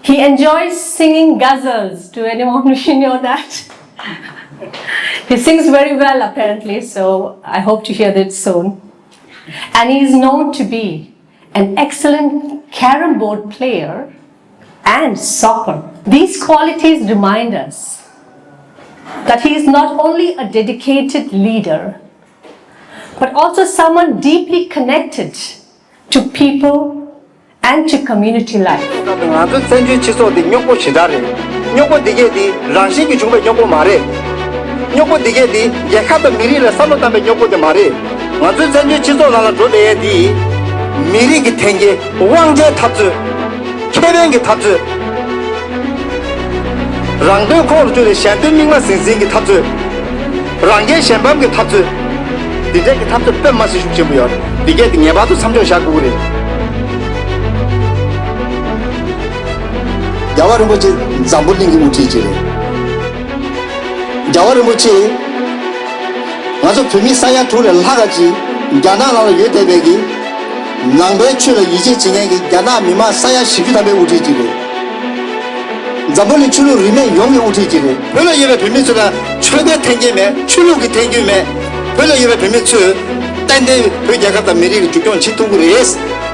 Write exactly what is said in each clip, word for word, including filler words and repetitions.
He enjoys singing ghazals. Do anyone of you know that? He sings very well, apparently, so I hope to hear that soon. And he is known to be an excellent carrom board player and soccer. These qualities remind us that he is not only a dedicated leader, but also someone deeply connected to people and to community life. ང་ཚོའི་བཙན་བྱོལ་སྤྱི་ཚོགས་འདི་རྙོག་པོ་ཞེ་དྲག་རེད། རྙོག་པོ་འདི་གས་འདི་རང་བཞིན་གྱིས་བྱུང་བའི་རྙོག་པོ་མ་རེད། རྙོག་པོ་འདི་གས་འདི་རྒྱལ་ཁབ་དང་མི་རིགས་ལ་བསམ་བློ་བཏང་བའི་རྙོག་པོ་དེ་མ་རེད། ང་ཚོའི་བཙན་བྱོལ་སྤྱི་ཚོགས་ནང་ལ་འགྲོ་བསྡད་ཡས་འདི་མི་རིགས་ཀྱི་འཐེན་འཁྱེར། དབང་ཆའི་འཐབ་རྩོད། ཁེ་ཕན་གྱི་འཐབ་རྩོད། རང་དོན་ཁོག་ལ་བཅུག་ནས་གཞན་དོན་མིག་མ་ཟིང་ཟིང་གི་འཐབ་རྩོད། རང་རྒྱལ་གཞན་ཕམ་གྱི་འཐབ་རྩོད། འདི་འདྲའི་གི་འཐབ་རྩོད་དཔེ་མ་སྲིད་ཤུགས་ཆེན་པོ་ཡོད་རེད། འདི་གས་དེ་ངེས་པར་དུ་མཚམས་འཇོག་བྱ་དགོས་ཀྱི་རེད། རྒྱལ་བ་རིན་པོ་ཆེ་འཛམ་བུ་གླིང་གི་དབུ་ཁྲིད་ཅིག་རེད། རྒྱལ་བ་རིན་པོ་ཆེ་ང་ཚོ་བོད་མི་ས་ཡ་དྲུག་ལས་ལྷག་ག་ཅིག་རྒྱ་ནག་ནང་ལ་ཡོད་བསྡད་པའི་གི་ནང་པའི་ཆོས་ལ་ཡིད་ཆེས་བྱེད་མཁན་གྱི་རྒྱ་ནག་མི་མང་ས་ཡ་བཞི་བཅུ་ཐམ་པའི་དབུ་ཁྲིད་ཅིག་རེད། འཛམ་བུ་གླིང་ཆོས་ལུགས་རིས་མེད་ཡོངས་ཀྱི་དབུ་ཁྲིད་ཅིག་རེད། བོད་ལ་ཡོད་པའི་བོད་མི་ཚོ་ལ་ཆོལ་ཁའི་འཐེན་འཁྱེར་མེད། ཆོས་ལུགས་ཀྱི་འཐེན་འཁྱེར་མེད། བོད་ལ་ཡོད་པའི་བོད་མི་ཚོས་ཏན་ཏན་བོད་རྒྱལ་ཁབ་དང་མི་རིགས་ཀྱི་འཛུགས་སྐྱོང་བྱེད་ཐུབ་ཀྱི་རེད་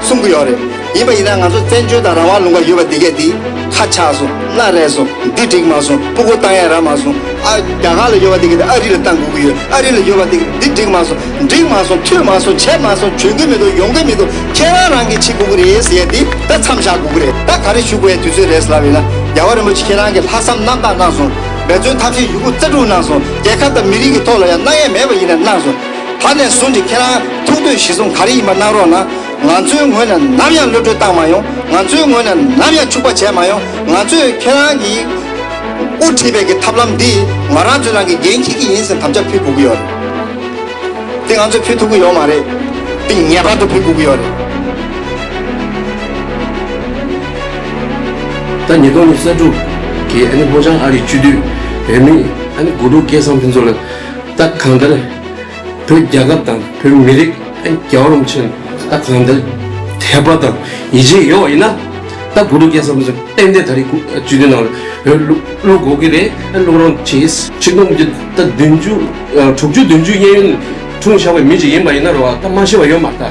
གསུང་གི་ཡོད་རེད། ཡིན་པ་ཡིན་ན་ང་ཚོ་བཙན་བྱོལ་དང་རང་དབང་ལུང་པ་ཡོད་པ་འདི་གས་འདི་ཁ་ཆག་སོང་། སྣ་རལ་སོང་། འདི་འགྲིག་མ་སོང་། ཕྲུ་གུ་བཏང་ཡས་རག་མ་སོང་། ཨ་རྒྱ་གར་ལ་ཡོད་པ་འདི་གས་འདི་ཨ་རི་ལ་བཏང་དགོས་ཀྱི་ཡོད། ཨ་རི་ལ་ཡོད་པ་འདི་གས་འདི་འགྲིག་མ་སོང་། འགྲིག་མ་སོང་། ཐོས་མ་སོང་། བྱས་མ་སོང་། བྱོན་གྱི་མི་འདུག་ཡོང་གི་མི་འདུག་ཁྱེད་རང་རང་གིས་བྱེད་དགོས་ཀྱི་རེད་ཟེར་ཡས་འདི་ད་མཚམས་བཞག་དགོས་ཀྱི་རེད། ད་ག་རེ་ཞུ་དགོས་ཡས་དུས་ཚོད་རེད་ཟེར་ལབ་ཡིན་ན། རྒྱལ་བ་རིན་པོ་ཆེ་ཁྱེད་རང་གིས་ལྷག་བསམ་རྣམ་དག་གནང་སོང་། འབད་བརྩོན་ཐབས་ཤེས་ཡོད་རྒུ་རྩལ་སྤྲུགས་གནང་སོང་། རྒྱལ་ཁབ་དང་མི་རིགས་ཀྱི་ཐོག་ལ་ཡང་གནང་ཡས་མེད་པ་ཡིན་ན་གནང་སོང་། ད་ནས་བཟུང་སྟེ་ཁྱེད་རང་ཐུགས་འདོད་གཞི་བཟུང་ག་རེ་ཡིན་པ་གནང་རོགས་གནང་། ང་ཚོའི་ངོས་ནས་ནམ་ཡང་གློད་གྲོལ་བཏང་མ་ཡོང་། ང་ཚོའི་ངོས་ནས་ནམ་ཡང་འཕྱུག་པ་བྱས་མ་ཡོང་། ང་ཚོས་ཁྱེད་རང་གིས་དབུ་ཁྲིད་པའི་གི་ཐབས་ལམ་འདི་ང་རང་ཚོའི་ནང་གི་འགན་འཁྱེར་གྱི་ཡིན་ཟེར་དམ་བཅའ་ཕུལ་དགོས་ཀྱི་ཡོད་རེད། དེ་ང་ཚོས་ཕུལ་ཐུབ་ཀྱི་ཡོད་མ་རེད། དེ་ངེས་པར་དུ་ཕུལ་དགོས་ཀྱི་ཡོད་རེད། ད་ཉིས་སྟོང་ཉི་ཤུ་རྩ་དྲུག་གི་ཨ་ནི་ལྷོ་བྱང་ཨ་རིའི་སྤྱི་འཐུས་བོད་མི་ཨ་ནི་དགུ་དྲུག་སྐལ་བཟང་ཕུན་ཚོགས་ལགས་ད་གང་ལྟར་བོད་རྒྱལ་ཁབ་དང་བོད་མི་རིགས་ཨ་ནི་རྒྱལ་བ་རིན་པོ་ཆེ་ད་གང་ལྟར་དད་པ་དང་ཡིད་ཆེས་ཡོད་པ་ཡིན་ན། ད་དགུ་དྲུག་སྐལ་བཟང་ཕུན་ཚོགས་ཏན་ཏན་ད་རེས་སྤྱི་འཐུས་ནང་ལ་བླུག་དགོས་ཀྱི་རེད། བླུག་རོགས་བྱེད། ཆིག་སྟོང་ད་བདུན་ཅུ་དྲུག་ཅུ་བདུན་ཅུ་གཡས་གཡོན་འཁྲུངས་བཞག་པའི་མི་ཅིག་ཡིན་པ་ཡིན་ན་རེད་བ། ད་མ་ཤི་བ་ཡོད་མ་རེད། ད་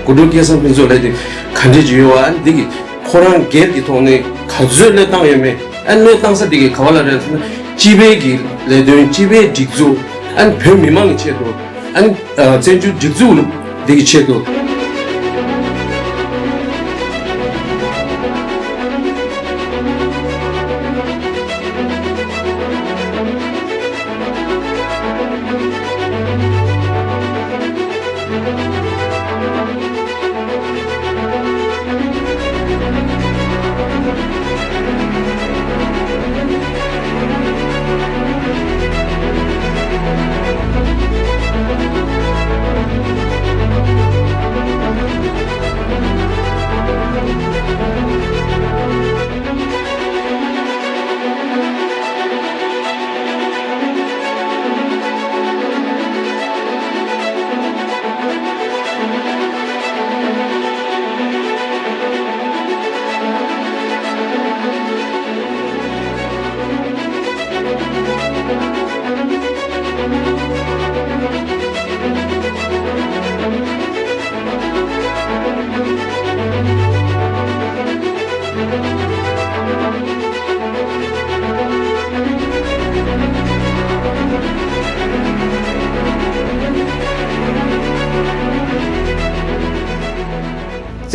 དགུ་དྲུག་སྐལ་བཟང་ཕུན་ཚོགས་ལབ་དེ་ག་འདྲས་ཅིག་ཡོད་བ། འདི་གི་ཁོ་རང་སྒེར་གྱི་ཐོག་ནས་ག་ཚོད་བློས་བཏང་ཡོད་མེད། ཨ་བློས་བཏང་ས་འདི་གི་ག་བ་ལ་རེད་ཟེར་ན། སྤྱི་པའི་གི་ལས་དོན། སྤྱི་པའི་སྒྲིག་འཛུགས། ཨ་བོད་མི་མང་གི་ཆེད་དུ། ཨ་བཙན་བྱོལ་སྒྲིག་འཛུགས་འདི་གི་ཆེད་དུ།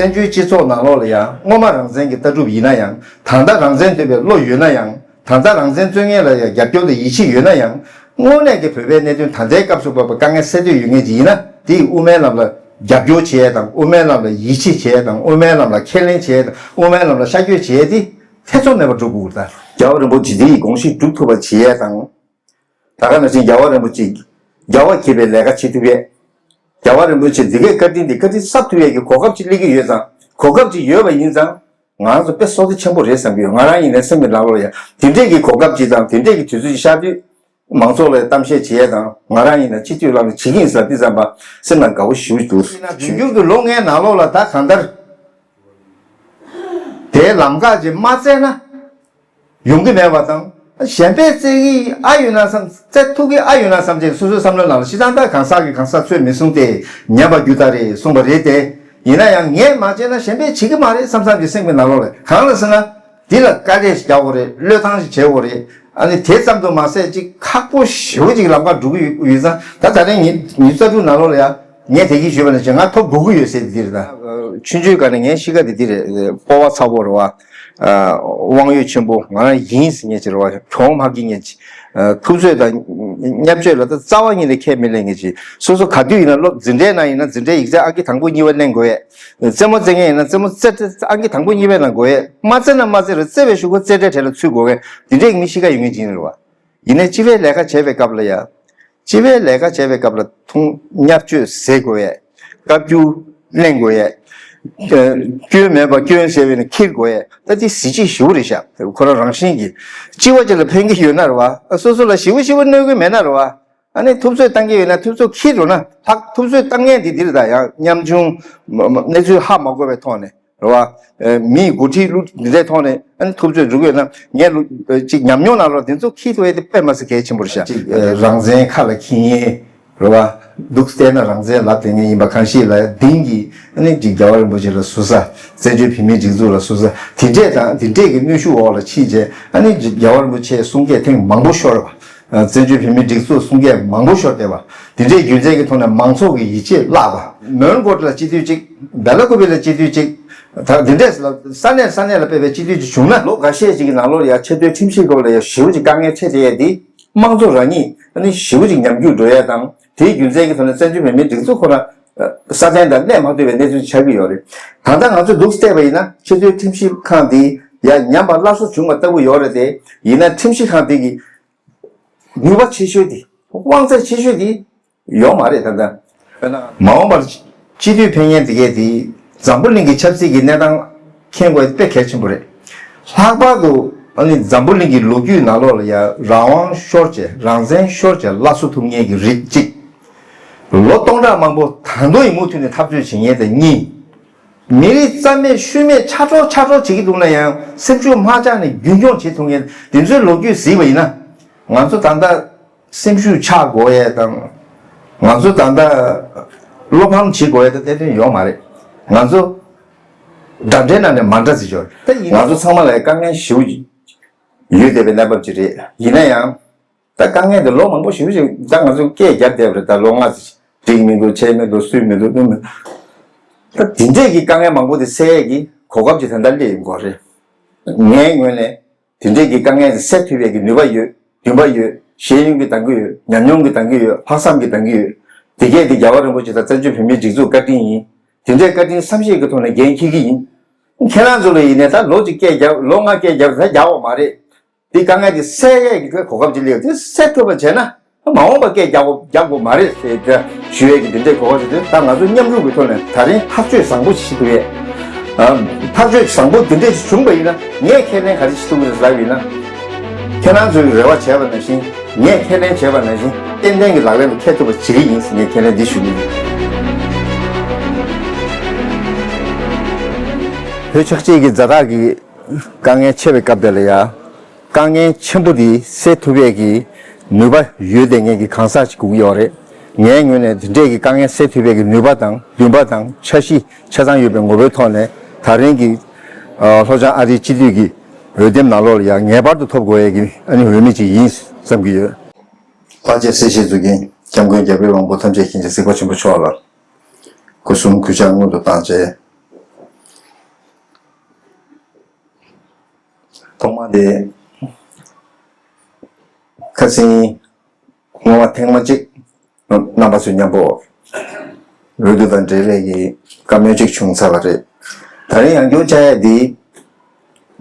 བཙན་བྱོལ་སྤྱི་ཚོགས་ནང་ལོགས་ལ་ཡང་སྔོན་མ་རང་བཙན་གྱི་ལྟ་གྲུབ་ཡིན་ན་ཡང་། ད་ལྟ་རང་བཙན་འདོད་པའི་བློ་ཡོད་ན་ཡང་། ད་ལྟ་རང་བཙན་རྩོད་མཁན་ལ་ཡང་རྒྱབ་སྐྱོར་དང་ཡིད་ཆེས་ཡོད་ན་ཡང་། དངོས་གནས་ཀྱི་བོད་པའི་གནད་དོན་ད་ལྟའི་སྐབས་སུ་བབས་པའི་དཀའ་ངལ་སེལ་འདོད་ཡོད་མཁན་ཅིག་ཡིན་ན། དེ་ཡི་དབུ་མའི་ལམ་ལ་རྒྱབ་སྐྱོར་བྱེད་ཡས་དང་། དབུ་མའི་ལམ་ལ་ཡིད་ཆེས་བྱེད་ཡས་དང་། དབུ་མའི་ལམ་ལ་ཁས་ལེན་བྱེད་ཡས་དང་། དབུ་མའི་ལམ་ལ་ཤར་བསྐྱོད་བྱེད་ཡས་དེ་ཐེ་ཚོམ་མེད་པར་སྒྲུབ་དགོས་ཀྱི་རེད། ད་རྒྱལ་བ་རིན་པོ་ཆེ་འདི་ཡི་དགོངས་གཞི་སྒྲུབ་ཐུབ་པ་བྱེད་ཡས་དང་། ད་ག་ནང་བཞིན་རྒྱལ་བ་རིན་པོ་ཆེ་རྒྱལ་བ་དགྱེས་པའི་ལས་ཀ་བྱེད་ཐུབ་ཡས། རྒྱལ་བ་རིན་པོ་ཆེ་འདི་གའི་བཀའ་དྲིན་འདི་བཀའ་དྲིན་གསབ་ཐུབ་ཡས་ཀྱི་གོ་སྐབས་ཅིག་སླེབས་ཀྱི་ཡོད་ཙང་། གོ་སྐབས་ཅིག་ཡོད་པ་ཡིན་ཙང་། ང་རང་ཚོ་དཔེ་བསོད་བདེ་ཆེན་པོ་རེད་བསམ་གྱི་ཡོད། ང་རང་ཡིན་ནའི་སེམས་ཀྱི་ནང་ལོགས་ལ་ཡང་དེ་འདྲས་ཀྱི་གོ་སྐབས་ཅིག་དང་། དེ་འདྲས་ཀྱི་དུས་ཚོད་ཅིག་ཤར་དུས། མང་ཚོགས་ལ་གཏམ་བཤད་བྱེད་ཡས་དང་། ང་རང་ཡིན་ན་སྤྱི་འཐུས་ལངས་ནས་བྱེད་ཀྱི་ཡིན་ཟེར་དུས་ཙམ་པ་སེམས་ནང་དགའ་བོ་ཞེ་པོ་ཅིག་འདུག་ཡིན་ན་འབྱུང་འགྱུར་གྱི་ལོ་ལྔའི་ནང་ལོགས་ལ་ད་གང་ལྟར་དེའི་ལམ་ཁ་ཅིག་མ་བཙལ་ན། ཡོང་གི་མེད་པ་དང་། གཞན་པས་བཙལ་གྱི་ཨ་ཡོད་ན་བསམ། བཙལ་ཐུབ་ཀྱི་ཨ་ཡོད་ན་བསམ་བྱས་སོ་སོའི་བསམ་བློའི་ནང་ལ་ཤི་ཐང་ད་གང་ཟག་གིས་གང་ཟག་འཚོལ་མི་གསུང་སྟེ་ཉམས་པ་རྒྱུ་ལྟར་རེད་གསུངས་པ་རེད་དེ། ཡིན་ན་ཡང་ངས་མ་བྱས་ན་གཞན་པས་བྱེད་ཀྱི་མ་རེད་བསམ་བསམ་གྱི་སེམས་ཀྱི་ནང་ལོགས་ལ། གང་ལ་ཟེར་ན། འདི་ལ་དཀའ་ལས་ཤིག་རྒྱག་དགོས་རེད། བློས་བཏང་ཞིག་བྱེད་དགོས་རེད། ཨ་ནི་དེ་ཙམ་དུ་མ་ཟད་ཅིག་ཁག་པོ་ཞེ་པོ་ཅིག་ལམ་ཁ་འགྲོ་གི་ཡོད་ཙང་། ད་ད་རེས་ཉིས་ཉིས་རྩ་དྲུག་ནང་ལོགས་ལ་ཡ་ངས་དེ་གི་ཞུས་པ་ནང་བཞིན་ང་ཐོབ་དགོས་ཀྱི་ཡོད་ཟེར་དེ་རེད་ད། ཆུང་ཆུང་སྒང་ནས་ངའི་གཤིས་ཀ་དེ་འདི་རེད། སྤོབས་པ་ཚ་པོ་རེད་བ། དབང་ཡོད་ཆེན་པོ་ང་རང་ཡིན་ཟེར་མཁན་ཅིག་རེད་བ། གྱོང་མ་གི་མཁན་ཅིག་ཐུབ་ཚོད་དང་བརྙས་བཅོས་ལ་ད་རྩ་བ་ཉིད་ནས་ཁས་མི་ལེན་མཁན་ཅིག་སོ་སོ་ག་དུས་ཡིན་ན་སློབ་འཛིན་གྲྭའི་ནང་ཡིན་ན་འཛིན་གྲྭའི་ཡིག་ཚད་ཨང་ཀི་དང་པོ་གཉིས་པ་ལེན་དགོས་ཡས། རྩེད་མོ་རྩེ་མཁན་ཡིན་ན་རྩེད་མོ་རྩེ་ཨང་ཀི་དང་པོ་གཉིས་པའི་ནང་དགོས་ཡས། མ་རྩེ་ན་མ་རྩེ་རུང་རྩེ་བའི་གཞུག་གུ་རྩེ་གྲའི་གྲས་ལ་ཚུད་དགོས་མཁན་འདི་འདྲའི་མི་གཤིས་ཀ་ཡོད་མཁན་ཅིག་ཡིན་རེད་བ། ཡིན་ནའི་སྤྱི་པའི་ལས་ཀ་བྱེད་པའི་སྐབས་ལ་ཡ། སྤྱི་པའི་ལས་ཀ་བྱེད་པའི་སྐབས་ལ་ཐུང་བརྙས་བཅོས་བཟོ་དགོས་ཡས། བཀའ་བཀྱོན་ལེན་དགོས་ཡས། སྐྱོན་མེད་པ་སྐྱོན་ཟེར་བས་ནི་འཁྱེར་དགོས་ཡས། ད་འདི་གཟི་བརྗིད་ཞེ་པོ་རེད་ཤག་ཁོ་རང་རང་བཞིན་གྱིས། སྤྱི་པ་ཅིག་ལ་ཕན་གྱི་ཡོད་ན་རེད་བ། སོ་སོ་ལ་ཞེ་པོ་ཞེ་པོ་གནོད་ཀྱི་མེད་ན་རེད་བ། ཨ་ནི་ཐུབ་ཚོད་བཏང་གི་ཡོད་ན་ཐུབ་ཚོད་འཁྱེར་འགྲོ་ན། ལྷག་ཐུབ་ཚོད་བཏང་མཁན་འདི་འདིར་ད་ཡང་ཉམ་ཆུང་། མ་མ་གནས་ཚུལ་ཧ་མ་གོ་བའི་ཐོག་ནས་རེད་བ། མིའི་འགོ་ཁྲིད་ལུགས་འདི་འདྲའི་ཐོག་ནས་ཨ་ནི་ཐུབ་ཚོད་འགྲོ་གི་ཡོད་ན། ངས་ལུགས་ཅིག་ཉམས་མྱོང་ནང་ལོགས་འདི་ཚོ་འཁྱེར་ཐུབ་ཡས་དེ་དཔེ་མ་སྲིད་གལ་ཆེན་པོ་རེད་ཤག་ཅིག་རང་བཙན་ཁ་ལ་འཁྱེར་མཁན་རེད་བ། འདུག་བལྟས་ན་རང་བཙན་ལབ་བསྡད་མཁན་ཡིན་པ་གང་ཞིག་ལ་དེང་གི་ཨ་ནི་ཅིག་རྒྱལ་བ་རིན་པོ་ཆེ་ལ་ཟུར་ཟ། བཙན་བྱོལ་བོད་མིའི་སྒྲིག་འཛུགས་ལ་ཟུར་ཟ། དེ་འདྲས་དང་དེ་འདྲས་ཀྱི་གནོན་ཤུགས་འོག་ལ་ཕྱིན་རྗེས་ཨ་ནི་རྒྱལ་བ་རིན་པོ་ཆེའི་གསུང་སྐད་ཐེངས་མང་པོ་ཤོར་བ། བཙན་བྱོལ་བོད་མིའི་སྒྲིག་འཛུགས་གསུང་སྐད་མང་པོ་ཤོར་བསྡད་པ། དེ་འདྲའི་རྒྱུ་མཚན་གྱི་ཐོག་ནས་མང་ཚོགས་ཀྱི་ཡིད་ཆེས་བརླག་པ། མོན་གྷོ་ལ་སྤྱི་འཐུས་གཅིག་བེ་ལ་ཀུ་པེ་ལ་སྤྱི་འཐུས་གཅིག་ད་དེ་འདྲས་ལ་ས་གནས་ས་གནས་ལ་ཕེབས་པའི་སྤྱི་འཐུས་གཅིག་བྱུང་ན། ལོ་འགའ་ཤས་ཅིག་གི་ནང་ལོགས་ལ་ཡ་ཆེས་མཐོའི་ཁྲིམས་ཞིབ་སྐོར་ལ་ཡ་ཞེ་པོ་ཅིག་དཀའ་ངལ་འཕྲད་བསྡད་ཡས་དེ། དམངས་གཙོ་རང་ཉིད་ཨ་ནི་ཞེ་པོ་ཅིག་ཉམས་རྒུད་འགྲོ་ཡས་དང་། དེའི་རྒྱུ་མཚན་གྱི་ཐོག་ནས་བཙན་བྱོལ་བོད་མིའི་སྒྲིག་འཛུགས་ཁོ་ན་སྲ་བརྟན་དང་གནས་མ་ཐུབ་པའི་གནས་ཚུལ་ཆགས་ཀྱི་ཡོད་རེད། ད་ལྟ་ང་ཚོས་འདུག་བལྟས་པ་ཡིན་ན་ཆེས་མཐོའི་ཁྲིམས་ཞིབ་ཁང་འདི་ཡ་ཉམས་པ་སླར་གསོ་བྱུང་བ་ལྟ་བུ་ཡོད་རེད་དེ། ཡིན་ན་ཁྲིམས་ཞིབ་ཁང་འདི་གི་ནུས་པ་ཆེ་ཤོས་དེ། དབང་ཚད་ཆེ་ཤོས་དེ་ཡོད་མ་རེད་ད་ལྟ། དཔེར་ན། མ་འོངས་པར་སྤྱི་འཐུས་ཕེབས་མཁན་དེ་གས་དེ་འཛམ་བུ་གླིང་གི་ཆབ་སྲིད་ཀྱི་གནས་སྟངས་མཁྱེན་དགོས་དཔེ་གལ་ཆེན་པོ་རེད། ལྷག་པར་དུ་ཨ་ནི་འཛམ་བུ་གླིང་གི་ལོ་རྒྱུས་ནང་ལོགས་ལ་ཡ་རང་དབང་ཤོར་བྱས་རང་བཙན་ཤོར་བྱས་སླར་གསོ་ཐུབ་མཁན་གྱི་རིགས་གཅིག་ལོ་སྟོང་ཕྲག་མང་པོ་ད་དུང་ཡི་མུ་མཐུད་ནས་འཐབ་རྩོད་བྱེད་མཁན་དེ་གཉིས། མི་རིགས་རྩ་མེད་ཤུལ་མེད་ཆགས་འགྲོ་ཆགས་འགྲོ་བྱེད་ཀྱི་འདུག་ན་ཡང་སེམས་ཤུགས་མ་ཆག་ནས་རྒྱུན་འཁྱོངས་བྱེད་ཐུབ་མཁན་དེ་ཚོའི་ལོ་རྒྱུས་གཟིགས་པ་ཡིན་ན། ང་ཚོ་ད་ལྟ་སེམས་ཤུགས་ཆག་དགོས་ཡས་དང་། ང་ཚོ་ད་ལྟ་བློ་ཕམ་བྱེད་དགོས་ཡས་དེ་ཏན་ཏན་ཡོད་མ་རེད། ང་ཚོ་འདྲ་འདྲའི་ནང་ནས་མ་འདྲ་ཟེར་ཆོག་ད་ཡིན་ང་ཚོ་ཚང་མ་ལ་དཀའ་ངལ་ཞེ་པོ་ཡོད་བསྡད་པའི་གནས་བབ་ཅིག་རེད། ཡིན་ན་ཡང་། ད་དཀའ་ངལ་འདི་ལོ་མང་པོ་ཞེ་པོ་ཞིག་ད་ང་ཚོས་སྐད་བརྒྱབ་བསྡད་པ་རེད། ད་ལོ་ལྔ་ཙམ་འགྲིག་མི་འདུག་བྱས་མི་འདུག་སུས་མི་འདུག་སྟོན་མི་འདུག་ད་དེ་འདྲས་ཀྱི་དཀའ་ངལ་མང་པོ་དེ་སེལ་ཡས་ཀྱི་གོ་སྐབས་ཅིག་ད་ལྟ་སླེབས་ཡོང་གི་རེད། ངའི་ངོས་ནས་དེ་འདྲས་ཀྱི་དཀའ་ངལ་དེ་སེལ་ཐུབ་ཡས་ཀྱི་ནུས་པ་ཡོད། འདུན་པ་ཡོད། ཤེས་ཡོན་གྱི་འདང་གི་ཡོད། ཉམས་མྱོང་གི་འདང་གི་ཡོད། ལྷག་བསམ་གྱི་འདང་གི་ཡོད། དེ་གས་དེ་རྒྱལ་བ་རིན་པོ་ཆེ་དང་བཙན་བྱོལ་བོད་མིའི་སྒྲིག་འཛུགས་བཀའ་དྲིན་ཡིན། དེ་འདྲའི་བཀའ་དྲིན་བསམ་ཤེས་ཀྱི་ཐོག་ནས་འགན་འཁྱེར་གྱི་ཡིན། ཁྱེད་རང་ཚོ་ལ་ཡིན་ནའི་ད་ལོ་གཅིག་སྐད་རྒྱབ་ལོ་ལྔ་སྐད་རྒྱབ་ད་རྒྱག་འོག་མ་རེད། འདི་དཀའ་ངལ་འདི་སེལ་ཡས་ཀྱི་གོ་སྐབས་ཅིག་སླེབས་ཡོད། དེ་སེལ་ཐུབ་པ་བྱས་ན་མ་འོངས་པ་སྐད་རྒྱག་དགོས་རྒྱག་དགོས་མ་རེད་ཟེར་ཏེ་ཞུ་ཡས་ཀྱི་འདི་འདྲའི་གོ་སྐབས་ཅིག་དེ་ད་ང་ཚོ་མཉམ་རུབ་ཀྱི་ཐོག་ནས་ད་རིང་ཐག་གཅོད་བཟང་པོ་ཞིག་ཐུབ་ཡས། ཨ། ཐག་གཅོད་བཟང་པོ་འདི་འདྲས་ཞིག་བྱུང་བ་ཡིན་ན་ངས་ཁས་ལེན་ག་རེ་ཞིག་ཐུབ་ཀྱི་རེད་ལབ་ཡིན་ན། ཁྱེད་རང་ཚོའི་རེ་བ་བྱས་པ་ནང་བཞིན་ངས་ཁས་ལེན་བྱས་པ་ནང་བཞིན་ཏན་ཏན་གྱི་ལག་ལེན་དུ་འཁེལ་ཐུབ་པ་བྱེད་ཀྱི་ཡིན་ཟེར་ངས་ཁས་ལེན་འདི་ཞུ་གི་ཡིན། བོད་ཆགས་ཅིག་གི་ཛ་དྲག་གི་དཀའ་ངལ་ཆེ་བའི་སྐབས་དེ་ལ་ཡ། དཀའ་ངལ་ཆེན་པོ་འདི་སེལ་ཐུབ་ཡས་ཀྱི་ནུས་པ་ཡོད་བསྡད་མཁན་གྱི་གང་ཟག་ཅིག་དགོས་ཀྱི་ཡོད་རེད། ངའི་ངོས་ནས་འདི་འདྲས་ཀྱི་དཀའ་ངལ་སེལ་ཐུབ་ཡས་ཀྱི་ནུས་པ་དང་འདུན་པ་དང་འཆར་གཞི་ཆ་ཚང་ཡོད་པའི་ངོ་བོའི་ཐོག་ནས་ད་རིང་གི་ཨ། ལྷོ་བྱང་ཨ་རིའི་སྤྱི་འཐུས་ཀྱི་འོས་འདེམས་ནང་ལོགས་ལ་ཡང་ངེས་པར་དུ་ཐོབ་དགོས་ཡས་ཀྱི་ཨ་ནི་འོས་མི་ཅིག་ཡིན་བསམ་གྱི་ཡོད། དཔལ་ཆེན་གསལ་བཤད་མཛུབ་རྒྱན་སྐྱབས་མགོན་རྒྱལ་པོའི་དབང་པོ་ཐམས་ཅད་མཁྱེན་ཅིང་གཟིགས་པ་ཆེན་པོ་མཆོག་ལ་སྐུ་གསུམ་གུས་ཕྱག་སྔོན་དུ་བཏང་བྱས། ཐོག་མ་དེ་ཁ་སང་སྔོན་མ་ཐེངས་མ་གཅིག་རྣམ་པ་ཚོ་མཉམ་པོ་འོས་བསྡུ་དང་འབྲེལ་བའི་གི་བཀའ་མོལ་གཅིག་བྱུང་ཚར་བ་རེད། ད་རིང་ཡང་བསྐྱར་བཅར་ཡ་འདི་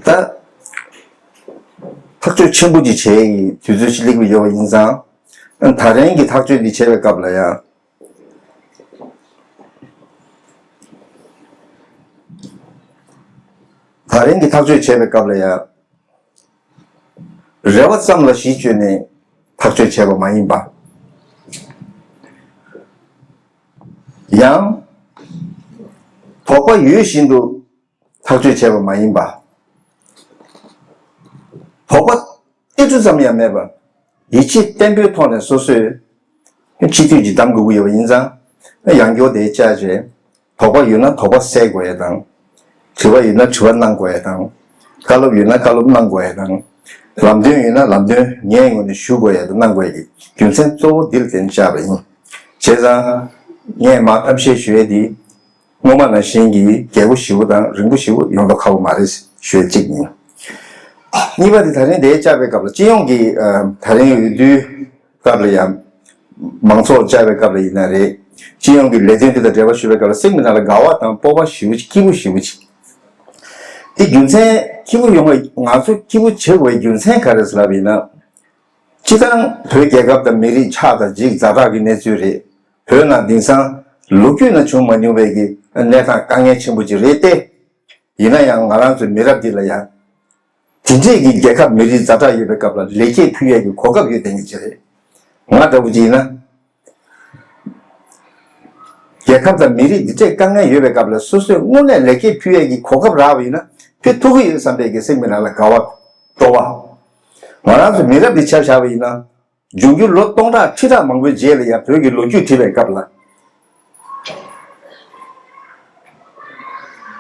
ད་ཐག་གཅོད་ཆེན་པོ་ཅིག་བྱེད་ཡའི་དུས་ཚོད་ཅིག་སླེབས་ཀྱི་ཡོད་པ་ཡིན་ཙང་། ད་རིང་གི་ཐག་གཅོད་འདི་བྱེད་པའི་སྐབས་ལ་ཡང་། ད་རིང་གི་ཐག་གཅོད་བྱེད་པའི་སྐབས་ལ་ཡང་། རེ་བ་ཙམ་ལ་གཞི་བཅོལ་ནས་ཐག་གཅོད་བྱས་པ་མ་ཡིན་པ། ཡང་། དོགས་པ་ཡོད་བཞིན་དུ་ཐག་གཅོད་བྱས་པ་མ་ཡིན་པ། དོགས་པ་ཏིལ་འབྲུ་ཙམ་ཡང་མེད་པར་ཡིད་ཆེས་བརྟན་པོའི་ཐོག་ནས་སོ་སོས་སྤྱི་འཐུས་ཀྱི་གདམ་དགོས་ཀྱི་ཡོད་པ་ཡིན་ཙང་། ཡང་བསྐྱར་དེ་བཅར་བྱས། དོགས་པ་ཡོད་ན་དོགས་པ་སེལ་དགོས་ཡ་དང་། དྲི་བ་ཡོད་ན་དྲི་བ་གནང་དགོས་ཡ་དང་། བཀའ་སློབ་ཡོད་ན་བཀའ་སློབ་གནང་དགོས་ཡ་དང་། ལམ་སྟོན་ཡོད་ན་ལམ་སྟོན་ངའི་ངོས་ནས་ཞུ་དགོས་ཡ་དང་གནང་དགོས་ཡ་གི་རྒྱུ་མཚན་གཙོ་བོ་འདི་ལ་བརྟེན་བཅར་བ་ཡིན། བྱས་ཙང་། ངས་མར་གཏམ་བཤད་ཞུ་ཡ་འདི། སྔོན་མ་ནང་བཞིན་གྱི་རྒྱས་པོ་ཞེ་པོ་དང་རིང་པོ་ཞེ་པོ་ཡོང་མདོག་ཁ་པོ་མ་རེད་ཞུ་ཡ་གཅིག་ཡིན། གཉིས་པ་དེ་ད་རིང་འདིར་བཅར་བའི་སྐབས་ལ་སྤྱི་ཡོངས་ཀྱི་ཨ། ད་རིང་འོས་བསྡུའི་སྐབས་ལ་ཡང་། མང་ཚོགས་བཅར་བའི་སྐབས་ལ་ཡིན་ན་རེད། སྤྱི་ཡོངས་ཀྱི་ལས་དོན་དེ་དང་འབྲེལ་བ་ཞུ་བའི་སྐབས་ལ་སེམས་ཀྱི་ནང་ལ་དགའ་བ་དང་སྤོབས་པ་ཞེ་པོ་ཅིག་སྐྱིད་པོ་ཞེ་པོ་ཅིག་དེ་རྒྱུ་མཚན་སྐྱིད་པོ་ཡོང་བའི་ང་ཚོ་སྐྱིད་པོ་བྱེད་དགོས་པའི་རྒྱུ་མཚན་ག་རེ་ཟེར་ལབ་ཡིན་ན། སྤྱི་བཏང་བོད་རྒྱལ་ཁབ་དང་མི་རིགས་ཆགས་དང་འཇིག་ཛ་དྲག་གི་གནས་ཚུལ་རེད། བོད་ནང་དེང་སང་ལོ་རྒྱུས་ནང་བྱུང་མ་མྱོང་བའི་གི་གནས་སྟངས་དཀའ་ངལ་ཆེན་པོ་ཅིག་རེད་དེ། ཡིན་ན་ཡང་ང་རང་ཚོའི་མི་རབས་འདི་ལ་ཡང་། དེ་འདྲས་ཀྱི་རྒྱལ་ཁབ་མི་རིགས་ཛ་དྲག་ཡོད་པའི་སྐབས་ལ་ལེགས་སྐྱེས་ཕུལ་ཡས་ཀྱི་གོ་སྐབས་ཡོད་བསྡད་མཁན་ཅིག་རེད། ང་འདྲ་བོ་ཅིག་ཡིན་ན། རྒྱལ་ཁབ་དང་མི་རིགས་འདི་འདྲས་དཀའ་ངལ་ཡོད་པའི་སྐབས་ལ་སོ་སོས་དངོས་གནས་ལེགས་སྐྱེས་ཕུལ་ཡས་ཀྱི་གོ་སྐབས་རག་པ་ཡིན་ན་ཕུལ་ཐུབ་ཀྱི་ཡོད་བསམ་པའི་གི་སེམས་ཀྱི་ནང་ལ་དགའ་བ་སྤྲོ་བ། ང་རང་ཚོ་མི་རབས་འདི་ཆ་བཞག་པ་ཡིན་ན། འབྱུང་འགྱུར་ལོ་སྟོང་ཕྲག་ཁྲི་ཕྲག་མང་པོའི་རྗེས་ལ་ཡང་བོད་ཀྱི་ལོ་རྒྱུས་བྲིས་པའི་སྐབས་ལ།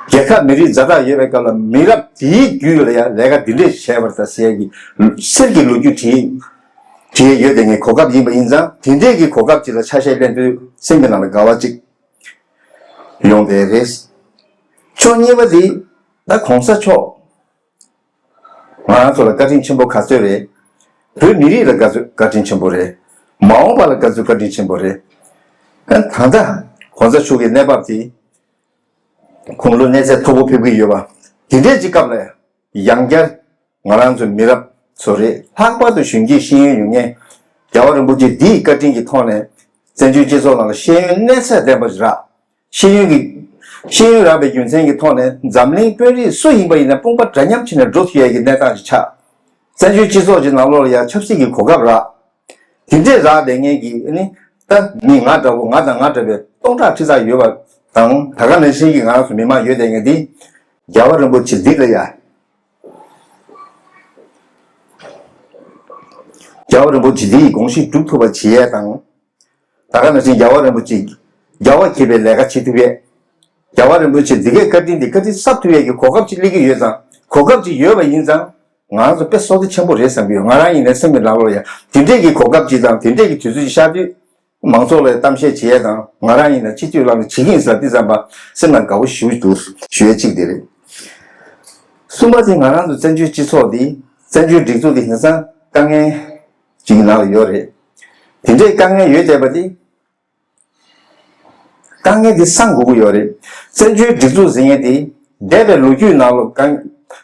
རྒྱལ་ཁབ་མི་རིགས་ཛ་དྲག་ཡོད་པའི་སྐབས་ལ་མི་རབས་དེའི་རྒྱུད་ལ་ཡང་ལས་ཀ་འདི་འདྲས་བྱས་པར་ད་ཟེར་གྱི་གསེར་གྱི་ལོ་རྒྱུས་བྲིས་བྲིས་ཡོད་དེ་ངའི་གོ་སྐབས་ཡིན་པ་ཡིན་ཙང་དེ་འདྲས་ཀྱི་གོ་སྐབས་ཅིག་ལ་ཆ་ཤས་ལེན་དུས་སེམས་ཀྱི་ནང་ལ་དགའ་བ་ཅིག་ཡོང་བསྡད་རེད། ཕྱོགས་གཉིས་པ་དེ་ད་གོང་ས་མཆོག་ང་རང་ཚོ་ལ་བཀའ་དྲིན་ཆེན་པོ་ག་ཚོད་རེད། བོད་མི་རིགས་ལ་ག་ཚོད་བཀའ་དྲིན་ཆེན་པོ་རེད། མ་འོངས་པ་ལ་ག་ཚོད་བཀའ་དྲིན་ཆེན་པོ་རེད། ཨ་ད་ལྟ་གོང་ས་མཆོག་གི་གནས་བབ་དེ་དགུང་ལོ་གནས་ཚད་མཐོ་པོ་ཕེབས་ཀྱི་ཡོད་པ། དེ་འདྲས་ཀྱི་སྐབས་ལ་ཡང་བསྐྱར་ང་རང་ཚོའི་མི་རབས་ཚོ་རེད། ལྷག་པར་དུ་གཞོན་སྐྱེས་ཤེས་ཡོན་ཡོད་མཁན་རྒྱལ་བ་རིན་པོ་ཆེ་འདིའི་བཀའ་དྲིན་གྱི་ཐོག་ནས་བཙན་བྱོལ་སྤྱི་ཚོགས་ནང་ལ་ཤེས་ཡོན་གནས་ཚད་ལྡན་པ་ཞིག་རག་ཤེས་ཡོན་གྱི། ཤེས་ཡོན་རག་པའི་རྒྱུ་མཚན་གྱི་ཐོག་ནས་འཛམ་གླིང་དཔོན་རིགས་སུ་ཡིན་པ་ཡིན་ན་དཔུང་པ་འདྲ་མཉམ་བྱས་ནས་འགྲོ་ཐུབ་ཡས་ཀྱི་གནས་སྟངས་ཤིག་ཆགས། བཙན་བྱོལ་སྤྱི་ཚོགས་ཀྱི་ནང་ལོགས་ལ་ཡང་ཆབ་སྲིད་ཀྱི་གོ་སྐབས་རག་དེ་འདྲས་རག་བསྡད་མཁན་གྱི་ནི་ད་མི་ང་འདྲ་བོ་ང་དང་ང་འདྲ་བའི་སྟོང་ཕྲག་ཁྲི་ཕྲག་ཡོད་པ་དང་ད་ག་ནང་བཞིན་གྱི་ང་རང་ཚོ་མི་མང་ཡོད་བསྡད་མཁན་འདི་རྒྱལ་བ་རིན་པོ་ཆེ་འདི་ལ་ཡ། རྒྱལ་བ་རིན་པོ་ཆེ་འདིའི་དགོངས་གཞི་སྒྲུབ་ཐུབ་པ་བྱེད་ཡས་དང་། ད་ག་ནང་བཞིན་རྒྱལ་བ་རིན་པོ་ཆེ་རྒྱལ་བ་མཁྱེན་པའི་ལས་ཀ་བྱེད་ཐུབ་ཡས། རྒྱལ་བ་རིན་པོ་ཆེ་འདི་གའི་བཀའ་དྲིན་འདི་བཀའ་དྲིན་གསབ་ཐུབ་ཡས་ཀྱི་གོ་སྐབས་ཅིག་སླེབས་ཀྱི་ཡོད་ཙང་གོ་སྐབས་ཅིག་ཡོད་པ་ཡིན་ཙང་ང་རང་ཚོ་དཔེ་བསོད་བདེ་ཆེན་པོ་རེད་བསམ་གྱི་ཡོད། ང་རང་ཡིན་ནའི་སེམས་ཀྱི་ནང་ལོགས་ལ་ཡང་དེ་འདྲས་ཀྱི་གོ་སྐབས་ཅིག་དང་དེ་འདྲས་ཀྱི་དུས་ཚོད་ཅིག་ཤར་དུས་མང་ཚོགས་ལ་གཏམ་བཤད་བྱེད་ཡས་དང་ང་རང་ཡིན་ན་སྤྱི་འཐུས་ལངས་ནས་བྱེད་ཀྱི་ཡིན་ཟེར་དེ་ཙམ་པ་སེམས་ནང་དགའ་བོ་ཞེ་པོ་འདུག་ཞུ་ཡས་གཅིག་དེ་རེད། གསུམ་པ་དེ་ང་རང་ཚོ་བཙན་བྱོལ་སྤྱི་ཚོགས་འདི་བཙན་བྱོལ་སྒྲིག་འཛུགས་འདི་དེང་སང་དཀའ་ངལ་ཅིག་གི་ནང་ལ་ཡོད་རེད། དེ་འདྲའི་དཀའ་ངལ་ཡོད་བསྡད་པ་དེ། དཀའ་ངལ་འདི་སངས་དགོས་ཀྱི་ཡོད་རེད། བཙན་བྱོལ་སྒྲིག་འཛུགས་ཟེར་མཁན་དེ་འདས་པའི་ལོ་རྒྱུས་ནང་ལོ་གང་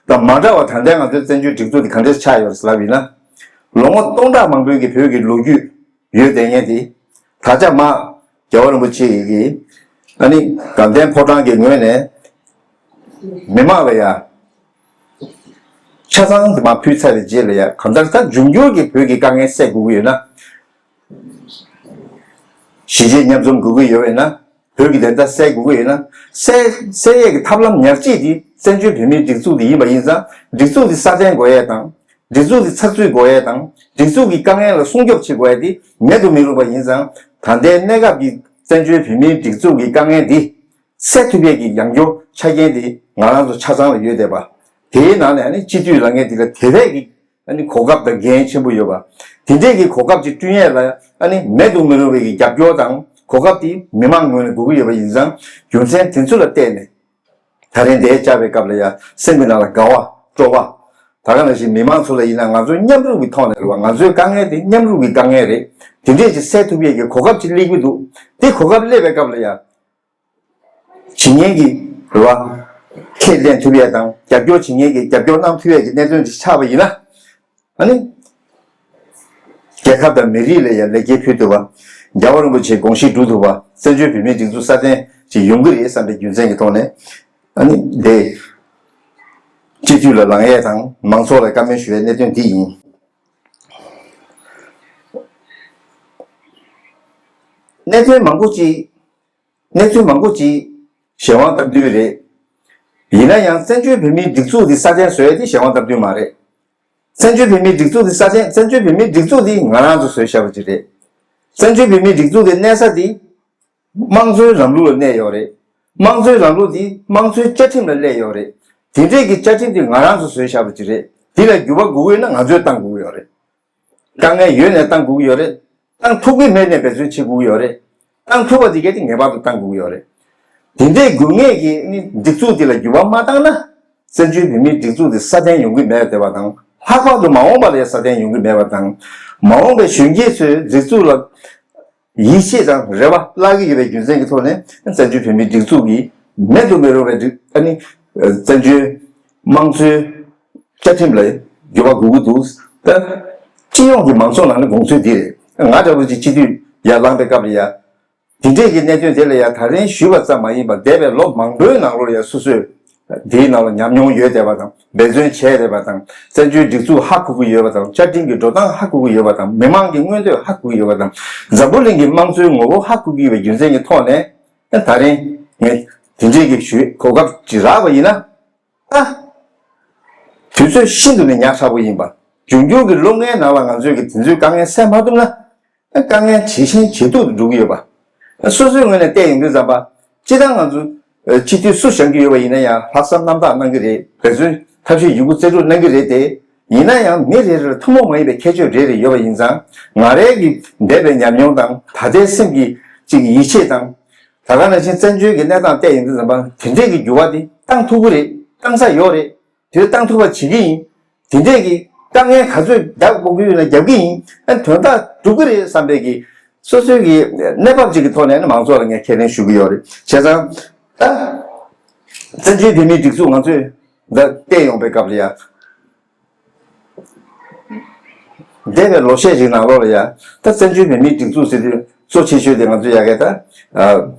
དང་མ་འདྲ་བ་ད་ལྟའི་ང་ཚོའི་བཙན་བྱོལ་སྒྲིག་འཛུགས་འདི་གང་འདྲ་ཆགས་ཡོད་རེད་ལབ་ཡིན་ན། ལོ་ངོ་སྟོང་ཕྲག་མང་པོའི་གི་བོད་ཀྱི་ལོ་རྒྱུས་ཡོད་བསྡད་མཁན་དེ། ད་ཆ་མ་རྒྱལ་བ་རིན་པོ་ཆེ་གིས་ཨ་ནི་དགའ་ལྡན་ཕོ་བྲང་གི་ངོས་ནས་མི་མང་ལ་ཡ་ཆ་ཚང་དེ་མ་ཕུལ་ཚར་བའི་རྗེས་ལ་ཡ་གང་ལྟར་ད་འབྱུང་འགྱུར་གྱི་བོད་ཀྱི་དཀའ་ངལ་སེལ་དགོས་ཀྱི་ཡོད་ན། གཞིས་བྱེས་མཉམ་འཛོམས་དགོས་ཀྱི་ཡོད་པས་ན། བོད་ཀྱི་བདེན་མཐའ་གསལ་དགོས་ཀྱི་ཡོད་ན། གསལ་གསལ་ཡས་ཀྱི་ཐབས་ལམ་ཉག་གཅིག་དེ་བཙན་བྱོལ་བོད་མིའི་སྒྲིག་འཛུགས་དེ་ཡིན་པ་ཡིན་ཙང་སྒྲིག་འཛུགས་དེ་སྲ་བརྟན་དགོས་ཡས་དང་། སྒྲིག་འཛུགས་དེ་ཚགས་ཚུད་དགོས་ཡས་དང་། སྒྲིག་འཛུགས་ཀྱི་དཀའ་ངལ་ལ་སྲུང་སྐྱོབ་བྱེད་དགོས་ཡས་དེ་མེད་དུ་མི་རུང་བ་ཡིན་ཙང་ད་ལྟའི་གནས་སྐབས་ཀྱི་བཙན་བྱོལ་བོད་མིའི་སྒྲིག་འཛུགས་ཀྱི་དཀའ་ངལ་དེ་སེལ་ཐུབ་ཡས་ཀྱི་ཡང་བསྐྱར་ཆ་རྐྱེན་དེ་ང་རང་ཚོ་ཆ་ཚང་ལ་ཡོད་བསྡད་པ། དེའི་ནང་ནས་ཨ་ནི་སྤྱི་འཐུས་ལངས་མཁན་དེ་ལ་དེ་བས་ཀྱི་ཨ་ནི་གོ་སྐབས་དང་འགན་ཆེན་པོ་ཡོད་པ། དེ་འདྲས་ཀྱི་གོ་སྐབས་ཅིག་བསྐྲུན་ཡས་ལ་ཨ་ནི་མེད་དུ་མི་རུང་བའི་གི་རྒྱབ་སྐྱོར་དང་གོ་སྐབས་དེ་མི་མང་ངོས་ནས་དགོས་ཀྱི་ཡོད་པ་ཡིན་ཙང་རྒྱུ་མཚན་དེ་ཚོ་ལ་བལྟས་ནས་ད་རིང་འདིར་བཅར་བའི་སྐབས་ལ་ཡང་སེམས་ཀྱི་ནང་ལ་དགའ་བ་སྤྲོ་བ། ད་ག་ནང་བཞིན་མི་མང་ཚོ་ལ་ཡིན་ན་ང་ཚོ་མཉམ་རུབ་ཀྱི་ཐོག་ནས་རེད་བ། ང་ཚོའི་དཀའ་ངལ་དེ་མཉམ་རུབ་ཀྱི་དཀའ་ངལ་རེད། དེ་འདྲས་ཅིག་སེལ་ཐུབ་ཡས་ཀྱི་གོ་སྐབས་ཅིག་སླེབས་ཀྱི་འདུག་དེ་གོ་སྐབས་སླེབས་པའི་སྐབས་ལ་ཡང་། བྱེད་མཁན་གྱི་རེད་བ། ཁས་ལེན་ཐུབ་ཡས་དང་རྒྱབ་སྐྱོར་བྱེད་མཁན་གྱི་རྒྱབ་སྐྱོར་གནང་ཐུབ་ཡས་ཀྱི་གནད་དོན་ཅིག་ཆགས་པ་ཡིན་ན། ཨ་ནི། རྒྱལ་ཁབ་དང་མི་རིགས་ལ་ཡང་ལེགས་སྐྱེས་ཕུལ་ཐུབ་པ། རྒྱལ་བ་རིན་པོ་ཆེའི་དགོངས་གཞི་སྒྲུབ་ཐུབ་པ། བཙན་བྱོལ་བོད་མིའི་སྒྲིག་འཛུགས་སྲ་བརྟན་ཅིག་ཡོང་གི་རེད་བསམ་པའི་རྒྱུ་མཚན་གྱི་ཐོག་ནས། ཨ་ནི་འདི། སྤྱི་འཐུས་ལ་ལངས་ཡས་དང་མང་ཚོགས་ལ་བཀའ་མོལ་ཞུ་ཡས་གནད་དོན་འདི་ཡིན། གནད་དོན་མང་པོ་ཅིག་གནས་ཚུལ་མང་པོ་ཅིག་གཞན་དབང་སྟབས་བསྟུན་རེད། ཡིན་ན་ཡང་བཙན་བྱོལ་བོད་མིའི་སྒྲིག་འཛུགས་འདི་སྲ་བརྟན་བཟོ་ཡས་དེ་གཞན་དབང་སྟབས་བསྟུན་མ་རེད། བཙན་བྱོལ་བོད་མིའི་སྒྲིག་འཛུགས་དེ་སྲ་བརྟན། བཙན་བྱོལ་བོད་མིའི་སྒྲིག་འཛུགས་དེ་ང་རང་ཚོ་བཟོས་བཞག་པ་ཅིག་རེད། བཙན་བྱོལ་བོད་མིའི་སྒྲིག་འཛུགས་དེ་གནས་ས་དེ་དམངས་གཙོའི་ལམ་ལུགས་ལ་གནས་ཡོད་རེད། དམངས་གཙོའི་ལམ་ལུགས་དེ་དམངས་གཙོའི་བཅའ་ཁྲིམས་ལ་གནས་ཡོད་རེད། དེ་འདྲས་ཀྱི་བཅའ་ཁྲིམས་དེ་ང་རང་ཚོ་བཟོས་བཞག་པ་ཅིག་རེད། དེ་ལ་འགྱུར་བ་དགོས་ཀྱི་ཡོད་ན་ང་ཚོས་བཏང་དགོས་ཀྱི་ཡོད་རེད། དཀའ་ངལ་ཡོད་ནས་བཏང་དགོས་ཀྱི་ཡོད་རེད། བཏང་ཐུབ་ཀྱི་མེད་ནས་འབད་བརྩོན་བྱེད་དགོས་ཀྱི་ཡོད་རེད། བཏང་ཐུབ་པ་དེ་གས་དེ་ངེས་པར་དུ་བཏང་དགོས་ཀྱི་ཡོད་རེད། དེ་འདྲའི་དགོས་ངེས་ཀྱི་ནི་སྒྲིག་འཛུགས་དེ་ལ་འགྱུར་བ་མ་བཏང་ན། བཙན་བྱོལ་བོད་མིའི་སྒྲིག་འཛུགས་དེ་སྲ་བརྟན་ཡོང་གི་མེད་པ་དང་། ལྷག་པར་དུ་མ་འོངས་པ་ལ་ཡང་སྲ་བརྟན་ཡོང་གི་མེད་པ་དང་། མ་འོངས་པའི་གཞོན་སྐྱེས་ཚོས་སྒྲིག་འཛུགས་ལ་ཡིད་ཆེས་དང་རེ་བ་བརླག་གི་ཡོད་པའི་རྒྱུ་མཚན་གྱི་ཐོག་ནས། བཙན་བྱོལ་བོད་མིའི་སྒྲིག་འཛུགས་ཀྱི་མེད་དུ་མི་རུང་བའི་སྒྲིག་ཨ་ནི་བཙན་བྱོལ་དམངས་གཙོའི་བཅའ་ཁྲིམས་ལ་འགྱུར་བ་དགོས་ཀྱི་འདུག་ད་སྤྱི་ཡོངས་ཀྱི་མང་ཚོགས་ནང་ནས་དགོངས་ཚུལ་འདི་རེད། ང་འདྲ་བོ་ཅིག་སྤྱི་འཐུས་ཡར་ལངས་པའི་སྐབས་ལ་ཡ། དེ་འདྲས་ཀྱི་གནད་དོན་དེ་ལ་ཡ་ད་རིང་ཞུས་པ་ཙམ་མ་ཡིན་པར། འདས་པའི་ལོ་མང་པོའི་ནང་ལོགས་ལ་ཡ་སོ་སོས་དེའི་ནང་ལ་ཉམས་མྱོང་ཡོད་བསྡད་པ་དང་། འབད་བརྩོན་བྱས་བསྡད་པ་དང་། བཙན་བྱོལ་སྒྲིག་འཛུགས་ཧ་གོ་གི་ཡོད་པ་དང་། བཅའ་ཁྲིམས་ཀྱི་འགྲོ་སྟངས་ཧ་གོ་གི་ཡོད་པ་དང་། མི་མང་གི་མངོན་འདོད་ཧ་གོ་གི་ཡོད་པ་དང་། འཛམ་བུ་གླིང་གི་དམངས་གཙོའི་ངོ་བོ་ཧ་གོ་གི་ཡོད་པའི་རྒྱུ་མཚན་གྱི་ཐོག་ནས། ད་རིང་ངས་དེ་འདྲས་ཀྱི་ཞུ་གོ་སྐབས་ཅིག་རག་པ་ཡིན་ན། ཨ། དུས་ཚོད་ཤིན་ཏུ་ནས་ཉག་ཕྲ་པོ་ཡིན་པ། འབྱུང་འགྱུར་གྱི་ལོ་ལྔའི་ནང་ལ་ང་ཚོས་ཀྱི་དེ་ཚོའི་དཀའ་ངལ་སེལ་མ་ཐུབ་ན། དཀའ་ངལ་ཇེ་ཞན་ཇེ་སྡུག་ཏུ་འགྲོ་གི་ཡོད་པ། སོ་སོའི་ངོས་ནས་བལྟས་ཡོང་དུས་ཙམ་པ། སྤྱིར་བཏང་ང་ཚོ་སྤྱི་འཐུས་སུ་བཞེངས་ཀྱི་ཡོད་པ་ཡིན་ན་ཡང་། ལྷག་བསམ་རྣམ་དག་གནང་གི་རེད། འབད་བརྩོན་ཐབས་ཤེས་ཡོད་རྒུ་རྩལ་སྤྲུགས་གནང་གི་རེད་དེ། ཡིན་ན་ཡང་མི་རེ་རེར་ཐུན་མོང་མ་ཡིན་པའི་ཁྱད་ཆོས་རེ་རེ་ཡོད་པ་ཡིན་ཙང་། ང་རའི་གི་འདས་པའི་ཉམས་མྱོང་དང་། ད་ལྟའི་སེམས་ཀྱི་ཅིག་ཡིད་ཆེས་དང་། ད་ག་ནང་བཞིན་བཙན་བྱོལ་གྱི་གནས་སྟངས་བལྟས་ཡོང་དུས་ཙམ་པ། དེ་འདྲས་ཀྱི་འགྱུར་བ་དེ་བཏང་ཐུབ་ཀྱི་རེད། བཏང་ས་ཡོད་རེད། དེ་བཏང་ཐུབ་པ་བྱེད་ཀྱི་ཡིན། དེ་འདྲས་ཀྱི་དཀའ་ངལ་ག་ཚོད་རྒྱག་དགོས་ཀྱི་ཡོད་ན་རྒྱབ་ཀྱི་ཡིན། ཨ། དོན་དག་འགྲུབ་ཀྱི་རེད་བསམ་པའི་གི་སོ་སོའི་གི་གནས་བབ་ཅིག་གི་ཐོག་ནས་ནི་མང་ཚོགས་ལ་ངས་ཁས་ལེན་ཞུ་གི་ཡོད་རེད། བྱས་ཙང་ད་བཙན་བྱོལ་བོད་མིའི་སྒྲིག་འཛུགས་ང་ཚོས་འདི་བལྟས་ཡོང་པའི་སྐབས་ལ་ཡ། འདས་པའི་ལོ་ཤས་ཤིག་ནང་ལོགས་ལ་ཡ། ད་བཙན་བྱོལ་བོད་མིའི་སྒྲིག་འཛུགས་ཟེར་དུས་གཙོ་ཆེ་ཤོས་དེ་ང་ཚོ་ཡ་གི་ད་ཨ་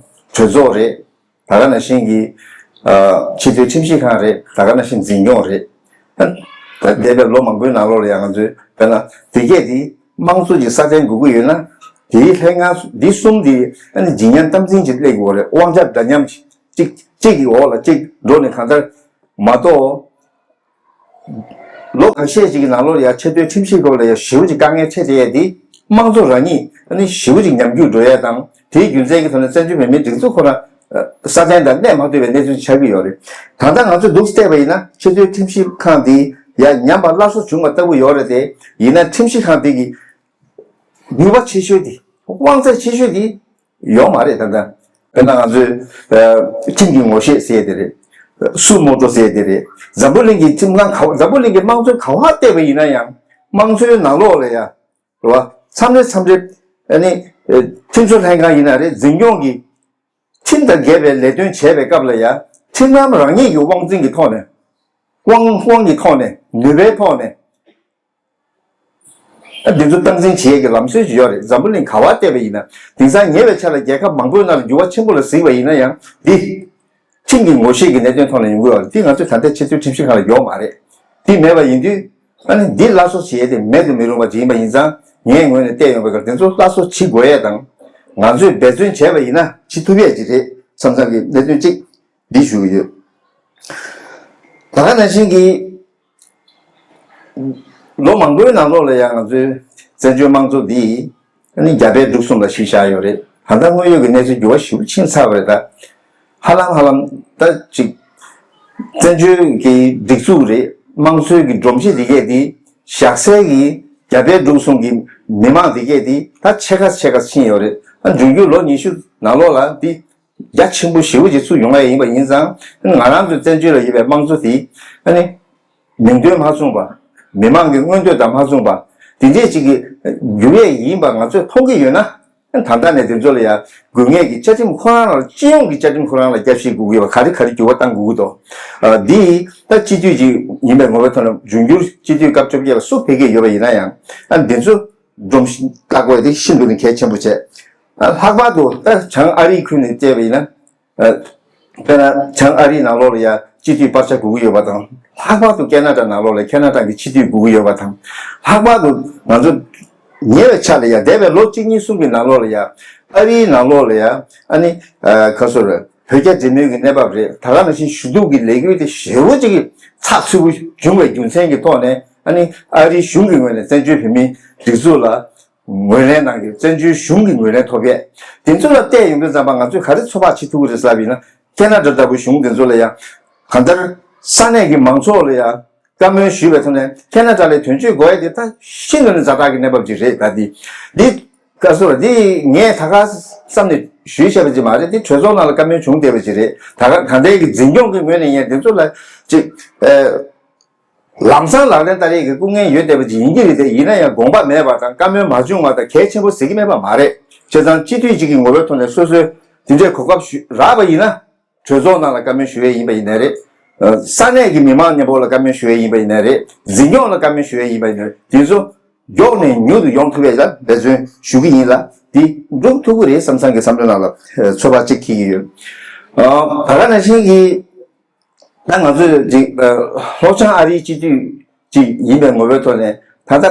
གྲོས་ཚོགས་རེད། ད་ག་ནང་བཞིན་གྱི་ཨ་སྤྱི་འཐུས་ཁྲིམས་ཞིབ་ཁང་རེད། ད་ག་ནང་བཞིན་འཛིན་སྐྱོང་རེད། ད་འདས་པའི་ལོ་མང་པོའི་ནང་ལོགས་ལ་ཡང་ང་ཚོས་དཔེར་ན་དེ་གས་དེ་དམངས་གཙོ་ཅིག་སྲ་བརྟན་དགོས་ཀྱི་ཡོད་ན། དེའི་ལྷན་ཁང་འདི་གསུམ་དེ་ཨ་ནི་ཇི་སྙམ་དམ་འཛིན་ཅིག་སླེབས་དགོས་རེད། དབང་ཆ་འདྲ་མཉམ་ཅིག་གཅིག་གཅིག་གི་འོག་ལ་གཅིག་འགྲོ་ནས་གང་ལྟར་མ་གཏོགས། ལོ་ཁ་ཤས་ཤིག་གི་ནང་ལོགས་ལ་ཡང་ཆེས་མཐོའི་ཁྲིམས་ཞིབ་སྐོར་ལ་ཡང་ཞེ་པོ་ཅིག་དཀའ་ངལ་འཕྲད་བསྡད་ཡས་དེ། དམངས་གཙོ་རང་ཉིད་ཨ་ནི་ཞེ་པོ་ཅིག་ཉམས་རྒུད་འགྲོ་ཡས་དང་། དེའི་རྒྱུ་མཚན་གྱི་ཐོག་ནས་བཙན་བྱོལ་བོད་མིའི་སྒྲིག་འཛུགས་ཁོ་རང་སྲ་བརྟན་དང་གནས་མ་ཐུབ་པའི་གནས་ཚུལ་ཆགས་ཀྱི་ཡོད་རེད། ད་ལྟ་ང་ཚོས་འདུག་བལྟས་པ་ཡིན་ན། ཆེས་མཐོའི་ཁྲིམས་ཞིབ་ཁང་དེ་ཡང་ཉམས་པ་སླར་གསོ་བྱུང་བ་ལྟ་བུ་ཡོད་རེད་དེ། ཡིན་ན་ཁྲིམས་ཞིབ་ཁང་དེ་གི་ནུས་པ་ཆེ་ཤོས་དེ། དབང་ཚད་ཆེ་ཤོས་དེ་ཡོད་མ་རེད། ད་ལྟ་དཔེར་ན་ང་ཚོའི་ཨ་ཁྲིམས་ཀྱི་ངོ་ཤེས་ཟེར་དེ་རེད། སུ་མོ་ཊོ་ཟེར་དེ་རེད། འཛམ་བུ་གླིང་གི་ཁྲིམས་ཁང་ག་པར། འཛམ་བུ་གླིང་གི་དམངས་གཙོ་ག་པར་བལྟས་པ་ཡིན་ན་ཡང་། དམངས་གཙོའི་ནང་ལོགས་ལ་ཡ། རེད་བ། མཚམས་རེ་མཚམས་རེ་ཨ་ནི་ཨ་ཁྲིམས་བཟོ་ལྷན་ཁང་ཡིན་ན་རེད། འཛིན་སྐྱོང་གི་ཁྲིམས་དང་འགལ་བའི་ལས་དོན་བྱས་པའི་སྐབས་ལ་ཡ། ཁྲིམས་ལམ་རང་ཉིད་ཀྱི་དབང་འཛིན་གྱི་ཐོག་ནས། དབང་དབང་གི་ཐོག་ནས། ནུས་པའི་ཐོག་ནས། ཨ། འདི་ཚོ་སྟངས་འཛིན་བྱེད་ཡས་ཀྱི་ལམ་སྲོལ་ཞིག་ཡོད་རེད། འཛམ་བུ་གླིང་ག་པར་བལྟས་པ་ཡིན་ན། དེང་སང་ཉེ་བའི་ཆར་ལ་རྒྱལ་ཁབ་མང་པོའི་ནང་ལ་འགྱུར་བ་ཆེན་པོ་ལ་གཟིགས་པ་ཡིན་ན་ཡང་། འདི་ཁྲིམས་ཀྱི་ངོ་ཤེས་ཀྱི་གནད་དོན་ཐོག་ནས་ཡོང་གི་ཡོད་རེད། འདི་ང་ཚོས་ད་ལྟའི་ཆེས་མཐོའི་ཁྲིམས་ཞིབ་ཁང་ལ་ཡོད་མ་རེད། འདི་མེད་པ་ཡིན་དུས། ཨ་ནི་འདི་སླར་གསོ་བྱེད་ཡས་དེ་མེད་དུ་མི་རུང་བ་ཅིག་ཡིན་པ་ཡིན་ཙང་། ངའི་ངོས་ནས་བལྟས་ཡོང་བའི་སྐབས། དེ་ཚོ་སླར་གསོ་བྱེད་དགོས་ཡས་དང་། ང་ཚོས་འབད་བརྩོན་བྱས་པ་ཡིན་ན་བྱེད་ཐུབ་ཡས་ཅིག་རེད་བསམ་བསམ་གྱི་གནད་དོན་གཅིག་འདི་ཞུ་གི་ཡོད། ད་ག་ནང་བཞིན་གྱི་ལོ་མང་པོའི་ནང་ལོགས་ལ་ཡང་ང་ཚོའི་བཙན་བྱོལ་དམངས་གཙོ་འདི་ཨ་ནི་རྒྱ་བལ་འབྲུག་གསུམ་ལ་གཞི་བཞག་ཡོད་རེད། ད་ལྟ་དངོས་ཡོད་ཀྱི་གནས་ཚུལ་འགྱུར་བ་ཞེ་པོ་ཕྱིན་ཚར་བ་རེད། ད་ཧ་ལམ་ཧ་ལམ་ད་ཅིག་བཙན་བྱོལ་གྱི་སྒྲིག་འཛུགས་རེད། དམངས་གཙོའི་གི་སྒྲོམ་གཞི་འདི་གས་འདི་བཞག་སའི་གི་རྒྱ་བལ་འབྲུག་གསུམ་གྱི་མི་མང་འདི་གས་འདི་ད་ཕྱེད་ཀ་ཕྱེད་ཀ་ཕྱིན་ཡོད་རེད། ད་འབྱུང་འགྱུར་ལོ་ཉི་ཤུ་ནང་ལོགས་ལ་འདི་རྒྱ་ཆེན་པོ་ཞེ་པོ་ཅིག་ཚུར་ཡོང་ཡ་ཡིན་པ་ཡིན་ཙང་། ང་རང་ཚོའི་བཙན་བྱོལ་ལ་ཡོད་པའི་དམངས་གཙོ་དེ་ཨ་ནི་མིང་དོན་མ་མཚུངས་པ། མི་མང་གི་མངོན་འདོད་དང་མ་མཚུངས་པ་དེ་འདྲས་ཅིག་གི་འགྱུར་ཡས་ཡིན་པ་ང་ཚོས་མཐོང་གི་ཡོད་ན། ད་ལྟ་ནས་དེ་ཚོ་ལ་ཡ་དགོས་ངེས་ཀྱི་བཅའ་ཁྲིམས་ཁོ་རང་ལ། སྤྱི་ཡོངས་ཀྱི་བཅའ་ཁྲིམས་ཁོ་རང་ལ་རྒྱབ་བཤིག་དགོས་ཀྱི་ཡོད་པ། ག་རེ་ག་རེ་འགྱུར་བ་གཏང་དགོས་ཀྱི་འདུག་ཨ། འདི་ད་སྤྱི་འཐུས་ཅིག་ཡིན་པའི་ངོ་བོའི་ཐོག་ནས། འབྱུང་འགྱུར་སྤྱི་འཐུས་སྐབས་བཅོ་བརྒྱད་ལ་སུ་ཕེབས་ཀྱི་ཡོད་པ་ཡིན་ན་ཡང་། ཨ། འདི་ཚོ་སྒྲོམ་གཞི་བརྟག་དགོས་དེ་ཤིན་ཏུ་ནས་གལ་ཆེན་པོ་བྱས། ཨ། ལྷག་པར་དུ་ད་བྱང་ཨ་རིའི་ཁུལ་ནས་བལྟས་པ་ཡིན་ན། ཨ། དཔེར་ན་བྱང་ཨ་རིའི་ནང་ལོགས་ལ་ཡ་སྤྱི་འཐུས་སྤར་ཆ་དགོས་ཀྱི་ཡོད་པ་དང་། ལྷག་པར་དུ་ཁེ་ན་ཌ་ནང་ལོགས་ལ་ཁེ་ན་ཌ་གི་སྤྱི་འཐུས་དགོས་ཀྱི་ཡོད་པ་དང་། ལྷག་པར་དུ་ང་ཚོ་ཉེ་བའི་ཆར་ལ་ཡ། འདས་པའི་ལོ་གཅིག་གཉིས་གསུམ་གྱི་ནང་ལོགས་ལ་ཡ། ཨ་རིའི་ནང་ལོགས་ལ་ཡ། ཨ་ནི་ཨ་ག་ཚོད་རེད། བོད་རྒྱ་འབྲེལ་མོལ་གྱི་གནས་བབ་རེད། ད་ག་ནང་བཞིན་ཞུ་གཏུག་གི་ལས་འགུལ་དེ་ཞེ་པོ་ཅིག་གི་ཚགས་ཚུད་པོ་བྱུང་བའི་རྒྱུ་མཚན་གྱི་ཐོག་ནས། ཨ་ནི་ཨ་རིའི་གཞུང་གི་ངོས་ནས་བཙན་བྱོལ་བོད་མིའི་སྒྲིག་འཛུགས་ལ་ངོས་ལེན་གནང་གི། བཙན་བྱོལ་གཞུང་གི་ངོས་ལེན་ཐོབ་ཡས། དེ་ཚོ་ལ་བལྟས་ཡོང་དུས་ཙམ་པ་ང་ཚོས་ག་རེ་ཚོད་དཔག་བྱེད་ཐུབ་ཀྱི་རེད་ཟེར་བ་ཡིན་ན། ཁེ་ན་ཌ་ལྟ་བུའི་གཞུང་དེ་ཚོ་ལ་ཡང་གང་ལྟར་ས་གནས་ཀྱི་མང་ཚོགས་ལ་ཡང་བཀའ་མོལ་ཞུས་པའི་ཐོག་ནས་ཁེ་ན་ཌ་ལ་དོན་གཅོད་དགོས་ཡས་དེ་ད་ཤིན་ཏུ་ནས་ཛ་དྲག་གི་གནས་བབ་ཅིག་རེད། ད་འདི་འདི་ག་ཟེར་བ། འདི་ངས་ད་ག་བསམ་ནས་ཞུས་བྱས་པ་ཅིག་མ་རེད། འདི་གྲོས་ཚོགས་ནང་ལ་བཀའ་མོལ་བྱུང་བསྡད་པ་ཅིག་རེད། ད་ག་གང་ལྟར་གྱི་འཛིན་སྐྱོང་གི་ངོས་ནས་ཡང་དེ་ཚོ་ལ་ཅིག་ཨ། ལམ་སང་ལག་ལེན་བསྟར་ཡས་ཀྱི་སྐུ་ངལ་ཡོད་བསྡད་པ་ཅིག་ཡིན་གྱི་རེད་དེ། ཡིན་ན་ཡང་དགོངས་པ་མེད་པ་དང་བཀའ་མོལ་མ་བྱུང་བ་དང་གལ་ཆེན་པོ་ཟེར་གྱི་མེད་པ་མ་རེད། བྱས་ཙང་སྤྱི་འཐུས་ཅིག་གི་ངོ་བོའི་ཐོག་ནས་སོ་སོའི་དེ་འདྲའི་གོ་སྐབས་ཞུ་རག་པ་ཡིན་ན། གྲོས་ཚོགས་ནང་ལ་བཀའ་མོལ་ཞུ་ཡས་ཡིན་པ་ཡིན་ནའི་རེད། ས་གནས་ཀྱི་མི་མང་མཉམ་པོ་ལ་བཀའ་མོལ་ཞུ་ཡས་ཡིན་པ་ཡིན་ནའི་རེད། འཛིན་སྐྱོང་ལ་བཀའ་མོལ་ཞུ་ཡས་ཡིན་པ་ཡིན་ནའི་རེད། དེ་ཚོ་མགྱོགས་ནས་མྱུར་དུ་ཡོང་ཐུབ་ཡས་ལ་འབད་བརྩོན་ཞུ་གི་ཡིན་ལ། དེ་འགྲུབ་ཐུབ་ཀྱི་རེད་བསམ་བསམ་གྱི་བསམ་བློའི་ནང་ལ་ཚོད་དཔག་ཅིག་འཁྱེར་གྱི་ཡོད། ད་ག་ནང་བཞིན་གྱི། ད་ང་ཚོས་ཅིག་ལྷོ་བྱང་ཨ་རིའི་སྤྱི་འཐུས་ཅིག་ཡིན་པའི་ངོ་བོའི་ཐོག་ནས། ད་ལྟ་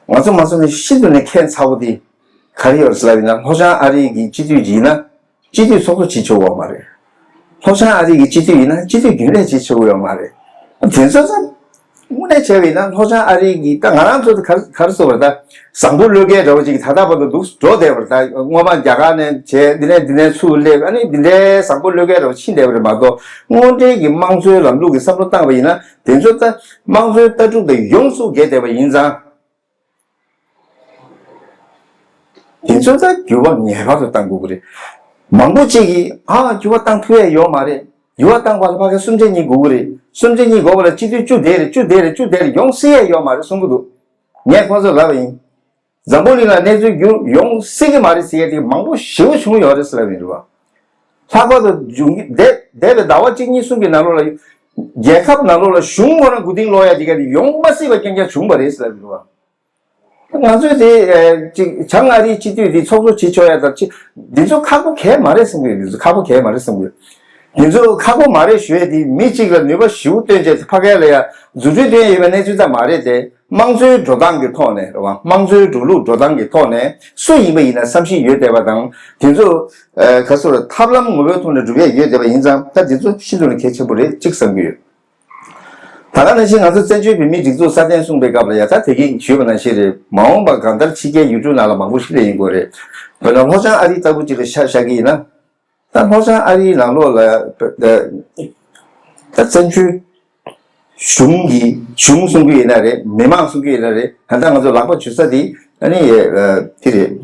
ང་ཚོ་མ་སོང་ནས་ཤིན་ཏུ་ནས་ཁྱད་མཚར་པོ་དེ་ག་རེ་ཡོད་ཟེར་ལབ་ཡིན་ན། ལྷོ་བྱང་ཨ་རི་གི་སྤྱི་འཐུས་ཅིག་ཡིན་ན་སྤྱི་འཐུས་ཚོགས་གཙོ་བྱེད་ཆོག་གི་ཡོད་མ་རེད། ལྷོ་བྱང་ཨ་རི་གི་སྤྱི་འཐུས་ཡིན་ན་སྤྱི་འཐུས་རྒྱུན་ལས་བྱེད་ཆོག་གི་ཡོད་མ་རེད། དེ་ཚོ་ཚང་དངོས་གནས་བྱས་པ་ཡིན་ན་ལྷོ་བྱང་ཨ་རི་གི། ད་ང་རང་ཚོ་ག་ག་རེ་ཟེར་བ་རེད། ད་བཟང་པོ་བློས་འགེལ་འདྲ་བོ་ཅིག་ད་ལྟ་བར་དུ་འདུག་འགྲོ་བསྡད་པ་རེད། ད་སྔོན་མ་རྒྱ་གར་ནས་བྱས། འདི་ནས་འདི་ནས་ཚུར་སླེབས། ཨ་ནི་འདི་འདྲའི་བཟང་པོ་བློས་འགེལ་འདྲ་བོ་ཕྱིན་བསྡད་པ་རེད་མ་གཏོགས། དངོས་འབྲེལ་གྱི་དམངས་གཙོའི་ལམ་ལུགས་ཀྱི་བསམ་བློ་བཏང་བ་ཡིན་ན། དེ་ཚོ་ད་དམངས་གཙོའི་ལྟ་གྲུབ་དང་ཡོངས་སུ་འགལ་བསྡད་པ་ཡིན་ཙང་། དེ་ཚོ་ད་འགྱུར་བ་ངེས་པར་དུ་གཏང་དགོས་ཀྱི་རེད། མང་པོ་ཅིག་གིས་ཨ་འགྱུར་བ་གཏང་ཐུབ་ཡས་ཡོད་མ་རེད། འགྱུར་བ་གཏང་བ་ལ་ཕ་གི་གསུམ་ཆ་གཉིས་དགོས་ཀྱི་རེད། གསུམ་ཆ་གཉིས་དགོས་པ་ལ་སྤྱི་འཐུས་བཅུ་བསྡད་རེད། བཅུ་བསྡད་རེད། བཅུ་བསྡད་རེད། ཡོང་སྲིད་ཡས་ཡོད་མ་རེད་གསུང་གི་འདུག་ངས་ཁོང་ཚོར་ལབ་པ་ཡིན། འཛམ་བུ་གླིང་ལ་གནས་ཚུལ་འགྱུར་ཡོང་སྲིད་ཀྱི་མ་རེད་ཟེར་ཡས་དེ་མང་པོ་ཞེ་པོ་བྱུང་ཡོད་རེད་ཟེར་ལབ་ཡིན་རེད་བ། ལྷག་པར་དུ་འབྱུང་གི་འདས་འདས་པའི་ཟླ་བ་གཅིག་གཉིས་གསུམ་གྱི་ནང་ལོགས་ལ་རྒྱལ་ཁབ་ནང་ལོགས་ལ་གཞུང་ཁོ་རང་མགོ་རྟིང་སློག་ཡ་དེ་ག་དེ་ཡོང་མ་སྲིད་པ་རྐྱང་རྐྱང་བྱུང་བ་རེད་ཟེར་ལབ་ཡོད་རེད་བ། ང་ཚོས་དེ་ཨ་ཅིག་བྱང་ཨ་རིའི་སྤྱི་འཐུས་དེ་ཚོགས་གཙོ་བྱེད་ཆོག་ཡ་དང་ཅི། འདི་ཚོ་ཁག་པོ་གས་མ་རེད་བསམ་གི་ཡོད། འདི་ཚོ་ཁག་པོ་གས་མ་རེད་བསམ་གི་ཡོད། འདི་ཚོ་ཁག་པོ་མ་རེད་ཞུ་ཡ་དེ་མི་གཅིག་ལ་ནུས་པ་ཞེ་པོ་བཏོན་བྱས་ཕ་གི་ལ་ཡ་རྫུ་འཕྲུལ་སྟོན་ཡ་ཡོད་པའི་གནས་ཚུལ་ཙམ་མ་རེད་དེ། དམངས་གཙོའི་འགྲོ་སྟངས་ཀྱི་ཐོག་ནས་རེད་བ། དམངས་གཙོའི་འགྲོ་ལུགས་འགྲོ་སྟངས་ཀྱི་ཐོག་ནས་སུ་ཡིན་པ་ཡིན་ན་བསམ་ཤེས་ཡོད་བསྡད་པ་དང་། དེ་ཚོ་ཨ་ག་ཟེར་ཐབས་ལམ་ངོ་བོའི་ཐོག་ནས་སྒྲུབ་ཡ་ཡོད་བསྡད་པ་ཡིན་ཙང་། ད་དེ་ཚོ་ཤིན་ཏུ་ནས་གལ་ཆེན་པོ་རེད་ཅིག་བསམ་གྱི་ཡོད། ད་ག་ནང་བཞིན་ང་ཚོ་བཙན་བྱོལ་བོད་མིའི་སྒྲིག་འཛུགས་སྲ་བརྟན་གསུངས་པའི་སྐབས་ལ་ཡ། ད་དེ་གིན་ཞུས་པ་ནང་བཞིན་རེད། མ་འོངས་པ་གང་ལྟར་ཕྱི་རྒྱལ་ཡུལ་གྲུ་ནང་ལ་མང་པོ་ཞིག་སླེབས་ཡོང་གི་རེད། དཔེར་ན་ལྷོ་བྱང་ཨ་རིའི་ལྟ་བུ་ཅིག་ལ་ཆ་བཞག་གི་ཡིན་ན། ད་ལྷོ་བྱང་ཨ་རིའི་ནང་ལོགས་ལ་ད་བཙན་བྱོལ་གཞུང་གི་གཞུང་གསུང་གི་ཡིན་ན་རེད། མི་མང་གསུང་གི་ཡིན་ན་རེད། ད་ལྟ་ང་ཚོ་ལག་པ་འཇུ་ས་དེ་ཨ་ནི་དེ་རེད།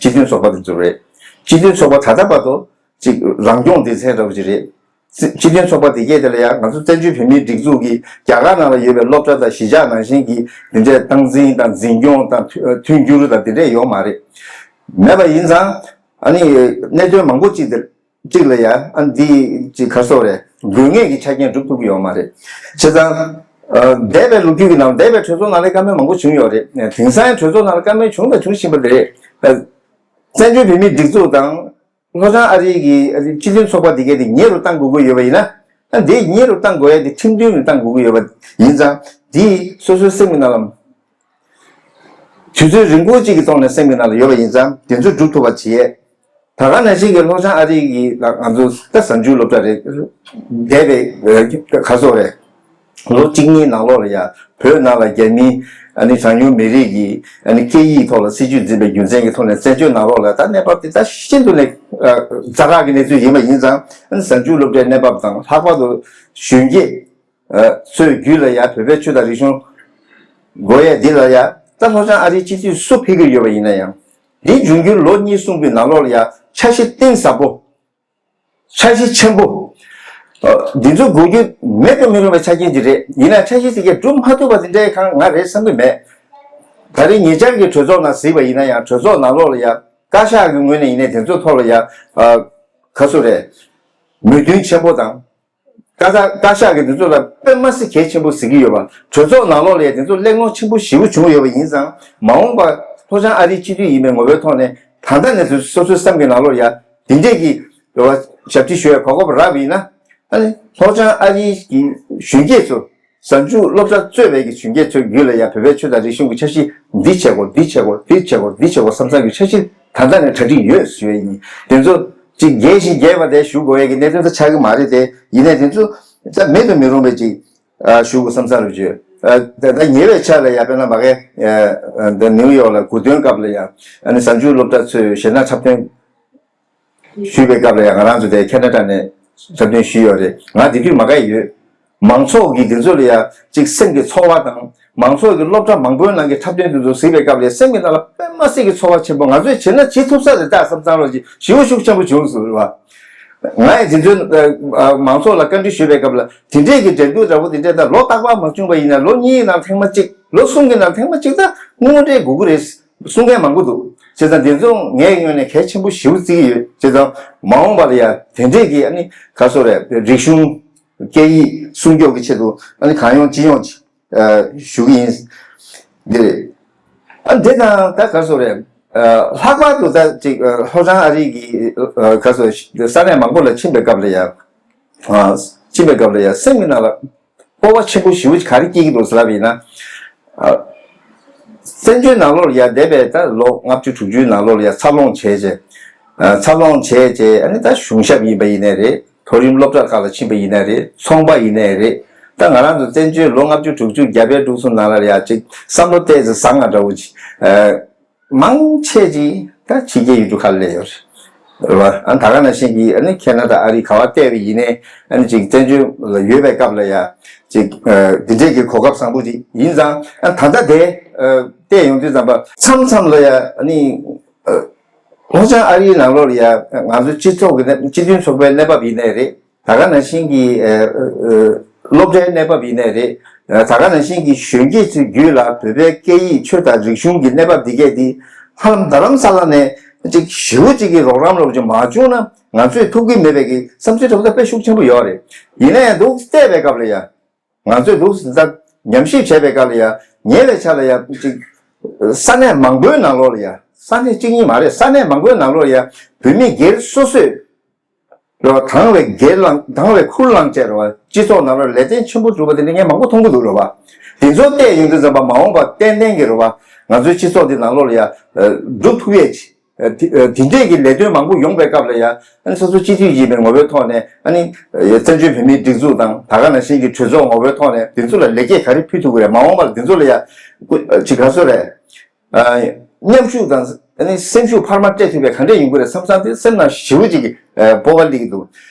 སྤྱི་མཐུན་ཚོགས་པ་དེ་ཚོ་རེད། སྤྱི་མཐུན་ཚོགས་པ་ད་ལྟ་བར་དུ་ཅིག་རང་སྐྱོང་སྡེ་ཚན་འདྲ་བོ་ཅིག་རེད། སྤྱི་མཐུན་ཚོགས་པ་དེ་གས་དེ་ལ་ཡང་ང་ཚོ་བཙན་བྱོལ་བོད་མིའི་སྒྲིག་འཛུགས་ཀྱི་རྒྱ་གར་ནང་ལ་ཡོད་པའི་སློབ་གྲྭ་དང་གཞིས་ཆགས་ནང་བཞིན་གྱི་དེ་འདྲའི་སྟངས་འཛིན་དང་འཛིན་སྐྱོང་དང་མཐུན་འགྱུར་དང་དེ་འདྲས་ཡོད་མ་རེད། མེད་པ་ཡིན་ཙང་། ཨ་ནི་གནད་དོན་མང་པོ་ཅིག་དེ་ཅིག་ལ་ཡང་ཨ་ནི་འདི་ཅིག་ག་སོགས་རེད། དགོས་ངེས་ཀྱི་ཆ་རྐྱེན་སྒྲུབ་ཐུབ་ཀྱི་ཡོད་མ་རེད། བྱས་ཙང་འདས་པའི་ལོ་རྒྱུས་ཀྱི་ནང་འདས་པའི་གྲོས་ཚོགས་ནང་ལ་བཀའ་མོལ་མང་པོ་བྱུང་ཡོད་རེད། དེང་སང་གྲོས་ཚོགས་ནང་ལ་བཀའ་མོལ་བྱུང་དང་འབྱུང་བཞིན་པ་དེ་རེད། བཙན་བྱོལ་བོད་མིའི་སྒྲིག་འཛུགས་དང་། ལྷོ་བྱང་ཨ་རི་གི་སྤྱི་མཐུན་ཚོགས་པ་དེ་གས་དེ་ཉེ་རུ་གཏང་དགོས་ཀྱི་ཡོད་པ་ཡིན་ན། ད་དེ་ཉེ་རུ་གཏང་དགོས་ཡ་དེ་ཁྲིམས་མཐུན་ནས་གཏང་དགོས་ཀྱི་ཡོད་པ་ཡིན་ཙང་། དེ་སོ་སོའི་སེམས་ཀྱི་ནང་ལ་དུས་ཚོད་རིང་པོ་གཅིག་གི་ཐོག་ནས་སེམས་ཀྱི་ནང་ལ་ཡོད་པ་ཡིན་ཙང་། དེ་ཚོ་སྒྲུབ་ཐུབ་པ་བྱེད་ཡས། ད་ག་ནང་བཞིན་གྱི་ལྷོ་བྱང་ཨ་རི་གི་ལ་ང་ཚོ་ད་གཟའ་མཇུག་སློབ་གྲྭ་རེད། འདས་པའི་ག་ཚོད་རེད། ལོ་གཅིག་གཉིས་ནང་ལོགས་ལ་ཡ་བོད་ནང་ལ་རྒྱ་མིའི་ཨ་ནི་གྲངས་ཉུང་མི་རིགས་ཀྱི་ཨ་ནི་སྐད་ཡིག་ཐོག་ལ་སྲིད་ཇུས་འཛིན་པའི་རྒྱུ་མཚན་གྱི་ཐོག་ནས་བཙན་བྱོལ་ནང་ལོགས་ལ་ད་གནས་བབ་དེ་ད་ཤིན་ཏུ་ནས་ཛ་དྲག་གི་གནས་ཚུལ་ཡིན་པ་ཡིན་ཙང་། ཨ་ནི་གཟའ་མཇུག་སློབ་གྲྭའི་གནས་བབ་དང་། ལྷག་པར་དུ་གཞོན་སྐྱེས་ཚོའི་རྒྱུད་ལ་ཡ་བོད་པའི་ཆོས་དང་རིག་གཞུང་དགོས་ཡས་འདི་ལ་ཡ། ད་ལྷོ་བྱང་ཨ་རིའི་སྤྱི་འཐུས་སུ་ཕེབས་ཀྱི་ཡོད་པ་ཡིན་ན་ཡང་། འདི་འབྱུང་འགྱུར་ལོ་གཉིས་གསུམ་གྱི་ནང་ལོགས་ལ་ཡ་འཆར་གཞི་གཏིང་ཟབ་པོ། འཆར་གཞི་ཆེན་པོ། ཨ། འདི་ཚོ་དགོས་རྒྱུ་མེད་དུ་མི་རུང་བའི་ཆ་རྐྱེན་ཅིག་རེད། ཡིན་ན་འཆར་གཞི་དེ་གས་གྲུབ་མ་ཐུབ་པ་དེ་འདྲའི་གང་ང་རེད་བསམ་གྱི་མེད། ད་རེས་ཉེ་ཆར་གྱི་གྲོས་ཚོགས་ནང་གཟིགས་པ་ཡིན་ན་ཡང་། གྲོས་ཚོགས་ནང་ལོགས་ལ་ཡ་བཀའ་ཤག་གི་ངོས་ནས་ཡིན་ནའི་དེ་ཚོའི་ཐོག་ལ་ཡ། ཨ། ག་ཚོད་རེད། མོས་མཐུན་ཆེན་པོ་དང་། བཀའ་ཤག་བཀའ་ཤག་གིས་འདི་ཚོ་ལ་དཔེ་མ་སྲིད་གལ་ཆེན་པོ་གཟིགས་ཀྱི་ཡོད་པ། གྲོས་ཚོགས་ནང་ལོགས་ལ་ཡང་འདི་ཚོ་གླེང་སློང་ཆེན་པོ་ཞེ་པོ་བྱུང་ཡོད་པ་ཡིན་ཙང་། མ་འོངས་པ་ལྷོ་བྱང་ཨ་རིའི་སྤྱི་འཐུས་ཡིན་པའི་ངོ་བོའི་ཐོག་ནས་ད་ལྟ་ནས་བཟུང་སོ་སོའི་སེམས་ཀྱི་ནང་ལོགས་ལ་ཡ་དེ་འདྲས་ཀྱི་ཞབས་ཕྱི་ཞུ་ཡ་གོ་སྐབས་རག་པ་ཡིན་ན། ཨ་ནི་ལྷོ་བྱང་ཨ་རིའི་གི་གཞོན་སྐྱེས་ཚོ། གཟའ་མཇུག་སློབ་གྲྭ་གཙོས་པའི་གི་གཞོན་སྐྱེས་ཚོའི་རྒྱུད་ལ་ཡ་བོད་པའི་ཆོས་དང་རིག་གཞུང་གི་འཆར་གཞི་འདི་བྱེད་དགོས། འདི་བྱེད་དགོས། འདི་བྱེད་དགོས། འདི་བྱེད་དགོས་བསམ་བསམ་གྱི་འཆར་གཞི་ད་ལྟ་ནས་གྲ་སྒྲིག་ཡོད་ཞུ་ཡ་ཡིན། དེ་ཚོ་ཅིག་རྒྱས་ཤིང་རྒྱས་པ་དེ་ཞུ་དགོས་ཡ་གི་གནད་དོན་ད་ཆགས་ཀྱི་མ་རེད་དེ། ཡིན་ནའི་དེ་ཚོ་ད་མེད་དུ་མི་རུང་བའི་ཅིག་ཨ་ཞུ་དགོས་བསམ་བསམ་རེད་བརྗོད། ད་ད་ཉེ་བའི་ཆར་ལ་ཡ་དཔེར་ན་མ་གི་འདི་ནིའུ་ཡོག་ལ་དགུ་སྟོན་སྐབས་ལ་ཡ་ཨ་ནི་གཟའ་མཇུག་སློབ་གྲྭ་ཚོས་གཞས་སྣ་འཁྲབ་སྟོན་ཞུས་པའི་སྐབས་ལ་ཡ་ང་རང་ཚོ་དེ་ཁེ་ན་ཌ་ནས་འཁྲབ་སྟོན་ཞུས་ཡོད་རེད། ང་དེ་དུས་མ་གི་ཡོད། མང་ཚོགས་ཀྱི་འདི་ཚོ་ལ་ཡ་གཅིག་སེམས་ཀྱི་ཚོར་བ་དང་མང་ཚོགས་ཀྱི་སློབ་གྲྭ་མང་པོའི་ནང་གི་འཁྲབ་སྟོན་དེ་ཚོ་གཟིགས་པའི་སྐབས་ལ་ཡ་སེམས་ཀྱི་ནང་ལ་དཔེ་མ་སྲིད་ཀྱི་ཚོར་བ་ཆེན་པོ། ང་ཚོས་བྱས་ན་བྱེད་ཐུབ་ས་རེད་ད་བསམ་བསམ་རོགས་ཀྱི་ཞེ་པོ་ཤུགས་ཆེན་པོ་བྱུང་སོང་རེད་བ། ང་ཡང་དེ་ཚོའི་མང་ཚོགས་ལ་བཀའ་འདྲི་ཞུས་པའི་སྐབས་ལ་དེ་འདྲས་ཀྱི་འགྲན་བསྡུར་འདྲ་པོ་དེ་འདྲས་ད་ལོ་རྟག་པར་མ་བྱུང་བ་ཡིན་ན་ལོ་གཉིས་ནང་ཐེངས་མ་གཅིག་ལོ་གསུམ་གྱི་ནང་ཐེངས་མ་གཅིག་ད་དངོས་འབྲེལ་དགོས་ཀྱི་རེད་གསུང་མཁན་མང་པོ་འདུག་བྱས་ཙང་དེ་ཚོ་ངའི་ངོས་ནས་གལ་ཆེན་པོ་ཞེ་པོ་བརྩི་གི་ཡོད། བྱས་ཙང་མ་འོངས་པ་ལ་ཡ་དེ་འདྲས་ཀྱི་ཨ་ནི་ག་སོ་རེད་རིག་གཞུང་སྐད་ཡིག་སྲུང་སྐྱོབ་ཀྱི་ཆེད་དུ་ཨ་ནི་གང་ཡོང་ཅི་ཡོང་ཅིག་ཞུ་གི་ཡིན། འདི་རེད། ཨ་འདི་དང་ད་ག་སོ་རེད། ལྷག་པར་དུ་ད་ཅིག་ལྷོ་བྱང་ཨ་རི་གི་ག་སོ་ས་གནས་མང་པོ་ལ་ཕྱིན་པའི་སྐབས་ལ་ཡ་ཕྱིན་པའི་སྐབས་ལ་ཡ་སེམས་ཀྱི་ནང་ལ་སྤོབས་པ་ཆེན་པོ་ཞེ་པོ་ཅིག་ག་རེ་སྐྱེ་གི་འདུག་ཟེར་ལབ་པ་ཡིན་ན། བཙན་བྱོལ་ནང་ལོགས་ལ་ཡ་འདས་པའི་ད་ལོ་ལྔ་བཅུ་དྲུག་ཅུའི་ནང་ལོགས་ལ་ཡ་འཚར་ལོངས་བྱས་རྗེས། འཚར་ལོངས་བྱས་རྗེས་ཨ་ནི་ད་གཞུང་ཞབས་ཡིན་པ་ཡིན་ནའི་རེད། མཐོ་རིམ་སློབ་གྲྭ་ཁག་ལ་ཕྱིན་པ་ཡིན་ནའི་རེད། ཚོང་པ་ཡིན་ནའི་རེད། ད་ང་རང་ཚོ་བཙན་བྱོལ་ལོ་ལྔ་བཅུ་དྲུག་ཅུ་རྒྱ་བལ་འབྲུག་གསུམ་ནང་ལ་ཡ་ཅིག་བསམ་བློ་ཏོག་ཙམ་བཟང་ང་འདྲ་བོ་ཅིག་མང་ཆེ་ཅིག་ད་ཕྱི་རྒྱལ་ཡུལ་གྲུ་ཁག་ལ་སླེབས་ཡོད་རེད། རེད་བ། ཨ་ད་ག་ནང་བཞིན་གྱི་ཨ་ནི་ཁེ་ན་ཌ་ཨ་རི་ག་བ་བལྟས་པ་ཡིན་ནའི་ཨ་ནི་ཅིག་བཙན་བྱོལ་ལ་ཡོད་པའི་སྐབས་ལ་ཡ་ཅིག་འདི་འདྲས་ཀྱི་གོ་སྐབས་བཟང་པོ་ཅིག་ཡིན་ཙང་ཨ་ད་ལྟ་དེ་བལྟས་ཡོང་དུས་ཙམ་པ་མཚམས་མཚམས་ལ་ཡ་ཨ་ནི། ལྷོ་བྱང་ཨ་རིའི་ནང་ལོགས་ལ་ཡ་ང་ཚོ་སྤྱི་ཚོགས་ཀྱི་གནས་སྤྱི་མཐུན་ཚོགས་པའི་གནས་བབ་ཡིན་ནའི་རེད། ད་ག་ནང་བཞིན་གྱི་སློབ་གྲྭའི་གནས་བབ་ཡིན་ནའི་རེད། ད་ག་ནང་བཞིན་གྱི་གཞོན་སྐྱེས་ཚོའི་རྒྱུད་ལ་བོད་པའི་སྐད་ཡིག་ཆོས་དང་རིག་གཞུང་གི་གནས་བབ་འདི་གས་འདི་ཧ་ལམ་རྡ་རམ་ས་ལ་ནས་ཅིག་ཞེ་པོ་ཅིག་གི་རོགས་རམ་རོགས་ཅིག་མ་བྱུང་ན་ང་ཚོས་ཐུབ་ཀྱི་མེད་པའི་གི་བསམ་ཚུལ་འདྲ་པོ་ད་དཔེ་ཤུགས་ཆེན་པོ་ཡོད་རེད། ཡིན་ན་ཡང་འདུག་བལྟས་པའི་སྐབས་ལ་ཡ། ང་ཚོས་འདུག་ཟེར་ད་ཉམས་ཞིབ་བྱས་པའི་སྐབས་ལ་ཡ་ཉེ་བའི་ཆར་ལ་ཡ་ཅིག་ས་གནས་མང་པོའི་ནང་ལོགས་ལ་ཡ་ས་གནས་གཅིག་གཉིས་མ་རེད། ས་གནས་མང་པོའི་ནང་ལོགས་ལ་ཡ་བོད་མི་སྒེར་སོ་སོས་རོ་དང་བའི་སྒེར་ལངས་དང་བའི་ཁུར་ལངས་བྱས་རོ་བ་སྤྱི་ཚོགས་ནང་ལོགས་ལས་དོན་ཆེན་པོ་བསྒྲུབས་པ་དེ་འདྲ་ངས་མང་པོ་མཐོང་གི་འདུག་རོ་བ། དེ་ཚོ་བལྟས་ཡོང་དུས་ཙམ་པ་མ་འོངས་པ་ཏན་ཏན་གྱི་རོ་བ་ང་ཚོའི་སྤྱི་ཚོགས་འདི་ནང་ལོགས་ལ་ཡ་སྒྲུབ་ཐུབ་ཡས་ཅིག་དེ་དེ་འདྲས་ཀྱི་ལས་དོན་མང་པོ་ཡོང་པའི་སྐབས་ལ་ཡང་ཨ་ནི་སོ་སོ་སྤྱི་འཐུས་ཡིན་པའི་ངོ་བོའི་ཐོག་ནས་ཨ་ནི་བཙན་བྱོལ་བོད་མིའི་སྒྲིག་འཛུགས་དང་ད་ག་ནང་བཞིན་གྱི་གྲོས་ཚོགས་ངོ་བོའི་ཐོག་ནས་དེ་ཚོ་ལ་ལེགས་སྐྱེས་ག་རེ་ཕུལ་ཐུབ་ཀྱི་རེད། མ་འོངས་པར་དེ་ཚོ་ལ་ཡང་ཅིག་ག་ཚོད་རེད། མཉམ་ཞུགས་དང་ཨ་ནི་སེམས་ཤུགས་འཕར་མ་སྤྲད་ཐུབ་པའི་ག་འདྲས་ཡོང་གི་རེད་བསམ་བསམ་དེ་སེམས་ནང་ཞེ་པོ་ཅིག་གི་སྤོབས་པ་སླེབས་ཀྱི་འདུག་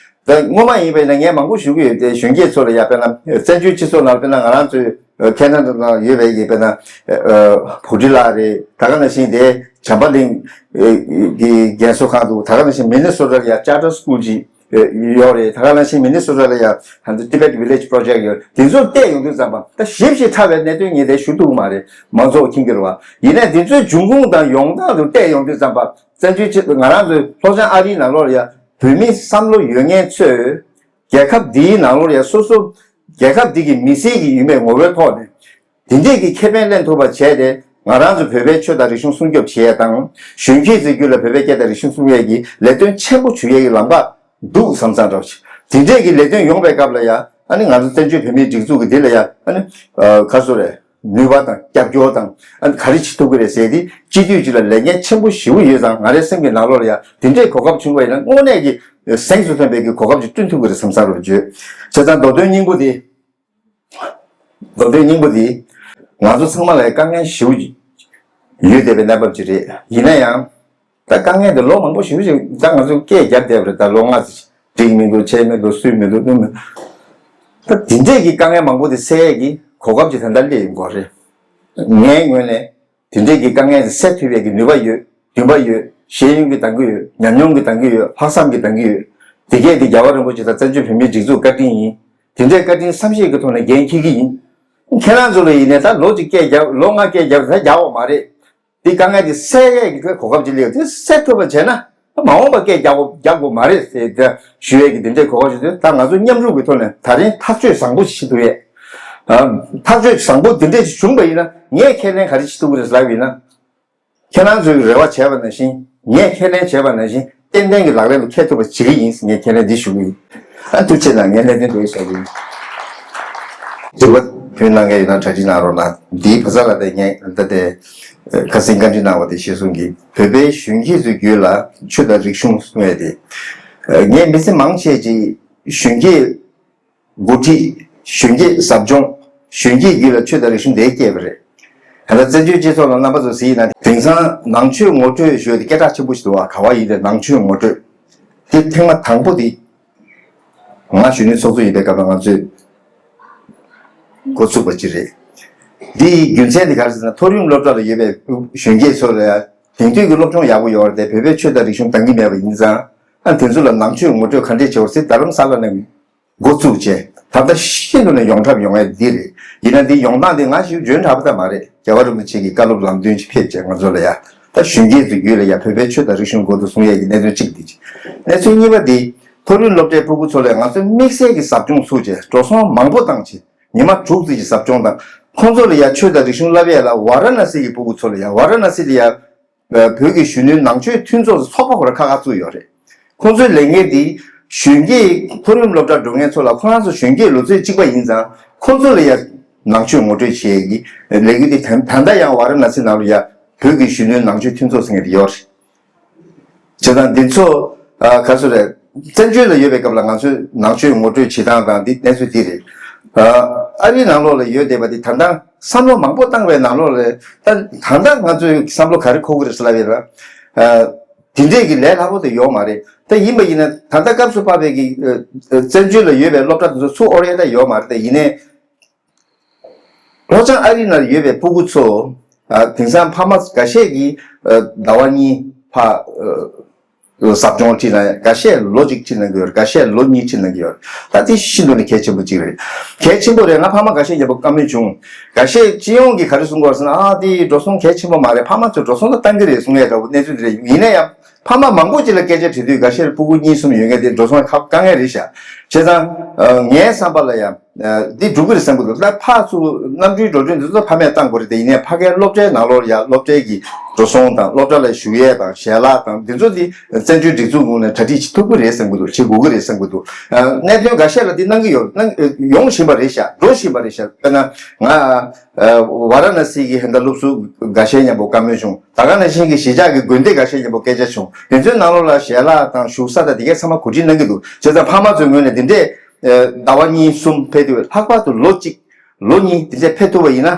ད་སྔོན་མ་ཡིན་པ་ཡིན་ན་ངས་མང་པོ་ཞུ་གི་ཡོད་དེ་གཞོན་སྐྱེས་ཚོ་ལ་ཡང་དཔེར་ན་བཙན་བྱོལ་སྤྱི་ཚོགས་ནང་དཔེར་ན་ང་རང་ཚོའི་ཁེ་ན་ཌ་ནང་ཡོད་པའི་ཡིན་པས་ན་བྷུ་ཊི་ལགས་རེད། ད་ག་ནང་བཞིན་དེ་བྱམས་པ་གླིང་གི་རྒན་གསོ་ཁང་འདུག་ད་ག་ནང་བཞིན་མི་ནི་སོ་ཊ་ལ་ཡ་Charter School་ཅིག་ཡོད་རེད། ད་ག་ནང་བཞིན་མི་ནི་སོ་ཊ་ལ་ཡ་ཧན་Tibet Village Project་ཡོད། དེ་ཚོར་བལྟས་ཡོང་དུས་ཙམ་པ་ད་ཞིབ་ཞིབ་ཕྲ་བའི་གནད་དོན་ངས་དེ་ཞུ་ཐུབ་ཀྱི་མ་རེད། མང་ཚོགས་མཁྱེན་གྱི་རེད་བ། ཡིན་ནའི་དེ་ཚོའི་འབྱུང་ཁུངས་དང་ཡོང་སྟངས་དུ་བལྟས་ཡོང་དུས་ཙམ་པ་བཙན་བྱོལ་སྤྱི་ང་རང་ཚོའི་ལྷོ་བྱང་ཨ་རིའི་ནང་ལོགས་ལ་ཡ་བོད་མི་བསམ་བློ་ཡོད་མཁན་ཚོས། རྒྱལ་ཁབ་འདིའི་ནང་ལོགས་ལ་ཡ་སོ་སོ་རྒྱལ་ཁབ་འདི་གི་མི་སེར་གྱི་ཡིན་པའི་ངོ་བོའི་ཐོག་ནས་དེ་འདྲས་ཀྱི་ཁེ་ཕན་ལེན་ཐུབ་པ་བྱས་ཏེ་ང་རང་ཚོ་བོད་པའི་ཆོས་དང་རིག་གཞུང་སྲུང་སྐྱོབ་བྱེད་ཡས་དང་གཞོན་སྐྱེས་ཚོའི་རྒྱུད་ལ་བོད་པའི་སྐད་དང་རིག་གཞུང་སྲུང་ཡས་ཀྱི་ལས་དོན་ཆེན་པོ་བྱུང་ཡས་ཀྱི་ལམ་ཁ་འདུག་བསམ་བསམ་འདྲ་བོ་ཞིག་དེ་འདྲས་ཀྱི་ལས་དོན་ཡོང་པའི་སྐབས་ལ་ཡ་ཨ་ནི་ང་ཚོ་བཙན་བྱོལ་བོད་མིའི་སྒྲིག་འཛུགས་ཀྱི་འདི་ལ་ཡ་ཨ་ནི་ག་ཚོད་རེད། ནུས་པ་དང་རྒྱབ་སྐྱོར་དང་ཨ་ནི་ག་རེ་བྱེད་ཐུབ་ཀྱི་རེད་ཟེར་དེ་སྤྱི་འཐུས་ཅིག་ལ་ལས་འགན་ཆེན་པོ་ཞེ་པོ་ཡོད་ཙང་ང་རའི་སེམས་ཀྱི་ནང་ལོགས་ལ་ཡ་དེ་འདྲའི་གོ་སྐབས་བྱུང་བ་ཡིན་ན་དངོས་གནས་ཀྱི་གཟེངས་སུ་ཐོན་པའི་གི་གོ་སྐབས་ཅིག་བསྐྲུན་ཐུབ་ཀྱི་རེད་བསམ་བསམ་རོགས་བརྗོད། བྱས་ཙང་མདོ་དོན་སྙིང་པོ་དེ་མདོ་དོན་སྙིང་པོ་དེ་ང་ཚོ་ཚང་མ་ལ་དཀའ་ངལ་ཞེ་པོ་ཡོད་བསྡད་པའི་གནས་བབ་ཅིག་རེད། ཡིན་ན་ཡང་། ད་དཀའ་ངལ་འདི་ལོ་མང་པོ་ཞེ་པོ་ཅིག་ད་ང་ཚོས་སྐད་བརྒྱབ་བསྡད་པ་རེད། ད་ལོ་ལྔ་ཙམ་འགྲིག་མི་འདུག་བྱས་མི་འདུག་སུས་མི་འདུག་སྣུམ་མི་འདུག་ད་དེ་འདྲས་ཀྱི་དཀའ་ངལ་མང་པོ་དེ་སེལ་ཡས་ཀྱི་གོ་སྐབས་ཅིག་ད་ལྟ་སླེབས་ཡོང་གི་རེད། ངའི་ངོས་ནས་དེ་འདྲས་ཀྱི་དཀའ་ངལ་དེ་སེལ་ཐུབ་ཡས་ཀྱི་ནུས་པ་ཡོད། འདུན་པ་ཡོད། ཤེས་ཡོན་གྱི་འདང་གི་ཡོད། ཉམས་མྱོང་གི་འདང་གི་ཡོད། ལྷག་བསམ་གྱི་འདང་གི་ཡོད། དེ་གས་དེ་རྒྱལ་བ་རིན་པོ་ཆེ་དང་བཙན་བྱོལ་བོད་མིའི་སྒྲིག་འཛུགས་བཀའ་དྲིན་ཡིན། དེ་འདྲའི་བཀའ་དྲིན་བསམ་ཤེས་ཀྱི་ཐོག་ནས་འགན་འཁྱེར་གྱི་ཡིན། ཁྱེད་རང་ཚོ་ལ་ཡིན་ནའི་ད་ལོ་གཅིག་སྐད་བརྒྱབ་ལོ་ལྔ་སྐད་བརྒྱབ་ད་རྒྱག་འོག་མ་རེད། འདི་དཀའ་ངལ་འདི་སེལ་ཡས་ཀྱི་གོ་སྐབས་ཅིག་སླེབས་ཡོད། དེ་སེལ་ཐུབ་པ་བྱས་ན་མ་འོངས་པ་སྐད་རྒྱག་དགོས་རྒྱག་དགོས་མ་རེད་ཟེར་ཏེ་ཞུ་ཡས་ཀྱི་དེ་འདྲའི་གོ་སྐབས་ཅིག་འདུག་ད་ང་ཚོ་མཉམ་རུབ་ཀྱི་ཐོག་ནས་ད་རིང་ཐག་གཅོད་བཟང་པོ་ཞིག་བྱེད་ཐུབ་ཡས། ཐག་གཅོད་བཟང་པོ་འདི་འདྲས་ཞིག་བྱུང་པ་ཡིན་ན་ངས་ཁས་ལེན་ག་རེ་བྱེད་ཐུབ་ཀྱི་རེད་ཟེར་ལབ་ཡིན་ན། ཁྱེད་རང་ཚོས་རེ་བ་བྱས་པ་ནང་བཞིན་ངས་ཁས་ལེན་བྱས་པ་ནང་བཞིན་ཏན་ཏན་གྱི་ལག་ལེན་དུ་འཁེལ་ཐུབ་པ་བྱེད་ཀྱི་ཡིན་ཟེར་ངས་ཁས་ལེན་འདི་ཞུ་གི་ཡིན། ཨ་ཐུགས་རྗེ་གནང་། ངས་གནད་དོན་དེ་བཤད་ཀྱི་ཡིན། དྲི་བ་ཕུལ་གནང་མཁན་ཡོད་ན་གྲ་སྒྲིག་གནང་རོགས་གནང་། འདིའི་བར་མཚམས་ལ་དེ་ངས་ད་ལྟ་དེ་ཁ་སང་བཀའ་འདྲི་གནང་བ་དེ་གཞིར་བཟུང་གིས་བོད་པའི་གཞོན་སྐྱེས་ཚོའི་རྒྱུད་ལ་ཆོས་དང་རིག་གཞུང་གསུང་ཡས་དེ་ངས་མི་ཚེ་མང་ཆེ་ཅིག་གཞོན་སྐྱེས་འགོ་ཁྲིད། གཞོན་སྐྱེས་ཟབ་སྦྱོང་ གཞོན་སྐྱེས་རྒྱུད་ལ་ཆོས་དང་རིག་གཞུང་དེ་སྐྱེས་པ་རེད། ད་ལྟ་བཙན་བྱོལ་སྤྱི་ཚོགས་ལ་རྣམ་པ་ཚོ་གཟིགས་ན་དེང་སང་ནང་ཆོས་ངོ་སྤྲོད་ཞུ་ཡ་དེ་སྐད་གྲགས་ཆེན་པོ་ཞིག་འདུག་བ། ག་བ་ཡིན་ཏེ་ནང་ཆོས་ངོ་སྤྲོད་དེ་ཐེངས་མ་དང་པོ་དེ་ང་གཞོན་ནུའི་ཚོགས་གཙོ་ཡིན་པའི་སྐབས་ལ་ང་ཚོས་འགོ་ཚུགས་པ་ཅིག་རེད། འདིའི་རྒྱུ་མཚན་དེ་ག་རེ་ཟེར་ན། མཐོ་རིམ་སློབ་གྲྭ་ལ་ཡོད་པའི་གཞོན་སྐྱེས་ཚོ་ལ་ཡང་དེང་དུས་ཀྱི་སློབ་སྦྱོང་ཡག་པོ་ཡོད་རེད་དེ། བོད་པའི་ཆོས་དང་རིག་གཞུང་འདང་གི་མེད་པ་ཡིན་ཙང་། ཨ། དེ་ཚོ་ལ་ནང་ཆོས་ངོ་སྤྲོད་ག་འདྲས་བྱེད་དགོས་རེད་ཟེར་རྡ་རམ་ས་ལ་ནས་འགོ་བཙུགས་བྱས། ད་ལྟ་ཤིན་ཏུ་ནས་ཡོངས་གྲགས་ཡོང་ཡ་འདི་རེད། ཡིན་ན་འདི་ཡོང་སྟངས་འདི་ང་ཞིག་འཇོན་དྲགས་པ་ད་མ་རེད། རྒྱལ་བ་རིན་པོ་ཆེ་གིས་བཀའ་སློབ་ལམ་སྟོན་ཅིག་ཕེབས་བྱས་ང་ཚོ་ལ་ཡ། ད་གཞོན་སྐྱེས་ཚོའི་རྒྱུད་ལ་ཡ་བོད་པའི་ཆོས་དང་རིག་གཞུང་འགོ་འཛུགས་གསུང་ཡས་ཀྱི་གནད་དོན་གཅིག་འདི་བྱས། གནས་ཚུལ་གཉིས་པ་འདི་མཐོ་རིམ་སློབ་གྲྭའི་སྤུ་གུ་ཚོ་ལ་ང་ཚོས་དམིགས་བསལ་གྱི་ཟབ་སྦྱོང་ཚུགས་བྱས་འགྲོ་སོང་མང་པོ་བཏང་བྱས་ཉི་མ་དྲུག་ཙམ་གྱི་ཟབ་སྦྱོང་དང་། ཁོང་ཚོ་ལ་ཡ་ཆོས་དང་རིག་གཞུང་བསླབ་ཡས་ལ་ཝཱ་ར་ཎ་སི་གི་སྤུ་གུ་ཚོ་ལ་ཡ་ཝཱ་ར་ཎ་སི་ལ་ཡ་བོད་ཀྱི་གཞོན་ནུའི་ནང་ཆོས་མཐུན་ཚོགས་ཚོགས་པ་ཁོ་ར་ཁག་ཁག་བཙུགས་ཡོད་རེད། ཁོང་ཚོའི་ལས་འགན་འདི་གཞོན་སྐྱེས་མཐོ་རིམ་སློབ་གྲྭར་འགྲོ་མཁན་ཚོ་ལ་ཁོ་རང་ཚོ་གཞོན་སྐྱེས་ལོ་ཚོད་གཅིག་པ་ཡིན་ཙང་ཁོང་ཚོ་ལ་ཡ་ནང་ཆོས་ངོ་སྤྲོད་བྱེད་ཡས་ཀྱི་ལས་འགུལ་འདི་ད་ད་ལྟ་ཡང་ཝཱ་ར་ཎ་སི་ནང་ལ་ཡ་བོད་ཀྱི་གཞོན་ནུའི་ནང་ཆོས་མཐུན་ཚོགས་ཟེར་མཁན་དེ་ཡོད་རེད། བྱས་ཙང་འདི་ཚོ་ཨ་ག་ཚོད་རེད། བཙན་བྱོལ་ལ་ཡོད་པའི་སྐབས་ལ་ང་ཚོས་ནང་ཆོས་ངོ་སྤྲོད་བྱེད་སྟངས་དང་འདི་གནས་ཚུལ་འདི་རེད། ཨ་ཨ་རིའི་ནང་ལོགས་ལ་ཡོད་བསྡད་པ་འདི་ད་ལྟ་བསམ་བློ་མང་པོ་བཏང་བའི་ནང་ལོགས་ལ་ད་ད་ལྟ་ང་ཚོའི་བསམ་བློ་ག་རེ་འཁོར་གི་རེད་ཟེར་ལབ་ཡོད་ན། ཨ་དེ་འདྲས་ཀྱི་ལས་སླ་པོ་དེ་ཡོད་མ་རེད། ད་ཡིན་པ་ཡིན་ན་ད་ལྟ་སྐབས་སུ་བབས་པའི་གི་ཨ་ཨ་བཙན་བྱོལ་ལ་ཡོད་པའི་སློབ་གྲྭ་དེ་ཚོ་ཚུར་དབོར་ཡས་ད་ཡོད་མ་རེད། ད་ཡིན་ནའི། ལྷོ་བྱང་ཨ་རི་ནང་ཡོད་པའི་སྤུ་གུ་ཚོ། ཨ་དེང་སང་ཕ་མ་འགའ་ཤས་ཀྱིས་ཨ་ཟླ་བ་གཉིས་ཕར་ཨ་ཟབ་སྦྱོང་ཁྲིད་གནང་ཡ། འགའ་ཤས་ལོ་གཅིག་ཁྲིད་གནང་གི་ཡོད་རེད། འགའ་ཤས་ལོ་གཉིས་ཁྲིད་གནང་གི་ཡོད་རེད། ད་དེ་ཤིན་ཏུ་ནས་གལ་ཆེན་པོ་གཅིག་རེད། གལ་ཆེན་པོ་རེད། ང་ཕ་མ་འགའ་ཤས་ཀྱི་བཀའ་མོལ་བྱུང་། འགའ་ཤས་སྤྱི་ཡོངས་ཀྱིས་ག་རེ་གསུང་གི་ཡོད་ཟེར་ན། ཨ་དེ་འགྲོ་སོང་གལ་ཆེན་པོ་མ་རེད། ཕ་མ་ཚོས་འགྲོ་སོང་ད་བཏང་གི་རེད་གསུང་ཡ་འདྲ་བོ་གནས་ཚུལ་དེ་རེད། ཡིན་ན་ཡང་ཕ་མ་མང་པོ་ཅིག་ལ་སྐད་ཆ་དྲིས་དུས་འགའ་ཤས་ལ་སྤུ་གུ་གཉིས་གསུམ་ཡོད་མཁན་དེ་འགྲོ་སོང་ཁ་དཀའ་ངལ་རེད་ཤག་བྱས་ཙང་ཨ་ངའི་བསམ་པ་ལ་ཡང་། འདི་འགྲུབ་ཀྱི་རེད་བསམ་གྱི་འདུག་ད་ཕར་ཚུར་གནམ་གྲུའི་འགྲོ་གྲོན་འདི་ཚོ་ཕ་མས་བཏང་དགོས་རེད་དེ། ཡིན་ནའི་ཕ་གིའི་སློབ་གྲྭའི་ནང་ལོགས་ལ་ཡ་སློབ་གྲྭའི་གི་འགྲོ་སོང་དང་སློབ་གྲྭ་ལ་བཞུགས་ཡས་དང་ཞལ་ལག་དང་འདི་ཚོ་འདི་བཙན་བྱོལ་སྒྲིག་འཛུགས་ངོས་ནས་གྲ་སྒྲིག་བྱེད་ཐུབ་ཀྱི་རེད་བསམ་གྱི་འདུག་བྱེད་དགོས་ཀྱི་རེད་བསམ་གྱི་འདུག་གནད་དོན་འགའ་ཤས་ལ་འདི་གནང་གི་ཡོད། གནང་ཡོང་བཞིན་པ་རེད་ཤག་འགྲོ་བཞིན་པ་རེད་ཤག་དཔེར་ན་ང་ཝཱ་ར་ཎ་སི་གི་ཧན་ད་སློབ་ཟུར་འགའ་ཤས་མཉམ་པོ་བཀའ་མོལ་བྱུང་། ད་ག་ནང་བཞིན་གྱི་གཞིས་ཆགས་ཀྱི་དགོན་སྡེ་འགའ་ཤས་མཉམ་པོ་སྐད་ཆ་བྱུང་། དེ་ཚོའི་ནང་ལོགས་ལ་ཞལ་ལག་དང་བཞུགས་ས་དང་དེ་གས་ཚང་མ་གོ་སྒྲིག་གནང་གི་འདུག་བྱས་ཙང་ཕ་མ་ཚོའི་ངོས་ནས་འདི་འདྲས། ཟླ་བ་གཉིས་གསུམ་ཕེབས་དུས་ལྷག་པར་དུ་ལོ་གཅིག་ལོ་གཉིས་དེ་འདྲས་ཕེབས་ཐུབ་པ་ཡིན་ན།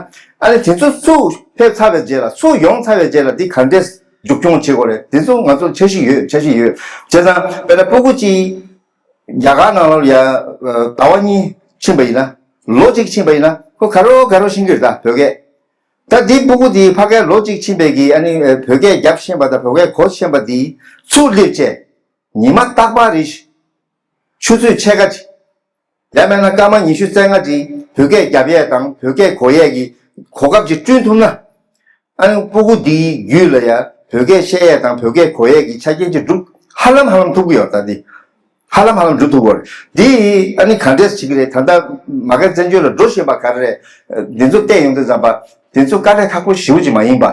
ཨ་ནི་དེ་ཚོ་ཚུར་ཕེབས་ཚར་བའི་རྗེས་ལ་ཚུར་ཡོང་ཚར་བའི་རྗེས་ལ་འདི་ག་འདྲས་མཇུག་སྐྱོང་བྱེད་དགོས་རེད། དེ་ཚོ་ང་ཚོར་འཆར་གཞི་ཡོད། འཆར་གཞི་ཡོད། བྱས་ཙང་དཔེར་ན་སྤུ་གུ་གཅིག་རྒྱ་གར་ནང་ལ་ཡ་ཟླ་བ་གཉིས་ཕྱིན་པ་ཡིན་ན། ལོ་གཅིག་ཕྱིན་པ་ཡིན་ན་ཁོ་ག་རེ་ག་རེ་ཤེས་ཀྱི་རེད་ད་བོད་སྐད། ད་འདི་སྤུ་གུ་འདི་ཕ་གིར་ལོ་གཅིག་ཕྱིན་པའི་གི་ཨ་ནི་བོད་སྐད་རྒྱབ་ཤེས་པ་དང་བོད་སྐད་གོ་ཤེས་པ་འདི་ཚུར་སླེབས་བྱས་ཉི་མ་རྟག་པར་རེ་ཆུ་ཚོད་ཕྱེད་ཀ་ཅིག་ཡང་མིན་ན་སྐར་མ་ཉི་ཤུ་རྩ་ལྔ་ཅིག་བོད་སྐད་རྒྱབ་ཡས་དང་བོད་སྐད་གོ་ཡས་ཀྱི་གོ་སྐབས་ཅིག་བསྐྲུན་ཐུབ་ན། ཨ་ནི་སྤུ་གུ་འདིའི་རྒྱུད་ལ་ཡ་བོད་སྐད་བཤད་ཡས་དང་བོད་སྐད་གོ་ཡས་ཀྱི་ཆ་རྐྱེན་ཅིག་འགྲུབ་ཧ་ལམ་ཧ་ལམ་ཐུབ་ཀྱི་ཡོད། ད་འདི་ཧ་ལམ་ཧ་ལམ་འགྲུབ་ཐུབ་ཀྱི་ཡོད་རེད། འདི་ཨ་ནི་ག་འདྲས་བྱེད་ཀྱི་རེད། ད་ལྟ་མ་གི་བཙན་བྱོལ་ལ་འགྲོ་བཞིན་པ་ག་རེ་རེད། འདི་ཚོ་བལྟས་ཡོང་དུས་ཙམ་པ། དེ་ཚོ་དཀའ་ལས་ཁག་པོ་ཞེ་པོ་ཅིག་མ་ཡིན་པ།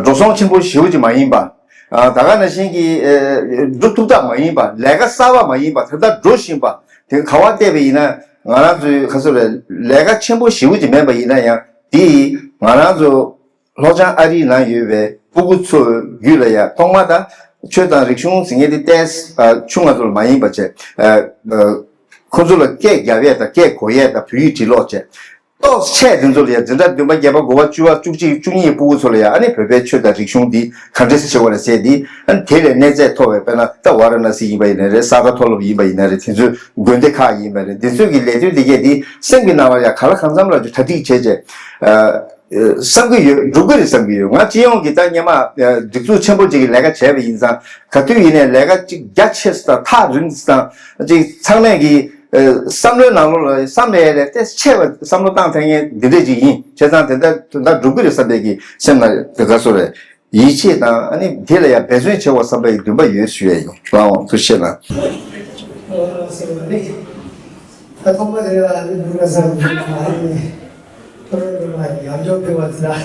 འགྲོ་སོང་ཆེན་པོ་ཞེ་པོ་ཅིག་མ་ཡིན་པ། ད་ག་ནང་བཞིན་གྱི་སྒྲུབ་ཐུབ་ཐབས་མ་ཡིན་པ། ལས་ཀ་གསར་པ་མ་ཡིན་པ། ད་ལྟ་འགྲོ་བཞིན་པ། དེ་ག་བ་བལྟས་པ་ཡིན་ན་ང་རང་ཚོའི་ག་ཚོད་རེད། ལས་ཀ་ཆེན་པོ་ཞེ་པོ་ཅིག་མིན་པ་ཡིན་ན་ཡང་། དེ་ང་རང་ཚོ་ལྷོ་བྱང་ཨ་རིའི་ནང་ཡོད་པའི་སྤུ་གུ་ཚོའི་རྒྱུད་ལ་ཡ་ཐོག་མ་ད་ཆོས་དང་རིག་གཞུང་ཟེར་མཁན་དེ་ཏོག་ཙམ་ཆུང་ང་ཚོ་ལ་མ་ཡིན་པ་བྱས། ཁོ་ཚོ་ལ་སྐད་རྒྱབ་ཡས་དང་སྐད་གོ་ཡས་དང་བོད་ཡིག་འབྲི་ཀློག་བྱས། ཏོག་ཙམ་དེ་ཚོ་ལ་ཡ་འཛིན་གྲྭ་བདུན་པ་བརྒྱད་པ་དགུ་པ་བཅུ་པ་བཅུ་གཅིག་བཅུ་གཉིས་སྤུ་གུ་ཚོ་ལ་ཡ་ཨ་ནི་བོད་པའི་ཆོས་དང་རིག་གཞུང་འདི་ག་འདྲས་སེ་བྱེད་དགོས་རེད་ཟེར་འདི། ཨ་ནི་དེ་ལས་གནས་ཚད་མཐོ་བའི་དཔེར་ན་ད་ཝཱ་ར་ཎ་སི་ཡིན་པ་ཡིན་ན་རེད། ས་ག་མཐོ་སློབ་ཡིན་པ་ཡིན་ན་རེད། དེ་ཚོའི་དགོན་སྡེ་ཁག་ཡིན་པ་རེད། འདི་ཚོའི་གི་ལས་དོན་འདི་གས་འདི་སེམས་ཀྱི་ནང་ལ་ཡ་ག་ལ་གང་འཚམ་ལ་ཅིག་གྲ་སྒྲིག་བྱས་བྱས། བསམ་གྱི་ཡོད། འགྲུབ་ཀྱི་རེད་བསམ་གྱི་ཡོད། ང་སྤྱི་ཡོངས་ཀྱི་ད་སྔོན་མ་སྒྲིག་འཛུགས་ཆེན་པོ་ཅིག་གི་ལས་ཀ་བྱས་པ་ཡིན་ཙང་ག་དུས་ཡིན་ནའི་ལས་ཀ་ཅིག་རྒྱ་ཆེ་ས་དང་ཐག་རིང་ས་དང་ཅིག་ཚང་མས་ཀྱི་བསམ་བློའི་ནང་ལོགས་ལ་བསམ་པའི་ལས་ཏེ་ཆེ་བ་བསམ་བློ་བཏང་ཐེངས་ངེས་འདི་འདྲས་ཅིག་ཡིན། བྱས་ཙང་དེ་འདྲ་དེ་འདྲ་འགྲུབ་ཀྱི་རེད་བསམ་པའི་གི་སེམས་ལ་དེ་ག་སོ་རེད། ཡིད་ཆེས་དང་ཨ་ནི་དེ་ལ་ཡང་འབད་བརྩོན་བྱེད་དགོས་བསམ་པའི་འདུན་པ་ཡོད་ཞུ་ཡས་ཡིན། ལགས་འོང་། ཐུགས་རྗེ་ཆེ་གནང་། ད་ཐོག་མ་དེ་ལ་ཨ་ནི་འབུམ་རམས་པ་ཟེར་བ་ཨ་ནི་མཐོ་རིམ་སློབ་མ་ཡར་འཇོག་ཕེབས་པ་དེ་ལ་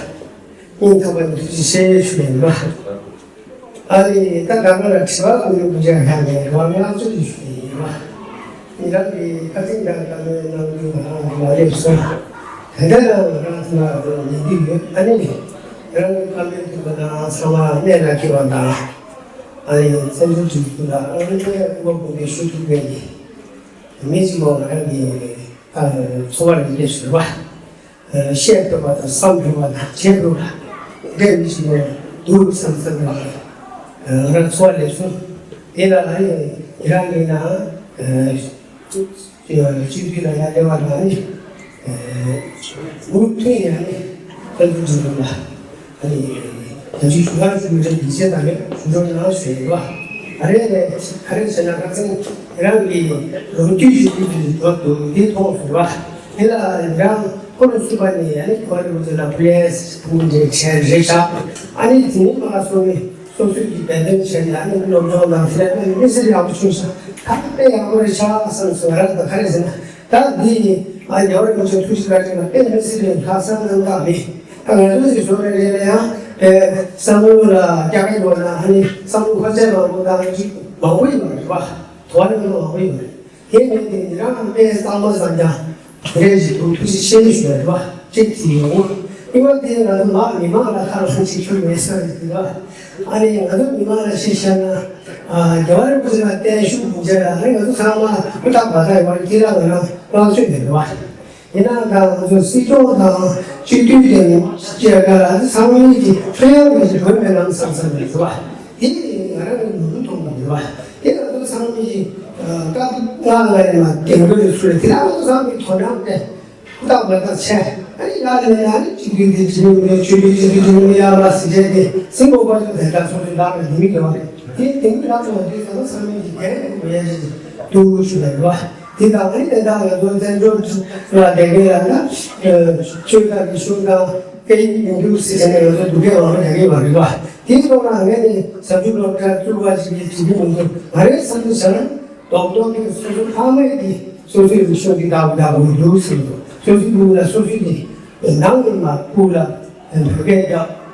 སྙིང་ཐག་པ་ནས་ཐུགས་རྗེ་ཆེ་ཞུ་ཡས་ཡིན་པ། ཨ་ནི་ད་ག་ང་ལ་དྲི་བ་ཀུན་ཏུ་ཀུན་ཀྱང་ཧ་ནས་རང་ང་ཚོ་ཡིས་ཞུ་ཡས་ཡིན་པ། ཉེ་རང་གི་ཁ་སང་ཀྱང་བཀའ་མོལ་གནང་རྒྱུ་ང་རང་གི་མ་སླེབས་སོང་། ད་ལྟ་ཡང་ང་རང་ཚོ་ལ་ཉན་རྒྱུ་ཡོད། ཨ་ནི་རང་གི་བཀའ་མོལ་དུ་ང་རང་ཚང་མ་གནད་ལ་འཁེལ་བ་དང་། ཨ་ནི་བཙན་བྱོལ་སྤྱི་ཚོགས་ལ་ཨ་ནི་སྐུ་ངོ་དགོངས་པའི་ཞུ་ཐུབ་མཁན་གྱི་མི་གཅིག་པོ་ང་རང་གི་ཚོར་བ་རེ་རེ་ཞུ་བ། བཤད་ཕོད་པ་དང་བསམ་ཕོད་པ་དང་བྱེད་ཕོད་པ་འདྲ་མི་ཞིག་ཡོང་འདུག་བསམ་བསམ་ནས་ང་རང་ཚོར་བ་ལས་སོང་། དེ་ལ་ཨ་ནི་ཡི་རང་ཡིན་ན་སྤྱི་འཐུས་ལ་ཡ་ལེ་བ་ལ་ཨ་ནི་མུ་མཐུད་ནས་ཨ་ནི་ལྟ་རྒྱུ་བྱེད་དགོས་ལ། ཨ་ནི་ད་ཅི་ཞུ་བ་ཞུ་མི་རེད། ཡིད་ཆེས་དང་ཞུ་འགྲོ་ནང་ཞུ་ཡོད་པ། ཨ་རེ་རེ་ག་རེ་བྱས་ན་ཁ་སང་ཡི་རང་གི་ལོ་རྒྱུས་ཞིག་འདུག་འདུག་འདི་མཐོང་སོང་བ། དེ་ལ་ཡི་རང་ཁོ་རང་ཚུད་པ་ནས་ཨ་ནི་ཁོ་རང་ཚོ་ལ་ཕུལ་ཡས་ཕུལ་འདྲེ་བྱས་རེད་ཤག་ཨ་ནི་དེ་ནི་མ་སོང་ནས་སོ་སོའི་གི་བདེན་དོན་བྱས་ནས་ཨ་ནི་སློབ་སྦྱོང་དང་དེ་ལ་ཨ་ནི་མི་སེར་ཡག་པོ་བྱུང་ཤག་ད་དཔེ་ཡག་པོ་རེད་ཤག་བསམ་སོང་། ང་རང་ད་ག་རེ་ཟེར་ན་ད་འདི་ཨ་རྒྱལ་བ་རིན་པོ་ཆེ་ཐུགས་རྗེ་བཀའ་དྲིན་ལ་དཔེ་མི་སེར་ལས་ལྷག་བསམ་རྣམ་དག་རེད། ད་ང་ཚོ་ཞིག་བཟོ་རེ་རེ་ལ་ཡང་དཔེ་བསམ་བློ་ལ་རྒྱ་སྐད་འགྲོ་ན་ཨ་ནི་བསམ་བློ་འཁོར་ཚད་མང་པོ་དང་ཅིག་མང་པོ་ཡོད་པ་རེད་བ། དོ་བ་རིན་པོ་མང་པོ་ཡོད་པ་རེད། དེ་མིན་དེ་ཉིད་རང་དཔེ་གཙང་མ་བཟང་རྐྱང་དེ་རེད་ཞིག་འདུག་ཐུགས་རྗེ་ཆེ་ཞུ་ཡ་རེད་བ། གཅིག་དེ་ཡོང་། གཉིས་པ་དེ་ང་ཚོ་མ་མི་མང་ལ་ཁ་ལ་ཅིག་ཤུགས་མེད་ས་རེད་དེ་བ། ཨ་ནི་ང་ཚོ་མི་མང་ལ་ཤེས་བྱ་ན་རྒྱལ་བ་རིན་པོ་ཆེ་ལ་བརྟན་བཞུགས་འབུལ་བྱ་ལ་ཨ་ནི་ང་ཚོ་ཚང་མ་ཧུར་ཐག་བ་ཐག་ཡོད་པ་དེ་རང་ང་རང་བླང་སྤྱོད་དེ་རེད་བ། ཡིན་ན་ད་ང་ཚོ་སྲིད་སྐྱོང་དང་སྤྱི་འཐུས་དེ་སྤྱི་ཁ་ལ་ཚང་མ་གི་ཁྲོད་ཡང་གི་བོད་མི་ལམ་སང་སང་རེད་བ། དེ་ནི་ང་རང་གི་ནོར་བུ་མཐོང་བ་རེད་བ། དེ་ང་ཚོ་ཚང་མ་གི་སྐབས་ལྔ་ལ་ཡིན་ན་དེང་དུས་ཚུལ་དེ་ལ་ང་ཚོ་ཚང་མའི་དོ་སྣང་དེ་ཧུར་ཐག་མ་ཐག་བྱས། ཨ་ནི་ཡར་ལས་ཡར་ནི་སྤྱི་འཐུས་དེ་སྤྱི་འཐུས་མི་ཆོས་འཐུས་སྤྱི་འཐུས་སྤྱི་འཐུས་མི་ཡར་ལ་སྲིད་ཆེན་དེ་སྲིད་འགོ་པ་ཚོ་དེ་འདྲ་ཚོགས་འདུ་ལག་ནས་ལྡི་མི་དགོས་པ་རེད། དེ་དེང་དུས་ལག་ཚོགས་འདུ་ཚང་མ་ཚང་མ་གི་རྒྱལ་ཁབ་ཀྱི་ཡ་ཞིག་ཏུ་ཞུ་ལ་རེད་བ། དེ་དང་ཨ་ནི་དེ་དག་ང་ཚོ་བཙན་བྱོལ་ལ་བསྡད་མཁན་ལ་ན་ཆོས་དང་རིག་གཞུང་དང་སྐད་ཡིག་ཡོང་རྒྱུ་སྲིད་ཆེན་ནས་ང་ཚོ་སྡུག་སྐད་མང་པོ་རྒྱག་གི་ཡོད་པ་རེད་བ། དེའི་ཐོག་ལ་ངས་ནི་བྱང་ཆུབ་སློབ་གྲྭ་བཙུགས་པ་ཞིག་གི་དྲི་བ་མི་འདུག་ང་རའི་བསམ་ཚུལ་བྱས་ན་རྡོག་རྡོག་གི་སོ་སོ་ཕ་མས་ཀྱི་སོ་སོའི་རིག་གཞུང་གི་བདག་པོ་བདག་པོ་འདུག་ཟེར་འདུག་སོ་སོའི་ཕྲུ་གུ་ལ་སོ་སོའི་གི་ནང་ནས་མ་ཕྲུ་གུ་ལ་བོད་སྐད་རྒྱག་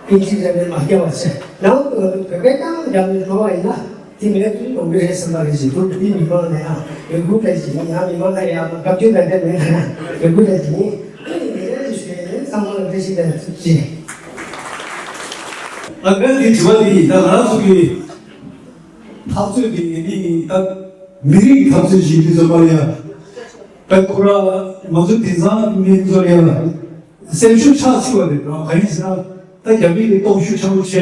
ཨིན་ཇི་རེ་རེ་མ་རྒྱག་པ་བྱས་ནང་དུ་ང་ཚོ་བོད་སྐད་རྐྱང་རྒྱག་ནས་འགྲོ་བ་ཡིན་ན། དེ་མེད་དུ་ཡོང་གི་རེད་བསམ་པ་རེད་ཅེས་འདུག་དེའི་མི་མང་ལ་ཡང་འབོད་སྐུལ་བྱས་ཅིང་ཡང་མི་མང་ལ་ཡང་བཀའ་བཀྱོན་དང་འབྲེལ་མེད་ལ་ཡང་འབོད་སྐུལ་བྱས་ཅིང་ཨ་ནི་མི་རེ་ཞུ་ཡས་ཚང་མ་ལ་འགྲེལ་བཤད་དང་ཐུགས་རྗེ། ཨ་ངས་འདི་དྲི་བ་འདི་ཡིན། ད་ང་རང་ཚོ་གི་འཐབ་རྩོད་འདི་འདི་ད་མི་རིགས་འཐབ་རྩོད་ཅིག་འདི་ཚོ་པར་ཡ་ད་ཁོ་ར་ང་ཚོ་དེང་སང་མི་ཚོ་ལ་ཡ་སེམས་ཤུགས་ཆག་སྲིད་པ་རེད། རང་ག་ཡིན་ཟེར་ན་ད་རྒྱ་མི་གི་སྟོབས་ཤུགས་ཆེན་པོ་བྱས།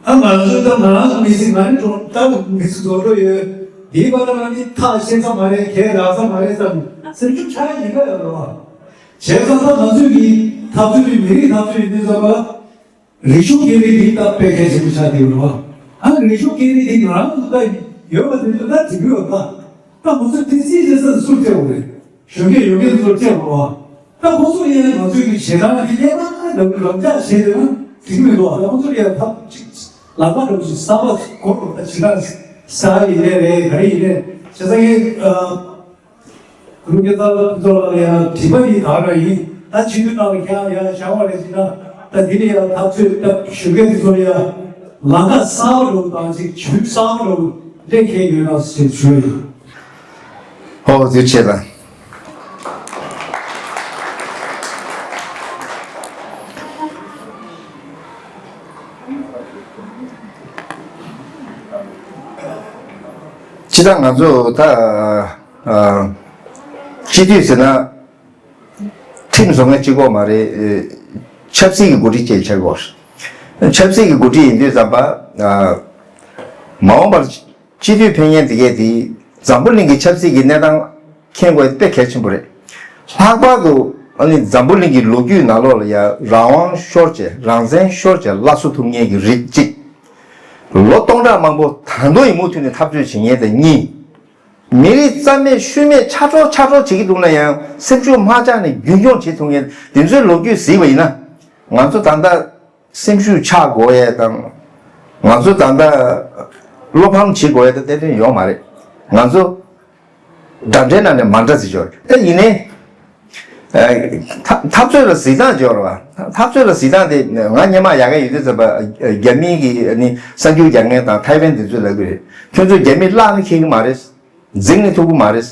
ཨ་ང་ཚོ་ད་ང་རང་ཚོ་མི་ཚེ་ང་ནི་གྲོང་ད་མི་ཚེ་རྫོགས་འགྲོ་ཡོད། དེའི་བར་ལ་ང་ནི་ཐག་ཆད་ས་མ་རེད། གས་རག་ས་མ་རེད་བསམ་སེམས་ཤུགས་ཆག་ཡ་ཡིན་ག་ཡོད་རེད་བ། བྱས་ཙང་ད་ང་ཚོས་ཀྱི་འཐབ་རྩོད་ཀྱི་མི་རིགས་འཐབ་རྩོད་ཡིན་དུས་ཙམ་པ་རིག་གཞུང་སྐད་རིགས་འདི་ད་དཔེ་གལ་ཆེན་པོ་ཆགས་བསྡད་ཡོད་རེད་བ། ཨ་རིག་གཞུང་སྐད་རིགས་འདི་ང་རང་ཚོ་ད་ཡོད་པ་དེ་ཚོ་ད་འགྲིག་གི་ཡོད་ད། ད་ཁོ་ཚོ་དེ་སྲིད་ཇེ་སར་སུར་ཐེབས་རེད། གཞོན་སྐྱེས་ཡོད་མཁན་ཚོར་ཐེབས་རོགས། ད་ཁོ་ཚོ་ཡིན་ན་ང་ཚོའི་གི་ཞེ་སྡང་གི་གནས་སྟངས་ལམ་ལམ་འཇགས་བྱས་ཡོད་ན་འགྲིག་མི་འདུག་ད་ཁོ་ཚོ་ཡང་ཐབས་ཅིག་ལམ་ཁ་འདྲ་བོ་ཞིག་གསར་པ་སྐོར་རོགས། ད་ཇི་ལྟར་ས་ཡིན་ནའི་རེད། ག་རེ་ཡིན་ནའི་བྱས་ཙང་ངས་ཨ་གུ་རུ་སྐལ་བཟང་ཚོ་ལ་ཡང་དྲི་བ་ཡིན་ད་ར་ཡིན། ད་ཕྱི་དུས་ནང་ལ་ཁྱེད་རང་ཡང་བཞག་པ་རེད་ཟེར་ན་ད་འདི་ནས་ཡང་ཐག་ཚོད་ད་ཞུ་མཁན་ཚོ་ལ་ཡང་ལམ་ཁ་གསར་པ་འདྲ་བོ་དང་ཅིག་ཇུས་གསར་པ་འདྲ་བོ་སླེབས་མཁན་ཡོད་ན་ཞེས་ཞུ་ཡ་ཡིན། ཧོ་ཟེར་བྱས་ལ། སྤྱིར་བཏང་ང་ཚོ་ད་ཨ་སྤྱི་འཐུས་ཟེར་ན་ཁྲིམས་བཟོ་མཁན་གཅིག་པོ་མ་རེད། ཆབ་སྲིད་ཀྱི་འགོ་ཁྲིད་ཅིག་ཆགས་ཀྱི་ཡོད་རེད། ཆབ་སྲིད་ཀྱི་འགོ་ཁྲིད་ཡིན་དུས་ཙམ་པ་ཨ་མ་འོངས་པར། སྤྱི་འཐུས་ཕེབས་མཁན་དེ་གས་དེ་འཛམ་བུ་གླིང་གི་ཆབ་སྲིད་ཀྱི་གནས་སྟངས་མཁྱེན་དགོས་དཔེ་གལ་ཆེན་པོ་རེད། ལྷག་པར་དུ་ཨ་ནི་འཛམ་བུ་གླིང་གི་ལོ་རྒྱུས་ནང་ལོགས་ལ་ཡ་རང་དབང་ཤོར་བྱས་རང་བཙན་ཤོར་བྱས་སླར་གསོ་ཐུབ་མཁན་གྱི་རིགས་གཅིག་ལོ་སྟོང་ཕྲག་མང་པོ་ད་དུང་ཡང་མུ་མཐུད་ནས་འཐབ་རྩོད་བྱེད་མཁན་དེ་གཉིས། མི་རིགས་རྩ་མེད་ཤུལ་མེད་ཆགས་འགྲོ་ཆགས་འགྲོ་བྱེད་ཀྱི་འདུག་ན་ཡང་སེམས་ཤུགས་མ་ཆག་ནས་རྒྱུན་འཁྱོངས་བྱེད་ཐུབ་མཁན་དེ་ཚོའི་ལོ་རྒྱུས་གཟིགས་པ་ཡིན་ན་ང་ཚོ་ད་ལྟ། སེམས་ཤུགས་ཆག་དགོས་ཡས་དང་། ང་ཚོ་ད་ལྟ་བློ་ཕམ་བྱེད་དགོས་ཡས་དེ་གཏན་ནས་ཡོད་མ་རེད། ང་ཚོ་འདྲ་འདྲའི་ནང་ནས་མ་འདྲ་ཟེར་ཆོག་ད་ཡིན་ནའི། ཨ་འཐབ་འཐབ་རྩོད་ལ་གཟིགས་སྟངས་ཡོད་རེད་བ། འཐབ་རྩོད་ལ་གཟིགས་སྟངས་དེ་ང་སྔོན་མ་ཡག་ག་ཡོད་དུས་ཙམ་པ་རྒྱ་མི་གི་ནི་གསར་འགྱུར་རྒྱག་མཁན་དང་ཐའེ་ཝན་དེ་ཚོས་ལབ་གི་རེད། ཁྱོད་ཚོས་རྒྱ་མི་བརླག་ནི་ཁེལ་གི་མ་རེད། འཛིང་ནི་ཐུབ་གི་མ་རེད།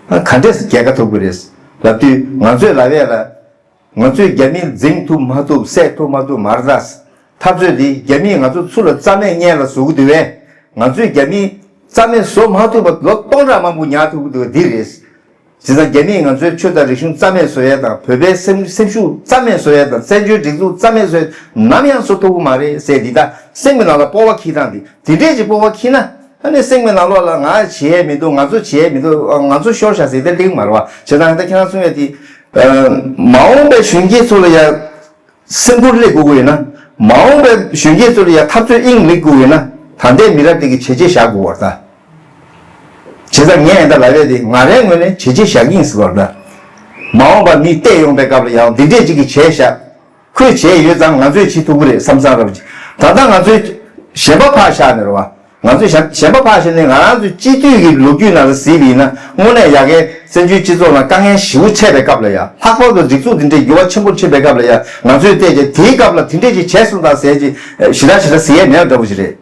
ཨ་ག་འདྲས་རྒྱལ་ཁ་ཐོབ་གི་རེད་ལབ་དུས་ང་ཚོས་ལབ་ཡས་ལ། ང་ཚོས་རྒྱ་མི་འཛིང་ཐུབ་མ་ཐུབ་བསད་ཐུབ་མ་ཐུབ་མ་རེད་ད། འཐབ་རྩོད་འདི་རྒྱ་མིས་ང་ཚོ་ཚུར་ལ་རྩ་མེད་སྔོན་ལ་བཟོ་གི་འདུག་བས། ང་ཚོས་རྒྱ་མི་རྩ་མེད་བཟོ་མ་ཐུབ་པ་ལོ་སྟོང་ཕྲག་མང་པོ་ཉར་ཐུབ་ཀྱི་འདུག་བ་འདི་རེད། བྱས་ཙང་རྒྱ་མིས་ང་ཚོའི་ཆོས་དང་རིག་གཞུང་རྩ་མེད་བཟོ་ཡས་དང་། བོད་པའི་སེམས་སེམས་ཤུགས་རྩ་མེད་བཟོ་ཡས་དང་། བཙན་བྱོལ་སྒྲིག་འཛུགས་རྩ་མེད་བཟོ་ཡས་ནམ་ཡང་བཟོ་ཐུབ་ཀྱི་མ་རེད་ཟེར། འདི་ལྟར་སེམས་ཀྱི་ནང་ལ་སྤོབས་པ་འཁྱེར་སྟངས་འདི། དེ་འདྲས་ཀྱི་སྤོབས་པ་འཁྱེར་ན། ཨ་ནི་སེམས་ཀྱི་ནང་ལོགས་ལ་ང་བྱེད་ཡས་མི་འདུག་ང་ཚོ་བྱེད་ཡས་མི་འདུག་ང་ཚོ་ཤོར་བཞག་ཟེར་ཏེ་སླེབས་ཀྱི་མ་རེད་བ། བྱས་ཙང་ད་ཁྱེད་རང་གསུང་ཡས་དེ། མ་འོངས་པའི་གཞོན་སྐྱེས་ཚོ་ལ་ཡང་སེམས་ཁུར་སླེབས་དགོས་ཀྱི་ཡོད་ན། མ་འོངས་པའི་གཞོན་སྐྱེས་ཚོ་ལ་ཡང་འཐབ་རྩོད་དབྱིངས་སླེབས་དགོས་ཀྱི་ཡོད་ན། ད་ལྟའི་མི་རབས་དེ་གི་བྱས་རྗེས་བཞག་དགོས་པ་རེད་ད། བྱས་ཙང་ངས་ཡང་ད་ལབ་ཡས་དེ། ང་རའི་ངོས་ནས་བྱས་རྗེས་བཞག་གི་ཡིན་ཟེར་བ་རེད་ད། མ་འོངས་པ་མིས་བལྟས་ཡོང་པའི་སྐབས་ལ་ཡང་འདི་འདྲས་ཅིག་གིས་བྱས་བཞག་ཁོས་བྱས་ཡོད་ཙང་ང་ཚོས་བྱེད་ཐུབ་ཀྱི་རེད་བསམ་བསམ་རབ་ཅིག་ད་ལྟ་ང་ཚོས་གཞན་པ་ཕར་བཞག་ནས་རེད་བ། ང་ཚོས་གཞན་གཞན་པ་ཕར་བཞག་ནས་ང་རང་ཚོའི་སྤྱི་འཐུས་ཀྱི་ལོ་རྒྱུས་ནང་ལ་གཟིགས་པ་ཡིན་ན། དངོས་གནས་ཡ་གིའི་བཙན་བྱོལ་སྤྱི་ཚོགས་ནང་དཀའ་ངལ་ཞེ་པོ་འཕྲད་པའི་སྐབས་ལ་ཡ། ལྷག་པར་དུ་སྒྲིག་འཛུགས་འདི་འདྲའི་འགྱུར་བ་ཆེན་པོ་འཕྲད་པའི་སྐབས་ལ་ཡ། ང་ཚོས་བལྟས་ཀྱི་དེའི་སྐབས་ལ་དེ་འདྲས་ཅིག་བྱས་སོང་ད་ཟེར་གྱི་ཞེ་དྲག་ཞེ་དྲག་ཟེར་ཡས་མེད་པ་འདྲ་པོ་ཞིག་རེད།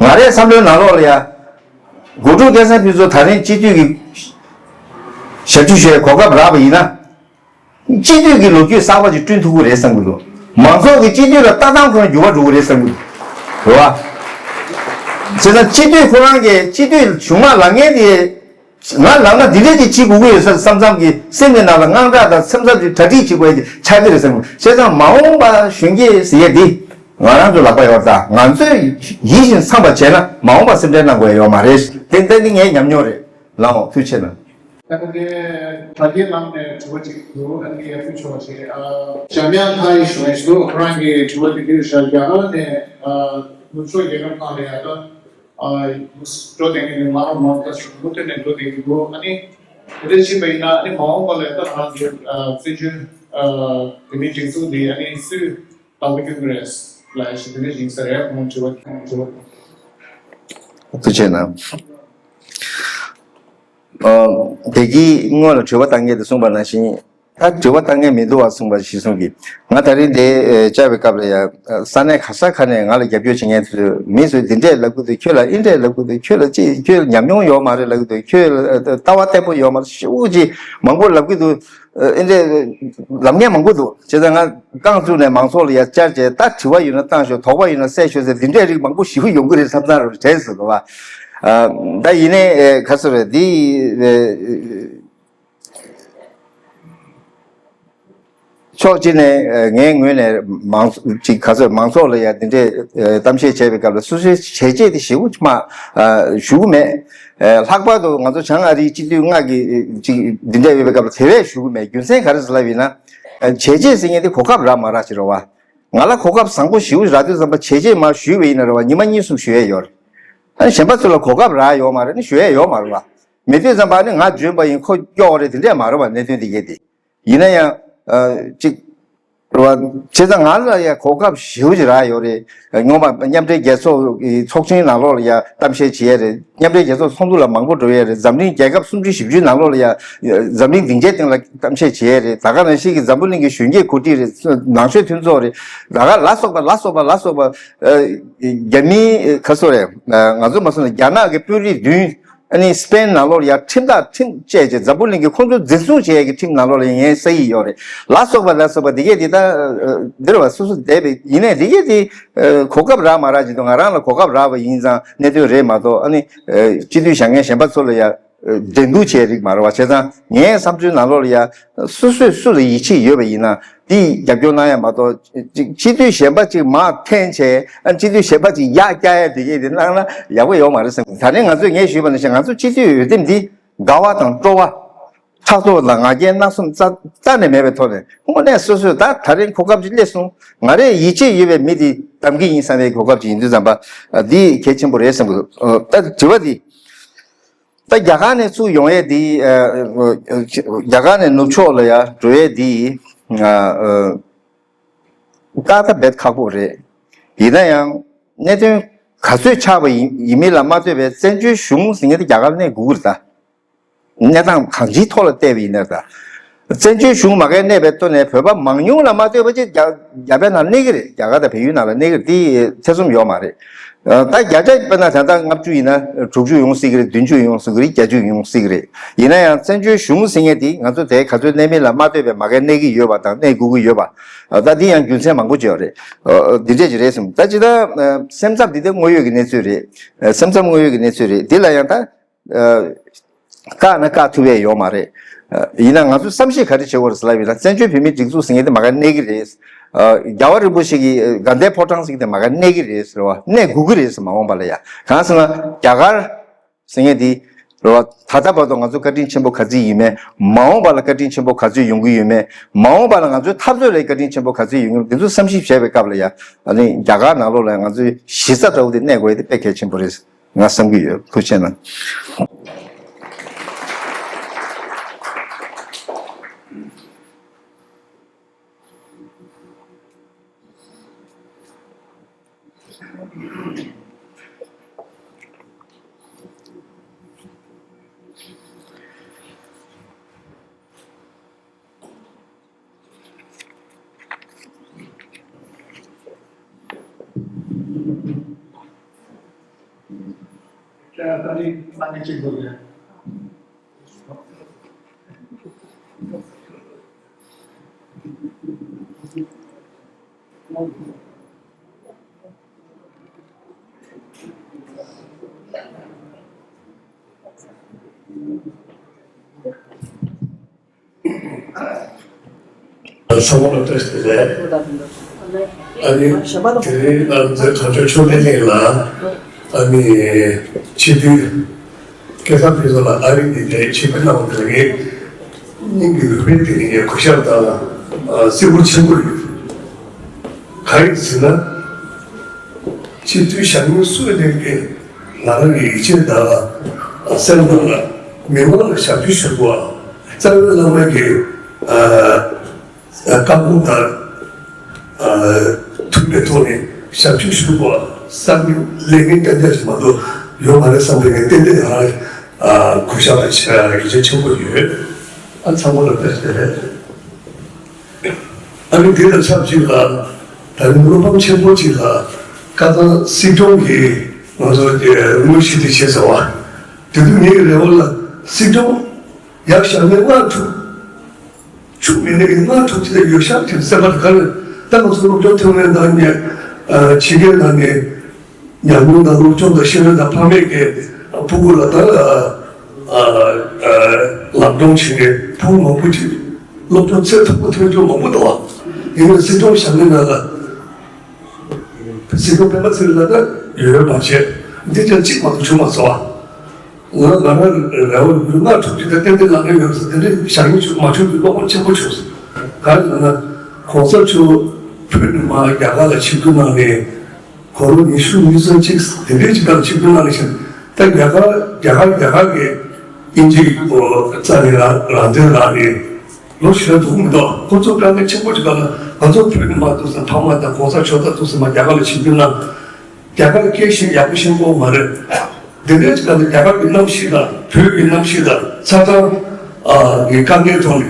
ང་རའི་བསམ་བློའི་ནང་ལོགས་ལ་ཡ། གོ་ཀྲུག་སྐལ་བཟང་ཕུན་ཚོགས་ད་རིང་སྤྱི་འཐུས་ཀྱི་ཞབས་ཕྱི་ཞུ་བའི་གོ་སྐབས་རག་པ་ཡིན་ན། སྤྱི་འཐུས་ཀྱི་ལོ་རྒྱུས་གསར་པ་ཅིག་བསྐྲུན་ཐུབ་ཀྱི་རེད་བསམ་གྱི་འདུག་མང་ཚོགས་ཀྱི་སྤྱི་འཐུས་ལ་ལྟ་སྟངས་ཁོ་ན་འགྱུར་བ་འགྲོ་གི་རེད་བསམ་གྱི་འདུག་རེད་བ། བྱས་ཙང་སྤྱི་འཐུས་ཁོ་རང་གིས་སྤྱི་འཐུས་གཞུང་མང་ལངས་མཁན་དེ། ང་ལངས་ན་འདི་འདྲས་ཅིག་བྱེད་དགོས་ཀྱི་ཡོད་ས་བསམ་བསམ་གྱི་སེམས་ཀྱི་ནང་ལ་དངངས་སྐྲག་དང་སེམས་འཚབ་ཀྱི་གྲ་སྒྲིག་བྱེད་དགོས་ཡ་ཅིག་ཆགས་ཀྱི་རེད་བསམ་གྱི་འདུག་བྱས་ཙང་མ་འོངས་པ་གཞོན་སྐྱེས་ཟེར་ཡས་འདི་ང་རང་ཚོའི་ལག་པ་ཡོད་རེད་ད། ང་ཚོས་ཡིད་བཞིན་འཚམས་པ་བྱས་ན་མ་འོངས་པ་སེམས་ཁྲལ་གནང་དགོས་ཡ་ཡོད་མ་རེད། དེ་ལྟ་འདི་ངའི་ཉམས་མྱོང་རེད། ལགས་འོང་། ཐུགས་རྗེ་ཆེ་གནང་། ད་ག་དེ་དྲ་རྒྱའི་ནང་ནས་དྲི་བ་གཅིག་འདུག་ཨ་ནི་ངས་ཕུལ་ཆོག་པ་བྱེད། ཨ། འཇམ་དབྱངས་ལྷ་ཡིས་ཞུ་ཡས་ཞུ། ཁོ་རང་གིས་དྲི་བ་དེ་འདྲ་ཞིག་རྒྱ་གར་ནས། ཨ། ནུབ་ཕྱོགས་རྒྱལ་ཁབ་ཁག་ལ་ཡ་ད། ཨ། འགྲོ་བསྡད་མཁན་མང་རུ་མང་རུ་ད་ཞུ་མུ་མཐུད་ནས་འགྲོ་བསྡད་ཀྱི་འདུག་ཨ་ནི་དེ་འདྲ་ཕྱིན་པ་ཡིན་ན། ཨ་ནི་མ་འོངས་པ་ལ་ད་ང་ཚོའི། ཨ། བཙན་བྱོལ། ཨ། བོད་མིའི་སྒྲིག་འཛུགས་འདི་ཨ་ནི་སུས་བདག་པོ་སྐྱོན་གྱི་རེད་ལབ་ཡ་ཞིག་དེ་འདྲ་ཡིན་ས་རེད། ཁོང་དྲི་བ་དྲི་བ། ཐུགས་རྗེ་གནང་། ཨ། དེ་གི་སྔོན་ལ་དྲི་བ་བཏང་མཁན་དེ་གསུངས་པ་ནང་བཞིན། ད་དྲི་བ་བཏང་མཁན་མི་འདུག་བ་གསུངས་པ་གཞིར་བཟུང་གིས། ང་ད་རིང་འདིར་བཅར་བའི་སྐབས་ལ་ཡ། ས་གནས་ག་ས་ག་ནས་ང་ལ་རྒྱབ་སྐྱོར་བྱེད་མཁན་དེ་ཚོས་མི་ཚོས་འདི་འདྲས་ལབ་ཀྱི་འདུག་ཁྱོད་ལ་འདི་འདྲས་ལབ་ཀྱི་འདུག་ཁྱོད་ལ་ཅི། ཁྱོད་ཉམས་མྱོང་ཡོད་མ་རེད་ལབ་ཀྱི་འདུག་ཁྱོད་ལ་ལྟ་བ་བརྟན་པོ་ཡོད་མ་རེད། ཞེ་པོ་ཅིག་མང་པོ་ལབ་ཀྱི་འདུག་འདི་འདྲས་ལབ་མཁན་མང་པོ་འདུག་བྱས་ཙང་ང་རྐང་བཙུགས་ནས་མང་ཚོགས་ལ་ཡ་བཅར་བྱས། ད་དྲི་བ་ཡོད་ན་བཏང་ཤོག་དོགས་པ་ཡོད་ན་བསལ་ཤོག་ཟེར། འདི་འདྲས་རིགས་མང་པོ་ཞེ་པོ་ཡོང་གི་རེད་བསམ་བསམ་རེད་བྱས་ཟེར་བ། ད་ཡིན་ནའི་ག་ཚོད་རེད་འདི། ཕྱོགས་གཅིག་ནས་ངའི་ངོས་ནས་མང་ཚོགས་ཅིག་ག་ཚོད་མང་ཚོགས་ལ་ཡ་འདི་འདྲའི་གཏམ་བཤད་བྱས་པའི་སྐབས་ལ་སོ་སོའི་བྱས་རྗེས་དེ་ཞེ་པོ་མ་ཞུ་གི་མེད། ལྷག་པར་དུ་ང་ཚོ་བྱང་ཨ་རིའི་སྤྱི་འཐུས་ལྔ་གི་ཅིག་འདི་འདྲ་ཡོད་པའི་སྐབས་ལ་དེ་བས་ཞུ་གི་མེད། རྒྱུ་མཚན་ག་རེ་ཟེར་ལབ་ཡིན་ན། བྱས་རྗེས་ཟེར་མཁན་དེ་གོ་སྐབས་རག་མ་རག་ཅིག་རེད་བ། ང་ལ་གོ་སྐབས་བཟང་པོ་ཞེ་པོ་རག་དུས་ཙམ་པ་བྱས་རྗེས་མར་ཞུས་པ་ཡིན་ན་རེད་བ། ཉི་མ་གཉིས་གསུམ་ཞུ་ཡས་ཡོད་རེད། ཨ་ནི་གཞན་པ་ཚོ་ལ་གོ་སྐབས་རག་ཡོད་མ་རེད། ཨ་ནི་ཞུ་ཡས་ཡོད་མ་རེད་བ། མེད་དུས་ཙམ་པ་ཨ་ནི་ང་འཇོན་པ་ཡིན། ཁོ་སྐྱོ་བ་རེད། དེ་འདྲས་མ་རེད་བ། གནད་དོན་དེ་གས་དེ། ཡིན་ན་ཡང་། ཨ། ཅིག་རེད་བ། བྱས་ཙང་ང་ལ་ཡང་གོ་སྐབས་ཞེ་པོ་ཅིག་རག་ཡོད་རེད། སྔོན་མ་མཉམ་འབྲེལ་རྒྱལ་ཚོགས་ཀྱི་ཚོགས་ཆེན་ནང་ལོགས་ལ་ཡང་གཏམ་བཤད་བྱེད་ཡས་རེད། མཉམ་འབྲེལ་རྒྱལ་ཚོགས་ཚོགས་འདུ་ལ་མང་པོ་འགྲོ་ཡས་རེད། འཛམ་གླིང་རྒྱལ་ཁབ་སུམ་ཅུ་བཞི་བཅུའི་ནང་ལོགས་ལ་ཡང་འཛམ་གླིང་སྡིངས་ཆའི་སྟེང་ལ་གཏམ་བཤད་བྱེད་ཡས་རེད། ད་ག་ནང་བཞིན་གྱི་འཛམ་བུ་གླིང་གི་གཞོན་སྐྱེས་གོ་སྒྲིག་རེད། ནང་ཆོས་མཐུན་ཚོགས་རེད། ད་ག་ལ་སོགས་པ་ལ་སོགས་པ་ལ་སོགས་པ། རྒྱ་མིའི་ཁ་སོ་རེད། ང་ཚོ་མ་སོང་ན་རྒྱ་ནག་གི་དཔོན་རིགས་བདུན། ཨ་ནི་སི་པེན་ནང་ལོགས་ལ་ཡ་ཁྲིམས་ཐག་ཁྲིམས་བཅད་བྱས། འཛམ་བུ་གླིང་གིས་ཁོང་ཚོ་འཛིན་བཟུང་བྱེད་ཡས་ཀྱི་ཁྲིམས་ནང་ལོགས་ལ་ངའི་ས་ཡིག་ཡོད་རེད། ལ་སོགས་པ་ལ་སོགས་པ་འདི་གས་འདི་ད་འདིར་བ་སོ་སོ་བསྡད་པའི་ཡིན་ནའི་འདི་གས་འདི་གོ་སྐབས་རག་མ་རག་ཅིག་འདུག་ང་རང་ལ་གོ་སྐབས་རག་པ་ཡིན་ཙང་གནད་དོན་རེད་མ་གཏོགས། ཨ་ནི་སྤྱི་འཐུས་བཞེངས་མཁན་གཞན་པ་ཚོ་ལ་ཡ་འགྲན་བསྡུར་བྱེད་རིགས་མ་རེད་བ། བྱས་ཙང་ངའི་བསམ་ཚུལ་ནང་ལོགས་ལ་ཡ་སོ་སོས་སུ་ལ་ཡིད་ཆེས་ཡོད་པ་ཡིན་ན། དེ་རྒྱབ་སྐྱོར་གནང་ཡ་མ་གཏོགས། ཅིག་སྤྱི་འཐུས་གཞན་པ་ཅིག་མར་འཐེན་བྱས། ཨ། སྤྱི་འཐུས་གཞན་པ་ཅིག་ཡར་བསྐྱལ་ཡ་དེ་གས་དེ་གནང་ན་ཡག་པོ་ཡོད་མ་རེད་བསམ། ད་ནས་ང་ཚོས་ངས་ཞུས་པ་ནང་བཞིན་ང་ཚོ་སྤྱི་འཐུས་འོས་འདེམས་འདི་དགའ་བ་དང་སྤྲོ་བ། ཕྲག་དོག་དང་ང་རྒྱལ་སྣ་གསུམ་རྩ་རྩ་ནས་མེད་པའི་ཐོག་ནས། དངོས་གནས་སོ་སོས་ད་ད་རིང་གོ་སྐབས་ཅིག་སླེབས་སོང་། ང་རས་ཡིད་ཆེས་ཡོད་པའི་མི་དེ་བདམས་ཀྱི་ཡིན་བསམ་པའི་གོ་སྐབས་ཅིག་ཡིན་དུས་ཙམ་པ། ཨ། འདི་གལ་ཆེན་པོ་རེད་བསམ་གི་འདུག་ད་དྲི་བ་འདི། ད་རྒྱ་གར་ནས་ཚུར་ཡོང་ཡས་འདི། ཨ། རྒྱ་གར་ནས་ནུབ་ཕྱོགས་ལ་ཡ་འགྲོ་ཡས་འདི། ཨ། ཨ། ཏག་ཏག་རྦད་ཁག་པོ་རེད། ཡིན་ན་ཡང་གནད་དོན་ག་ཚོད་ཆགས་པ་ཡིན་ཡིན་མིན་ལ་མ་ལྟོས་པའི་བཙན་བྱོལ་གཞུང་ཟེར་མཁན་དེ་རྒྱ་གར་གནས་དགོས་ཀྱི་རེད་ད། གནས་སྟངས་གང་ཅིའི་ཐོག་ལ་བལྟས་པ་ཡིན་ན་ད། བཙན་བྱོལ་གཞུང་མ་གིར་གནས་པའི་ཐོག་ནས་བོད་པ་མང་ཉུང་ལ་མ་ལྟོས་པ་ཅིག་རྒྱ་རྒྱ་བལ་ནང་གནས་ཀྱི་རེད། རྒྱ་གར་དང་བལ་ཡུལ་ནང་ལ་གནས་ཀྱི་རེད། དེ་ཐེ་ཚོམ་ཡོད་མ་རེད། ད་བརྒྱ་ཆ་དཔེར་ན་ད་ལྟ་ལྔ་བཅུ་ཡིན་ན་དྲུག་ཅུ་ཡོང་སྲིད་ཀྱི་རེད། བདུན་ཅུ་ཡོང་སྲིད་ཀྱི་རེད། བརྒྱད་ཅུ་ཡོང་སྲིད་ཀྱི་རེད། ཡིན་ན་ཡང་བཙན་བྱོལ་གཞུང་ཟེར་མཁན་དེ་ང་ཚོ་དེ་ག་ཚོད་གནས་མིན་ལ་མ་ལྟོས་པའི་མ་གིར་གནས་ཀྱི་ཡོད་པ་དང་གནས་དགོས་ཀྱི་ཡོད་པ། ད་འདི་ཡང་རྒྱུ་མཚན་མང་པོ་ཅིག་ཡོད་རེད། འདི་འདྲས་ཅིག་རེད་བསམ། ད་ཅི་ད་སེམས་འཚབ་འདི་དེ་དངོས་ཡོད་ཀྱི་གནས་ཚུལ་རེད། སེམས་འཚབ་དངོས་ཡོད་ཀྱི་གནས་ཚུལ་རེད། འདི་ལ་ཡང་ད། བཀག་ན་བཀག་ཐུབ་ཡས་ཡོད་མ་རེད། ཡིན་ན་ང་ཚོས་བསམ་ཤེས་ག་རེ་བྱེད་དགོས་རེད་ཟེར་ལབ་ཡིན་ན། བཙན་བྱོལ་བོད་མིའི་སྒྲིག་འཛུགས་ཟེར་མཁན་དེ་མ་ག་གནས་ཀྱི་རེད། རྒྱལ་བ་རིན་པོ་ཆེ་གི་དགའ་ལྡན་ཕོ་བྲང་ཟེར་མཁན་དེ་མ་ག་གནས་ཀྱི་རེད་ཟེར་བ། གནས་དགོས་ཀྱི་རེད་ཟེར། མ་འོངས་པ་ལ་ཡ། གང་ཟེར་ན་རྒྱ་གར་ཟེར་མཁན་དེ་རེད་བ། ད་ལྟ་བར་དུ་ང་ཚོ་བཀའ་དྲིན་ཆེན་པོ་ག་ཚོད་ཡིན་མིན། མ་འོངས་པ་ལ་བཀའ་དྲིན་ཆེན་པོ་ག་ཚོད་ཡོང་གི་ཡོད་མེད། མ་འོངས་པ་ལ་ང་ཚོའི་འཐབ་རྩོད་ལ་བཀའ་དྲིན་ཆེན་པོ་ག་ཚོད་ཡོང་གི་ཡོད་མེད། དེ་ཚོ་བསམ་ཞིབ་བྱས་པའི་སྐབས་ལ་ཡ། ཨ་ནི་རྒྱ་གར་ནང་ལོགས་ལ་ང་ཚོའི་གཞི་རྩ་འདྲ་བོ་དེ་གནས་དགོས་ཡ་དེ་དཔེ་གལ་ཆེན་པོ་རེད། ང་བསམ་གྱི་ཡོད། ཐུགས་རྗེ་གནང་། ཚང་མ་ལ་བཀྲ་ཤིས་བདེ་ལེགས། ཨ་ནི་དེ་རིང་ང་ཚོའི་དམ་ཆོས་མཆོག་ལྡན་གླིང་ལ་ཨ་ནི་སྤྱི་འཐུས་སྐལ་བཟང་ཕུན་ཚོགས་ལགས་ཨ་རི་ནས་ཆིབས་བསྒྱུར་གནང་བ་དེ་ལ་ངས་སྙིང་གི་རུས་པའི་གཏིང་ནས་གུས་ཞབས་དང་བརྩི་བཀུར་ཆེན་པོ་ཡོད། གང་ཡིན་ཟེར་ན། སྤྱི་འཐུས་ཞང་ཉིན་སུ་ཡིན་ནའི་ང་རང་གི་ཡིད་ཆེས་དང་སེམས་ནང་ལ་མི་མང་ལ་ཞབས་ཕྱི་ཞུ་དགོས། རྩ་བའི་བླ་མ་གི་བཀའ་དགོངས་ལྟར་མཐུན་པའི་ཐོག་ནས་ཞབས་ཕྱི་ཞུ་དགོས། བསམ་གྱི་ལས་འགན་ཏན་ཏན་ཞིག་མ་གཏོགས་ཡོད་མ་རེད་བསམ་པའི་ངས་ཏན་ཏན་ང་རང་གུས་ཞབས་དང་ཡིད་ཆེས་ཆེན་པོ་ཡོད། ཨ་ཚང་མ་ལ་བཀྲ་ཤིས་བདེ་ལེགས། ཨ་ནི་དེ་དང་ཆབས་ཅིག་ལ་ད་རིང་བློ་ཕམ་ཆེན་པོ་ཅིག་ལ་བཀའ་ཐང་སྲིད་སྐྱོང་གིས་ང་ཚོ་དངོས་གཞི་དེ་བྱས་ཟེར་བ། དེ་དུས་ངའི་རེ་བ་ལ་སྲིད་སྐྱོང་ཡག་ཞག་མེད་ལྔ་དྲུག་ཆུ་མེད་ནས་ལྔ་དྲུག་ཅིག་ལ་ཡོད་ཤག་དེ་སེམས་པ་ག་རེ། ད་ང་ཚོ་སློབ་སྦྱོང་ཐོན་ལས་དང་ཉེ་ཕྱི་རྒྱལ་ནང་ནས། ཉམས་མྱོང་དང་སློབ་སྦྱོང་དང་ཤེས་ཡོན་དང་ཕ་མེས་ཀྱི་ཕྲུ་གུ་ལ་ད་ལམ་སྟོན་བྱེད་མཁན་ཕྲུ་གུ་མང་པོ་ཅིག་སློབ་སྦྱོང་ཚད་མཐོ་པོ་ཐོན་རྒྱུ་མང་པོ་འདུག་བ། ཡིན་ནའི་སྲིད་སྐྱོང་ཞང་ནི་ན་ལ་སྲིད་སྐྱོང་སྤེན་པ་ཚེ་རིང་ལ་ད་ཡོད་ཡོད་མ་བྱས། འདི་ཅང་གཅིག་མ་གཏོགས་བྱུང་མ་སོང་བ། ང་ང་རང་རེ་བ་ཡོད་ན་ཐུགས་རྗེ་ད་ཏན་ཏན་ལག་ལེན་ཡོད་ཟེར་དེ་འདྲའི་ཞང་ཉིན་བྱུང་མ་བྱུང་གི་བློ་ཕམ་ཆེན་པོ་བྱུང་སོང་། གང་ཡིན་ན་གོང་ས་མཆོག་བོད་ནས་མར་རྒྱ་གར་ལ་ཆིབས་བསྒྱུར་གནང་ནས། དགུང་ལོ་ཉི་ཤུ་ཉི་ཤུ་རྩ་གཅིག་དེ་འདྲའི་ཅིག་སྒང་ཆིབས་བསྒྱུར་གནང་བཞིན། ད་རྒྱ་གར་རྒྱ་གར་རྒྱ་གར་གྱི་དབྱིན་ཇི་རྩ་ནས་རང་རང་བཙན་རག་ནས་ལོ་ཞེ་དྲག་འདུག་མི་འདུག་ཁོ་ཚོ་དཀའ་ངལ་ཆེན་པོ་ཅིག་སྒང་ལ་ང་ཚོ་བོད་ནས་མར་འདུག་ཟེར་ཕ་མ་དང་གོང་ས་མཆོག་ད་འདུག་ཟེར་མར་རྒྱ་གར་ལ་ཆིབས་བསྒྱུར་གནང་། རྒྱ་གར་སྐད་ཤེས་ཡག་པོ་ཤེས་ཀྱི་ཡོད་མ་རེད། དེ་འདྲའི་ཅིག་སྒང་ལ་རྒྱ་གར་གྱི་གནམ་གཤིས་དང་བོད་ཀྱི་གནམ་གཤིས་དང་ཆ་ཚང་གི་དཀའ་ངལ་ཐོག་ནས་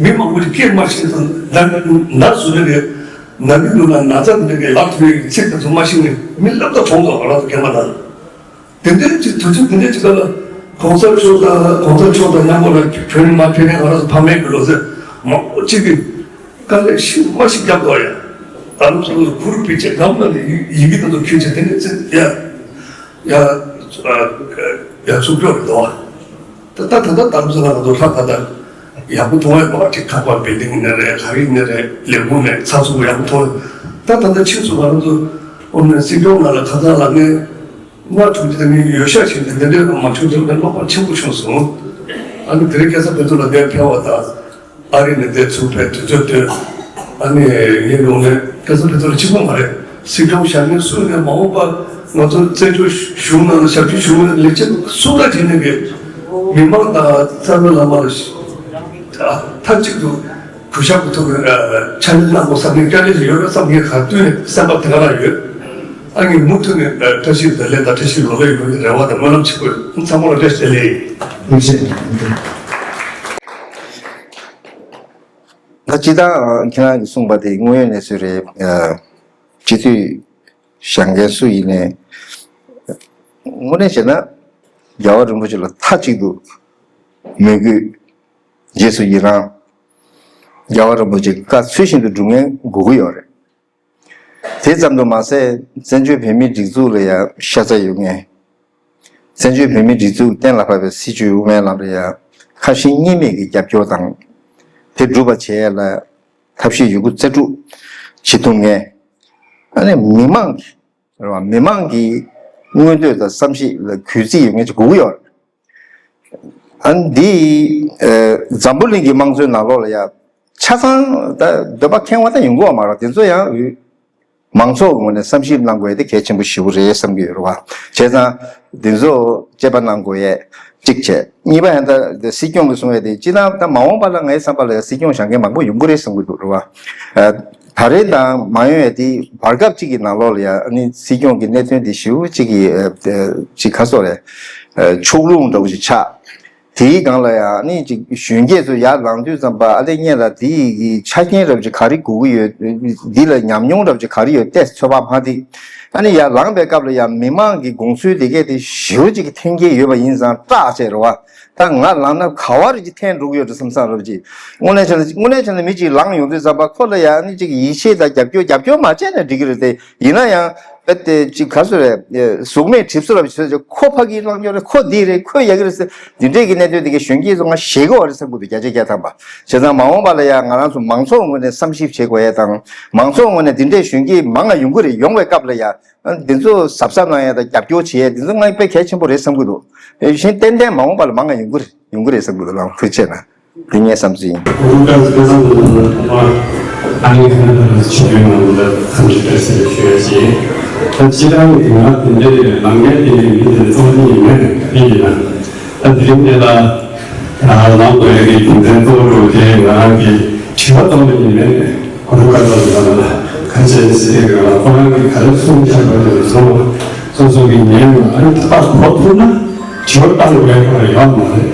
མི་མང་པོ་ཅིག་སྐད་མ་ཤེས་ཙང་ན་ན་བཟོ་ནི་རེད། ན་གི་འདུག་ན་ན་ཚ་འདི་འདྲ་གི་ལག་ཐུག་ཡོད་ཀྱི་ཚིག་དེ་ཚོ་མ་ཤེས་ནས་མི་སླེབས་ད་གྲོངས་འདུག་ང་རང་ཚོ་སྐད་མ་དང་། དེ་འདྲའི་ཅིག་དུས་ཚོད་དེ་འདྲའི་ཅིག་སྒང་ལ་གོང་ས་མཆོག་དང་གོང་ས་མཆོག་དང་མཉམ་པོ་ལ་བོད་ནས་མར་ཕེབས་མཁན་ང་རང་ཚོ་ཕ་མེས་ཀྱི་ལོ་ཚད་མང་པོ་ཅིག་གིས་དཀའ་ལས་ཤི་མ་ཤི་བརྒྱབ་འདུག་ཡ། ད་རུང་ཚོ་ལ་གུ་རུ་པི་ཅེ་གམ་ལ་ནས་ཡི་གེ་དེ་ཚོ་ཁྱོད་ཀྱིས་དེ་ནས་ཚེ་ཡ་ཡ་ཡ་ཚུགས་ཀྱི་རེད་འདུག་ད་ད་ད་ད་རུང་ཚོ་ལ་ང་ཚོ་ལྷ་ད་ད་ཡག་པོ་མཐོང་ཡ་མ་ཅིག་ཁ་པར་བེལ་ཌིང་ནས་རེད། ག་རེ་ནས་རེད། ལས་ཁུངས་ནས་ཚགས་ཚུད་པོ་ཡག་པོ་མཐོང་། ད་ད་ད་ཕྱིས་སུ་ང་རང་ཚོ་ཨོ་ནས་སྲིད་སྐྱོང་ནང་ལ་ཁ་སང་ལ་ངས། མ་ཐུག་ཅིག་ནི་ཡོད་ཤག་ཅིག་ནི་འདི་འདྲའི་མ་བྱུང་ཚུལ་ནི་བློ་ཕམ་ཆེན་པོ་བྱུང་སོང་། ཨ་ནི་དེ་རིང་སྐལ་བཟང་ཕུན་ཚོགས་ལགས་འདིར་ཕེབས་པ་དང་ཨ་རི་ནས་འདིར་ཚུར་ཕེབས་དུས་ཚོད་བཏོན། ཨ་ནི་ངའི་ལུང་ནས་སྐལ་བཟང་ཕུན་ཚོགས་ལགས་གཅིག་པོ་མ་རེད། སྲིད་སྐྱོང་ཞང་ནི་སུ་ནས་མ་འོངས་པ་ང་ཚོ་བཙན་བྱོལ་གཞུང་ནང་ལ་ཞབས་ཕྱི་ཞུ་མཁན་ལས་བྱེད་སུ་འདྲ་ཅིག་ནས་གི་མི་མང་དང་རྩ་བའི་བླ་མ་ལ་མཐའ་གཅིག་ཏུ། གུས་ཞབས་ཀྱི་ཐོག་ནས་ཕྱག་ལས་གནང་དགོས་བསམ་ནས་དཀའ་ལས་ཤིག་ཡོད་རེད་བསམ་ངས་ག་དུས་ནས་སེམས་པ་དེ་ག་རང་ཡོད། ཨ་ངས་མུ་མཐུད་ནས་བཀྲ་ཤིས་བདེ་ལེགས་དང་བཀྲ་ཤིས་ལོ་ལེགས་ཡོང་བའི་རེ་བ་དང་སྨོན་ལམ་ཆེན་པོ་ཡོད། ཚང་མ་ལ་བཀྲ་ཤིས་བདེ་ལེགས། ཐུགས་རྗེ་ཆེ། ད་སྤྱིར་བཏང་ཁྱེད་རང་གིས་གསུངས་པ་དེ་དངོས་ཡོད་གནས་ཚུལ་རེད། སྤྱི་འཐུས་ཞང་རྒན་སུ་ཡིན་ནའི་དངོས་གནས་བྱས་ན་རྒྱལ་བ་རིན་པོ་ཆེ་ལ་མཐའ་གཅིག་ཏུ་མོས་གུས། རྗེས་སུ་ཡི་རང་། རྒྱལ་བ་རིན་པོ་ཆེ་གི་བཀའ་ཚུལ་བཞིན་དུ་སྒྲུབ་མཁན་དགོས་ཀྱི་ཡོད་རེད། དེ་ཙམ་དུ་མ་ཟད་བཙན་བྱོལ་བོད་མིའི་སྒྲིག་འཛུགས་ལ་ཡང་ཤ་ཚ་ཡོད་མཁན། བཙན་བྱོལ་བོད་མིའི་སྒྲིག་འཛུགས་གཏན་ལ་ཕབ་པའི་སྲིད་བྱུས་དབུ་མའི་ལམ་ལ་ཡང་ ཁ་ཞེ་གཉིས་མེད་ཀྱི་རྒྱབ་སྐྱོར་དང་། དེ་འགྲུབ་པ་བྱེད་ཡ་ལ་ཐབས་ཤེས་ཡོད་རྒུ་རྩལ་སྤྲུགས་བྱེད་ཐུབ་མཁན། ཨ་ནི་མི་མང་གི་རེད་བ། མི་མང་གི་མངོན་འདོད་དང་བསམ་ཤེས་ལ་གུས་བརྩི་ཡོད་མཁན་ཅིག་དགོས་ཀྱི་ཡོད་རེད། ཨ་ནི་འདི་ཨ་འཛམ་བུ་གླིང་གི་དམངས་གཙོའི་ནང་ལོགས་ལ་ཡ་ཆ་ཚང་ད་འདོད་པ་ཁེངས་པ་ད་ཡོང་གི་ཡོད་མ་རེད། དེ་ཚོ་ཡང་མང་ཚོགས་ངོས་ནས་བསམ་ཞིབ་གནང་དགོས་ཡ་དེ་གལ་ཆེན་པོ་ཞེ་པོ་རེད་བསམ་གྱི་ཡོད་རེད་བ། བྱས་ཙང་འདི་ཚོ་དཔྱད་པ་གནང་དགོས་ཡ་གཅིག་བྱས། གཉིས་པ་ཡང་ད་སྲིད་སྐྱོང་གིས་གསུང་ཡ་དེ་སྤྱིར་བཏང་ད་མ་འོངས་པ་ལ་ངའི་བསམ་པ་ལ་ཡ་སྲིད་སྐྱོང་བཞེངས་མཁན་མང་པོ་ཡོང་གི་རེད་བསམ་གྱི་འདུག་རེད་བ། ད་རེས་དང་མ་ཡོང་ཡ་དེ་བར་སྐབས་གཅིག་གི་ནང་ལོགས་ལ་ཡ་ཨ་ནི་སྲིད་སྐྱོང་གི་གནད་དོན་དེ་ཞེ་པོ་གཅིག་གི་ཨ་ཨ་གཅིག་ག་སོགས་རེད། ཨ་ཕྱོགས་ལྷུང་འདྲ་བོ་ཞིག་ཆགས། དེའི་སྒང་ལ་ཡང་ནི་ཅིག་གཞོན་སྐྱེས་ཚོ་ཡར་ལངས་དུས་ཙམ་པ་ཨ་ལས་ངས་ལ་དེ་ཡི་གི་ཆ་རྐྱེན་རབ་ཅིག་ག་རེ་དགོས་ཀྱི་ཡོད། འདི་ལ་ཉམས་མྱོང་རབ་ཅིག་ག་རེ་ཡོད་ཏེ་ཚོད་དཔག་མ་ཐིག་ཨ་ནི་ཡར་ལངས་པའི་སྐབས་ལ་ཡང་མི་མང་གི་དགོངས་ཚུལ་དེ་གས་དེ་ཞེ་པོ་ཅིག་གི་འཐེན་འཁྱེར་ཡོད་པ་ཡིན་ཙང་སྐྲག་བྱས་རེད་བ། ད་ང་ལངས་ན་ག་བ་རེ་ཅིག་འཐེན་འགྲོ་གི་ཡོད་རེད་བསམ་བསམ་རབ་ཅིག་དངོས་གནས་བྱས་ན་དངོས་གནས་བྱས་ན་མི་ཅིག་ལངས་ཡོང་དུས་ཙམ་པ་ཁོ་ལ་ཡང་ནི་ཅིག་ཡིད་ཆེས་དང་རྒྱབ་སྐྱོར་རྒྱབ་སྐྱོར་མ་བྱས་ན་འགྲིག་གི་རེད་དེ། ཡིན་ན་ཡང་། ཨ་དེ་ཅིག་ག་ཚོད་རེད། གཟུགས་མེད་གྲིབ་བསིལ་རབ་ཅིག་ཁོ་ཕ་གིའི་བླང་དོར་རེད། ཁོ་འདི་རེད། ཁོ་ཡ་གི་རེད་ཟེར། འདི་འདྲས་ཀྱི་གནད་དོན་དེ་གའི་གཞོན་སྐྱེས་ཚོ་ང་ཞེད་ཀྱི་ཡོད་རེད་བསམ་གྱི་འདུག་བརྒྱ་ཆ་བརྒྱ་ཐམ་པ། བྱས་ཙང་མ་འོངས་པ་ལ་ཡང་ང་རང་ཚོ་མང་ཚོགས་ངོས་ནས་བསམ་ཞིབ་བྱེད་དགོས་ཡ་དང་། མང་ཚོགས་ངོས་ནས་འདི་འདྲས་གཞོན་སྐྱེས་མང་ང་ཡོང་གི་རེད། ཡོང་བའི་སྐབས་ལ་ཡ། ཨ་འདི་ཚོ་གཟབ་གཟབ་གནང་ཡ་དང་རྒྱབ་སྐྱོར་བྱེད་ཡ་འདི་ཚོ་ང་དཔེ་གལ་ཆེན་པོ་རེད་བསམ་གྱི་འདུག་གཞན་ཏན་ཏན་མ་འོངས་པ་ལ་མང་ང་ཡོང་གི་རེད། ཡོང་གི་རེད་བསམ་གྱི་འདུག་ལགས། ཐུགས་རྗེ་ཆེ་གནང་། འདི་ངའི་བསམ་ཚུལ་ཡིན། ཨོ་ཀ་སྐལ་བཟང་ལགས་ཐོག་མར་ཨ་ནི་ཁ་ན་ཌ་ལ་ཆིབས་བསྒྱུར་གནང་བ་ལ་འཚམས་འདྲི་བཀྲ་ཤིས་བདེ་ལེགས་ཞུ་ཡ་བྱེད། ད་སྤྱིར་བཏང་གི་ང་དེ་འདྲའི་ལངས་མཁན་དེ་མི་དེ་གཙོ་བོ་ཡིན་མེད་དེ་ཡིན་ན། ད་དེ་རིང་འདི་ལ་ལངས་དགོས་ཡ་གི་རྒྱུ་མཚན་གཙོ་བོ་དེ་ང་རང་གི་དྲི་བ་གཙོ་བོ་ཡིན་མེད་ཨོ་ཀ་སྐལ་བཟང་ལགས་ལ་ཁ་ཆེ་ཟེར་གི་ང་ཁོ་རང་གི་ག་རེ་གསུང་འཆར་བ་དེ་ཚོ་སོ་སོ་གི་ཉན་ལ་ཨ་ནི་ད་གོ་ཐུབ་ན། དྲི་བ་བཏང་དགོས་ཡ་ཡོད་མ་རེད།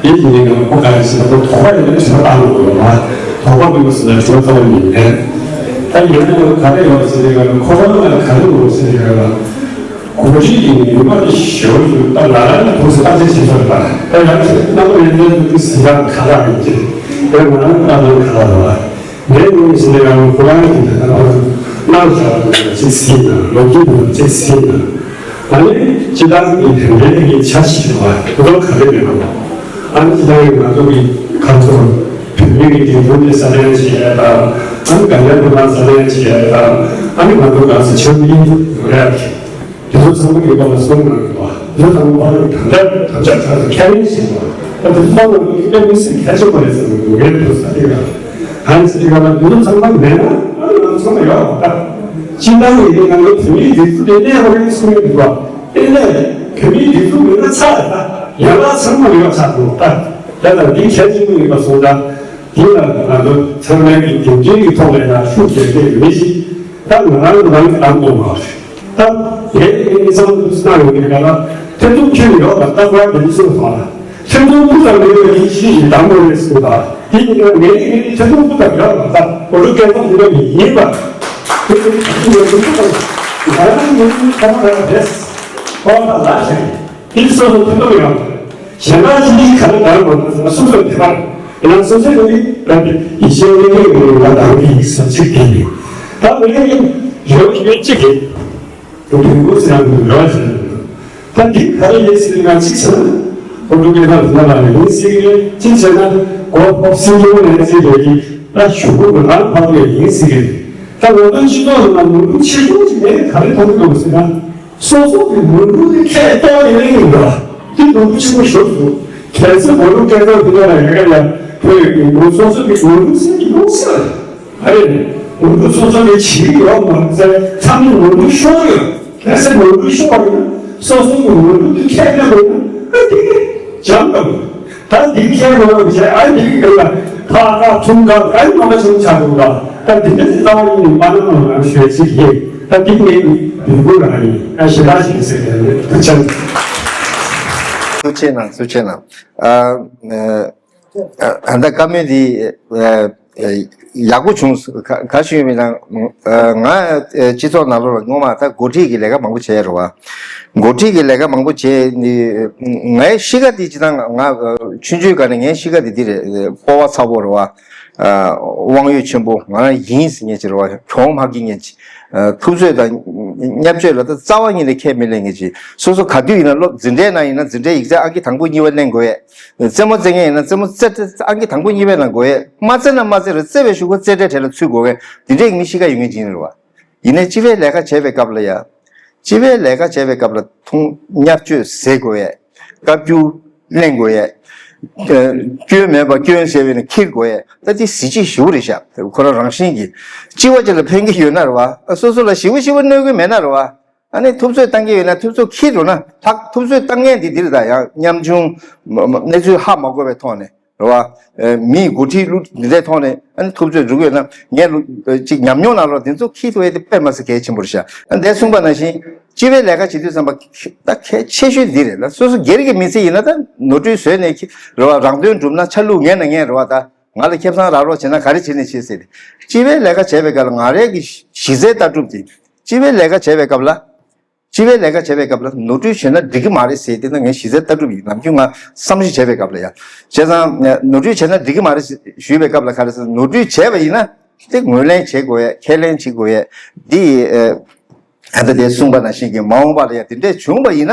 དེ་ཡིན་ནའང་ཁོ་ག་རེ་ཟེར་ན་ཁོ་དོགས་པ་ཡོད་ན་དྲི་བ་བཏང་དགོས་ཡོད་མ་རེད། དོགས་པ་མེད་པ་ཟེར་ན་དྲི་བ་གཙོ་བོ་ཡིན་མེད། ད་ཡིན་ན་ཡང་ག་རེ་ཡོད་ཟེར་ཡ་ལ་ཁོ་རང་ལ་ག་རེ་ཡོད་ཟེར་ཡ་ལ། གོ་སྒྲིག་གི་ནུས་པ་དེ་ཞེ་པོ་ཞིག་ད་ང་རང་གི་ཐུགས་སུ་བརྟག་དཔྱད་བྱེད་ཐུབ་པ། ད་ཡང་ཅིག་རྣམ་པ་ཡོད་ཚད་དུ་ཟིན་ཡག་ཁ་ལག་ཡིན་གྱི་རེད། ང་རང་ལྟ་ན་ཁ་ལག་རེད་བ། ངའི་ངོས་ནས་ཟེར་ན་ཡང་ཁོ་རང་གི་ད་ལྟ་གནང་བཞག་པ་ཅིག་ཟིན་ན་ལོ་རྒྱུས་ནང་ཅིག་ཟིན་ན། ཨ་ནི་སྤྱི་བཏང་གི་དེ་འདྲའི་གི་འཆར་གཞི་དེ་བ་དེ་ཚོ་ག་རེ་མེད་པ། ཨ་ནི་སྤྱི་བཏང་གི་ང་ཚོ་གི་ཁ་ཚོར་བོད་མི་གི་དེ་ཚོ་ནི་ས་ལེན་བྱེད་ཡ་དང་། ཨ་ནི་དགའ་ལྡན་ཕོ་བྲང་ས་ལེན་བྱེད་ཡ་དང་། ཨ་ནི་ང་ཚོ་ག་ཚོད་ཆོས་མིན་ཡོད་ཡ་དེ་ཚོ་ཚང་མ་གི་སྐོར་ལ་གསུང་གནང་དགོས་པ། དེ་ཚོ་ཚང་མ་དང་དྲ་དྲ་ཁྱབ་ཚར་དུ་ཁས་ལེན་བྱེད་དགོས་པ། ད་དེ་ཚོ་ཚང་མ་གི་ཁས་ལེན་སྲིད་གལ་ཆེན་པོ་རེད་བསམ་གི་འདུག་ངས་དུ་ས་དེ་ག་ཨ་ནི་ས་དེ་ག་ལ་དེ་ཚོ་ཚང་མ་མེད་ན་ཨ་ནི་ང་ཚོ་ཚང་མ་ཡོད་པ། ད་སྤྱི་བཏང་གི་ཡིན་ན་ང་ཚོ་བོད་མིའི་སྒྲིག་འཛུགས་དེ་གནས་པ་རེད་གསུང་གི་འདུག་པ། དེ་ནས་བོད་མིའི་སྒྲིག་འཛུགས་མེད་ན་ཚར་རེད། ད་ཡང་ན་ཚང་མ་ཡོད་ཚར་འདུག་ད་ད་ད་འདི་གལ་ཆེན་པོ་ཡིན་པ་སོང་ཙང་། དེ་ལ་ང་ཚོ་ཚང་མའི་གི་འགན་འཁྲི་གི་ཐོག་ནས་ཡང་ཤུགས་རྒྱག་གི་མི་ཞིག་ད་ང་རང་རང་གི་ལམ་སྟོན་པ་རེད། ད་ངས་ངའི་བསམ་བློ་གནང་ཡོང་གི་ག་ལ་ཐེ་ཚོམ་ཁྱོན་ཡོད་པ་ལྟ་བ་འདི་ཚོ་དང་ཐེ་ཚོམ་སྤུ་ཙམ་མེད་པའི་མི་ཞིག་གིས་གདམ་དགོས་རེད་གསུངས་པ། དེ་ཡིན་ན་ངས་ངའི་ཐེ་ཚོམ་སྤུ་ཙམ་ཡོད་པ་ད་གོ་ལུགས་སྐད་ཚོགས་འདི་འདྲ་མི་ཡིན་པ། དེ་ཚོ་ང་རང་ངོས་ནས་ཁོ་མ་རང་རེད། ཁོ་མ་ལ་ཞིག་དེ་སོ་སོ་ཐུན་མོང་ཡོང་། གཞན་པ་ཅིག་གིས་ག་རེ་ག་རེ་མ་གཏོགས་སོ་སོ་དེ་པར་ཡིན་ན་སོ་སོའི་ངོས་ནས་རང་གི་ཡིད་ཆེས་དངོས་གནས་ངོས་ནས་ང་རང་གི་ཡིག་ཚགས་གཅིག་དེ་ཡིན། ད་ངོས་ནས་ཡིན་རེ་བ་ཞུ་མཁན་གཅིག་གིས་དུས་འགོ་ཚེ་རང་གི་རེ་བ་ཞུ་ད་འདི་ག་རེ་ཡིན་ཟེར་ན་གཅིག་བྱས་ན་ཁོ་ཚོ་སྐད་ཆ་ལ་ལ་ཡིན་ཟེར་གི་རེད། གཅིག་བྱས་ན་གོ་ཕོབ་སྲིད་སྐྱོང་ནས་ཟེར་གི་རེད། ད་ཞུ་སྒོ་གི་ལམ་ཕར་ལ་ཡིན་ཟེར་གི་རེད། ད་ང་ཚོའི་སྤྱི་ཚོགས་ནང་ལ་ནོར་འཁྲུལ་ཆེ་ཆུང་ཅིག་ངས་ག་རེ་མཐོང་གི་འདུག་ཟེར་ན། སོ་སོ་གི་ནོར་འཁྲུལ་དེ་ཁས་ལེན་ཡིན་པ། དེ་ནོར་འཁྲུལ་ཆེན་པོ་ཞིག་འདུག་གལ་སྲིད་ང་ཚོ་སྐད་ཆ་དེ་འདྲ་ལ་ཡ་ག་ཡ་ཐོས་ཡོད་ཀྱི་ཡོད། སོ་སོ་གི་ནོར་འཁྲུལ་སེལ་གྱི་ཡོད་ཟེར་བ་རེད། ཨ་རེད། ནོར་འཁྲུལ་སོ་སོ་གི་བྱེད་ཀྱི་ཡོད་མ་རེད་ཟེར། ཚང་མས་ནོར་འཁྲུལ་ཤོར་ཡོད། གལ་སྲིད་ནོར་འཁྲུལ་ཤོར་བ་ཡིན་ན་སོ་སོ་གི་ནོར་འཁྲུལ་དེ་ཁས་ལེན་དགོས་ན་ཨ་དེ་གི་འཇམ་དགོས། ད་འདི་ཁྱེད་རང་བྱས་ཨ་འདི་གི་ལ་ཁ་ཁ་ཐུང་ཁ་ཨ་ནི་མ་ཆུང་ཆགས་འདུག་ལ། ད་འདི་འདྲ་ཅིག་ལྟ་བ་ཡིན་ནི་མ་ན་མ་ང་ཤོད་ཅིག་ཡིན། ད་འདི་ངའི་འབོད་སྐུལ་རང་ཡིན། ཨ་ཞེ་དྲག་ཞིག་ཟེར་དེ་ནི་ཐུགས་ཆེ། ཐུགས་ཆེ་གནང་། ཐུགས་ཆེ་གནང་། ཨ་ཨ་ད་བཀའ་མོལ་འདི་ཨ་ཡག་པོ་བྱུང་། ག་ག་ཞུ་ཡིན་ན་ང་སྤྱི་ཚོགས་ནང་ལོགས་ལ་སྔོན་མ་ད་འགོ་ཁྲིད་ཀྱི་ལས་ཀ་མང་པོ་བྱས་རེད་བ། འགོ་ཁྲིད་ཀྱི་ལས་ཀ་མང་པོ་བྱས་ནི་ངའི་གཤིས་ཀ་དེ་ཅི་ད་ང་ཆུང་ཆུང་སྒང་ནས་ངའི་གཤིས་ཀ་དེ་འདི་རེད། སྤོབས་པ་ཚ་པོ་རེད་བ། དབང་ཡོད་ཆེན་པོ་ང་རང་ཡིན་ཟེར་མཁན་ཅིག་རེད་བ། གྱོང་མ་གི་མཁན་ཅིག་ཐུབ་ཚོད་དང་ བརྙས་བཅོས་ལ་ད་རྩ་བ་ཉིད་ནས་ཁས་མི་ལེན་མཁན་ཅིག་སོ་སོ་ག་དུས་ཡིན་ན་སློབ་འཛིན་གྲྭའི་ནང་ཡིན་ན་འཛིན་གྲྭའི་ཡིག་ཚད་ཨང་ཀི་དང་པོ་གཉིས་པ་ལེན་དགོས་ཡས། རྩེད་མོ་རྩེ་མཁན་ཡིན་ན་རྩེད་མོ་རྩེ་ཨང་ཀི་དང་པོ་གཉིས་པའི་ནང་དགོས་ཡས། མ་རྩེ་ན་མ་རྩེ་རེད། རྩེ་བའི་གཞུག་གུ་རྩེ་གྲའི་གྲས་ལ་ཚུད་དགོས་མཁན་དེ་འདྲའི་མི་གཤིས་ཀ་ཡོད་མཁན་ཅིག་ཡིན་རེད་བ། ཡིན་ནའི་སྤྱི་པའི་ལས་ཀ་བྱེད་པའི་སྐབས་ལ་ཡ། སྤྱི་པའི་ལས་ཀ་བྱེད་པའི་སྐབས་ལ་ཐུང་བརྙས་བཅོས་བཟོ་དགོས་ཡས། བཀའ་བཀྱོན་ལེན་དགོས་ཡས། སྐྱོན་མེད་པ་སྐྱོན་བྱས་པས་ན་འཁྱེར་དགོས་ཡས། ད་དེ་གཟི་བརྗིད་ཞེ་པོ་རེད་ཤག་ཁོ་རང་རང་བཞིན་གྱིས་སྤྱི་པ་ཅིག་ལ་ཕན་གྱི་ཡོད་ན་རེད་བ། སོ་སོ་ལ་ཞེ་པོ་ཞེ་པོ་གནོད་ཀྱི་མེད་ན་རེད་བ། ཨ་ནི་ཐུབ་ཚོད་བཏང་གི་ཡོད་ན་ཐུབ་ཚོད་འཁྱེར་འགྲོ་ན་ལྷག་ཐུབ་ཚོད་བཏང་མཁན་འདི་འདིར་ད་ཡང་ཉམ་ཆུང་གནས་ཚུལ་ཧ་མ་གོ་བའི་ཐོག་ནས་རེད་བ། མིའི་འགོ་ཁྲིད་ལུགས་འདི་འདྲའི་ཐོག་ནས་ཨ་ནི་ཐུབ་ཚོད་འགྲོ་གི་ཡོད་ན་ངས་ལུགས་ཅིག་ཉམས་མྱོང་ནང་ལོགས་འདི་ཚོ་འཁྱེར་ཐུབ་ཡས་དེ་དཔེ་མ་སྲིད་གལ་ཆེན་པོ་རེད་ཤག་ཨ་འདས་གསུངས་པ་ནང་བཞིན་སྤྱི་པའི་ལས་ཀ་བྱེད་དུས་ཙམ་པ་ད་གལ་ཆེ་ཤོས་འདི་རེད་ལ། སོ་སོ་སྒེར་གྱི་མི་ཚེ་ཡིན་ན་ད་ནོར་འཁྲུལ་བཟོས་ནས་རེད་བ། རང་དོན་སྒྲུབ་ན་ཆ་ལུགས་ངན་ན་ངན་རེད་བ། ད་ང་ལ་ཁེ་བཟང་རག་རོགས་བྱེད་ན་ག་རེ་བྱེད་ནས་བྱེད་ཟེར་ཏེ་སྤྱི་པའི་ལས་ཀ་བྱས་པའི་སྐབས་ལ་ང་རའི་གི་གཞི་རྩའི་ལྟ་གྲུབ་དེ། སྤྱི་པའི་ལས་ཀ་བྱེད་པའི་སྐབས་ལ། སྤྱི་པའི་ལས་ཀ་བྱེད་པའི་སྐབས་ལ་ནོར་འཁྲུལ་བྱས་ན་འགྲིག་གི་མ་རེད་ཟེར་དེ་ནི་ངའི་གཞི་རྩའི་ལྟ་གྲུབ་ཡིན། ནམ་རྒྱུན་ང་བསམ་གཞིག་བྱེད་པའི་སྐབས་ལ་ཡ། བྱས་ཙང་ནོར་འཁྲུལ་བྱས་ན་འགྲིག་གི་མ་རེད་ཞུས་པའི་སྐབས་ལ་ག་རེ་ཟེར། ནོར་འཁྲུལ་བྱས་པ་ཡིན་ན་དེ་ངོས་ལེན་བྱེད་དགོས་ཡ། ཁས་ལེན་བྱེད་དགོས་ཡ། འདི་ཨ་ད་དེ་གསུངས་པ་ནང་བཞིན་གྱི་མ་འོངས་པ་ལ་ཡ་དེ་འདྲས་བྱུང་བ་ཡིན་ན་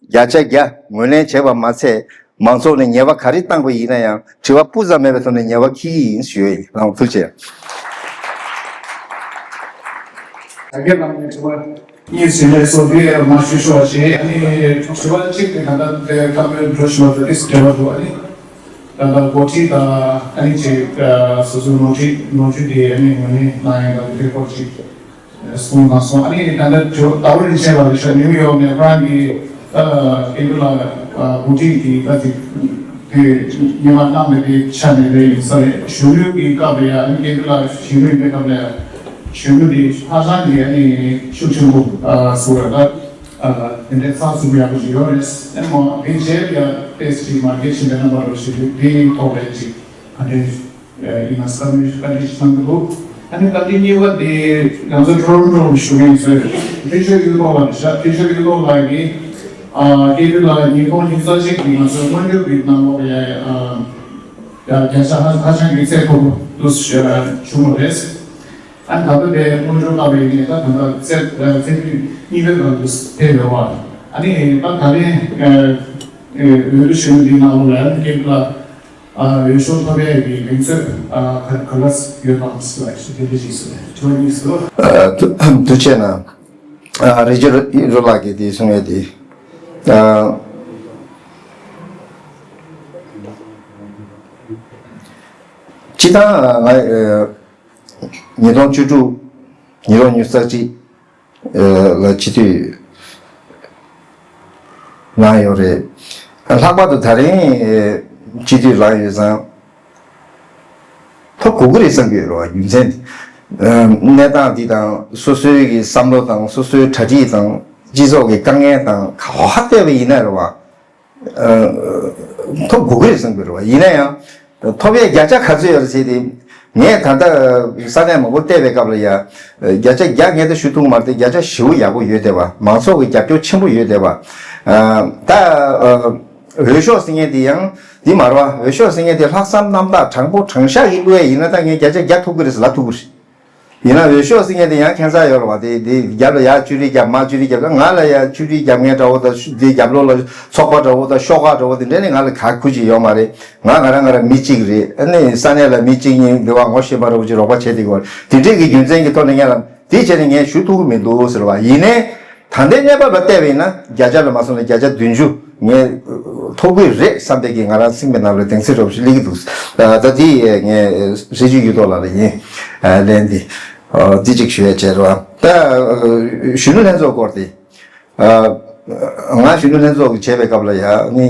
བརྒྱ་ཆ་བརྒྱ་ངོས་ལེན་བྱས་པ་མ་ཚད་མང་ཚོགས་ནས་ཉེས་པ་ག་རེ་བཏང་པ་ཡིན་ན་ཡང་དྲི་བ་སྤུ་ཙམ་མེད་པའི་ཐོག་ནས་ཉེས་པ་འཁྱེར་གྱི་ཡིན་ཞུ་ཡ་ཡིན། རང་ཐུགས་རྗེ་ཆེ། ད་གིན་ལ་ངས་དྲི་བ་གཉིས་ཞིག་སླེབས་སོང་། དེ་མ་ཞུ་ཞུ་བ་བྱས། ཨ་ནི་དྲི་བ་གཅིག་དེ་ད་ལྟ་དེ་བཀའ་མོལ་འགྲོ་བཞིན་པ་དང་དེ་འབྲེལ་བ་འདུག་ཨ་ནི་ད་ལྟ་འགོ་ཁྲིད་དང་ཨ་ནི་ཅིག་སོ་སོའི་ནོར་འཁྲུལ་ནོར་འཁྲུལ་དེ་ཨ་ནི་ངོས་ལེན་གནང་ཡ་དང་དེ་སྐོར་ཅིག་གསུངས་གནང་སོང་། ཨ་ནི་ད་ལྟ་ཇོ་ཟླ་བ་རིན་ཆེན་ལགས་རེད་ཤག་ནིའུ་ཡོག་ནས་ཁོ་རང་གི་ཨ་སྐྱེ་འགྲོ་ལ་འགོ་ཁྲིད་ཀྱི་ད་ཅིག་དེ་ཉི་མ་གནང་བའི་དེ་ཆ་ནས་རེད་ཡིན་ས་རེད། གཞོན་ནུ་གི་སྐབས་ལ་ཡ་ཨ་ནི་སྐྱེ་འགྲོ་ལ་གཞོན་ནུ་ཡིན་པའི་སྐབས་ལ་ཡ་གཞོན་ནུ་དེ་ཧ་ཅང་གི་ཨ་ནི་ཤུགས་ཆེན་པོ་ཨ་བཟོ་བ་ལ་ཨ་དེ་འདྲའི་ཚགས་ཚུད་པོ་ཡག་པོ་ཞིག་ཡོད་རེད། ཨ་ནི་མ་དེ་རྗེས་ལ་ཡ་ཏེས་ཅིག་མར་གྱི་ཕྱིན་པའི་རྣམ་པ་རོ་ཞིག་དེའི་ཐོག་ལ་ཅིག་ཨ་འདྲའི་ཡིན་ན་བསམ་བློའི་བཀའ་འདྲི་ཞིག་གནང་གི་འདུག་ཨ་ནི་བཀའ་འདྲི་གཉིས་པ་དེ་ང་ཚོ་ཊོ་རོན་ཊོ་ལ་བཞུགས་མཁན་ཚོས་ཕུལ་ཤོག་གཡུ་ཐོག་ལགས་རེད་ཤག་ཕུལ་ཤོག་གཡུ་ཐོག་ལགས་ཀྱིས་ཨ་སྐྱེ་འགྲོ་ལ་ཉིས་སྟོང་ཉི་ཤུ་རྩ་གཅིག་གི་ང་ཚོ་སྔོན་འགྲོ་གི་གནང་བ་ཡ་ཡ་བརྒྱ་ཆ་ཧ་ཧ་ཅང་གི་ཚད་མཐོ་པོ་འདུག་ཞུ་བ་བྱུང་བ་རེད། ཨ་ནི་ད་ལྟ་དེ་སྔོན་འགྲོ་ལྟ་བ་ཡིན་ནའི་ད་ད་ལྟ་ཚད་ཚད་མཐོའི་གཉིས་པའི་ནང་དུ་ཕེབས་ཡོད་པ། ཨ་ནི་ད་ད་རེས་འོས་བསྡུ་ཞུ་མི་འདིའི་ནང་ལོགས་ལ་ཨ་ནི་སྐྱེ་འགྲོ་ལ། ཨ་འོས་ཤོག་ཐོབ་ཡས་ཀྱི་གདེང་ཚོད་ཨ་ག་ག་ལ་ཡོད་དམ་ཟེར་བ་ཞིག་དེ་འདྲ་ཞིག་ཟེར་བས་དྲི་བ་གཉིས་སུ། ཨ་ཐུ་ཐུགས་རྗེ་ཆེ་གནང་། ཨ་རི་ཇི་རུ་རུ་ལགས་ཀྱིས་དེ་གསུང་ཡས་དེ། ཨ་སྤྱི་བཏང་ང་ཨ་ཉིས་སྟོང་བཅུ་དྲུག་ཉིས་སྟོང་ཉི་ཤུ་རྩ་གཅིག་ལ་སྤྱི་འཐུས་ལངས་ཡོད་རེད། ལྷག་པར་དུ་ད་རིང་སྤྱི་འཐུས་ལངས་ཡོད་ཙང་ཐོབ་དགོས་ཀྱི་རེད་བསམ་གྱི་ཡོད་རེད་བ། རྒྱུ་མཚན་གནས་སྟངས་འདི་དང་སོ་སོའི་གི་བསམ་བློ་དང་སོ་སོའི་གྲ་སྒྲིག་དང་སྤྱི་ཚོགས་ཀྱི་དཀའ་ངལ་དང་ག་བ་བལྟས་པ་ཡིན་ན་རེད་བ། ཐོབ་དགོས་ཀྱི་རེད་བསམ་གྱི་རེད་བ། ཡིན་ན་ཡང་ཐོབ་ཡས་བརྒྱ་ཆ་ག་ཚོད་ཡོད་རེད་ཟེར་ཏེ་ངས་ད་ལྟ་ས་གནས་མང་པོ་བལྟས་པའི་སྐབས་ལ་ཡ་བརྒྱ་ཆ་བརྒྱ་ངས་ད་ཞུ་ཐུབ་ཀྱི་མ་རེད་དེ། བརྒྱ་ཆ་ཞེ་པོ་ཡག་པོ་ཡོད་བསྡད་པ། མང་ཚོགས་ཀྱི་རྒྱབ་སྐྱོར་ཆེན་པོ་ཡོད་བསྡད་པ། ད་འོས་ཤོག་ཟེར་མཁན་དེ་ཡང་འདི་མ་རེད་བ། འོས་ཤོག་ཟེར་མཁན་དེ་ལྷག་བསམ་རྣམ་དག་དྲང་པོ་དྲང་བཞག་གིས་བླུགས་ཡས་ཡིན་ན་ད་ངས་བརྒྱ་ཆ་བརྒྱ་ཐོབ་ཀྱི་རེད་ཟེར་ལབ་ཐུབ་ཀྱི་རེད། ཡིན་ན་འོས་ཤོག་ཟེར་མཁན་དེ་ཡང་ཁྱད་མཚར་ཡོད་རེད་བ། དེ་དེ་རྒྱབ་ལ་ཡར་ཅུ་རི་རྒྱབ་མར་ཅུ་རི་རྒྱབ་ལ་ང་ལ་ཡ་ཅུ་རི་རྒྱབ་མཁན་འདྲ་བོ་དང་དེ་རྒྱབ་ལོགས་ལ་ཚོགས་པ་འདྲ་བོ་དང་ཤོག་ཁག་འདྲ་བོ་དེ་འདྲ་ནི་ང་ལ་ག་ཁུ་ཅིག་ཡོད་མ་རེད། ང་ང་རང་ང་རང་མི་གཅིག་རེད། ཨ་ནི་ས་གནས་ལ་མི་གཅིག་གཉིས་འདི་བ་ངོ་ཤེས་པ་འདྲ་བོ་ཅིག་རོགས་པ་བྱས་བསྡད་ཀྱི་ཡོད་རེད། དེ་འདྲས་ཀྱི་རྒྱུ་མཚན་གྱི་ཐོག་ནས་ངས་ལ་དེ་བྱས་ནས་ངས་ཞུ་ཐུབ་ཀྱི་མི་འདུག་ཟེར་བ་ཡིན་ནའི། ད་ལྟའི་གནས་བབ་ལ་བལྟས་པ་ཡིན་ན་བརྒྱ་ཆ་ལ་མ་སོང་ན་བརྒྱ་ཆ་བདུན་ཅུ་ངས་ཐོབ་ཀྱི་རེད་བསམ་པའི་གི་ང་རང་སེམས་པའི་ནང་ལ་གདེང་ཚོད་འདྲ་བོ་ཞིག་སླེབས་ཀྱི་འདུག་ད་ལྟ་དེ་ངས་རི་ཇི་གཡུ་ཐོག་ལགས་ལ་ཡིན་ལན་འདི་འདི་གཅིག་ཞུ་ཡ་བྱས་རོགས། ད་གཞོན་ནུ་ལྷན་ཚོགས་སྐོར་དེ་ང་གཞོན་ནུ་ལྷན་ཚོགས་ཀྱི་བྱས་པའི་སྐབས་ལ་ཡ་ནི་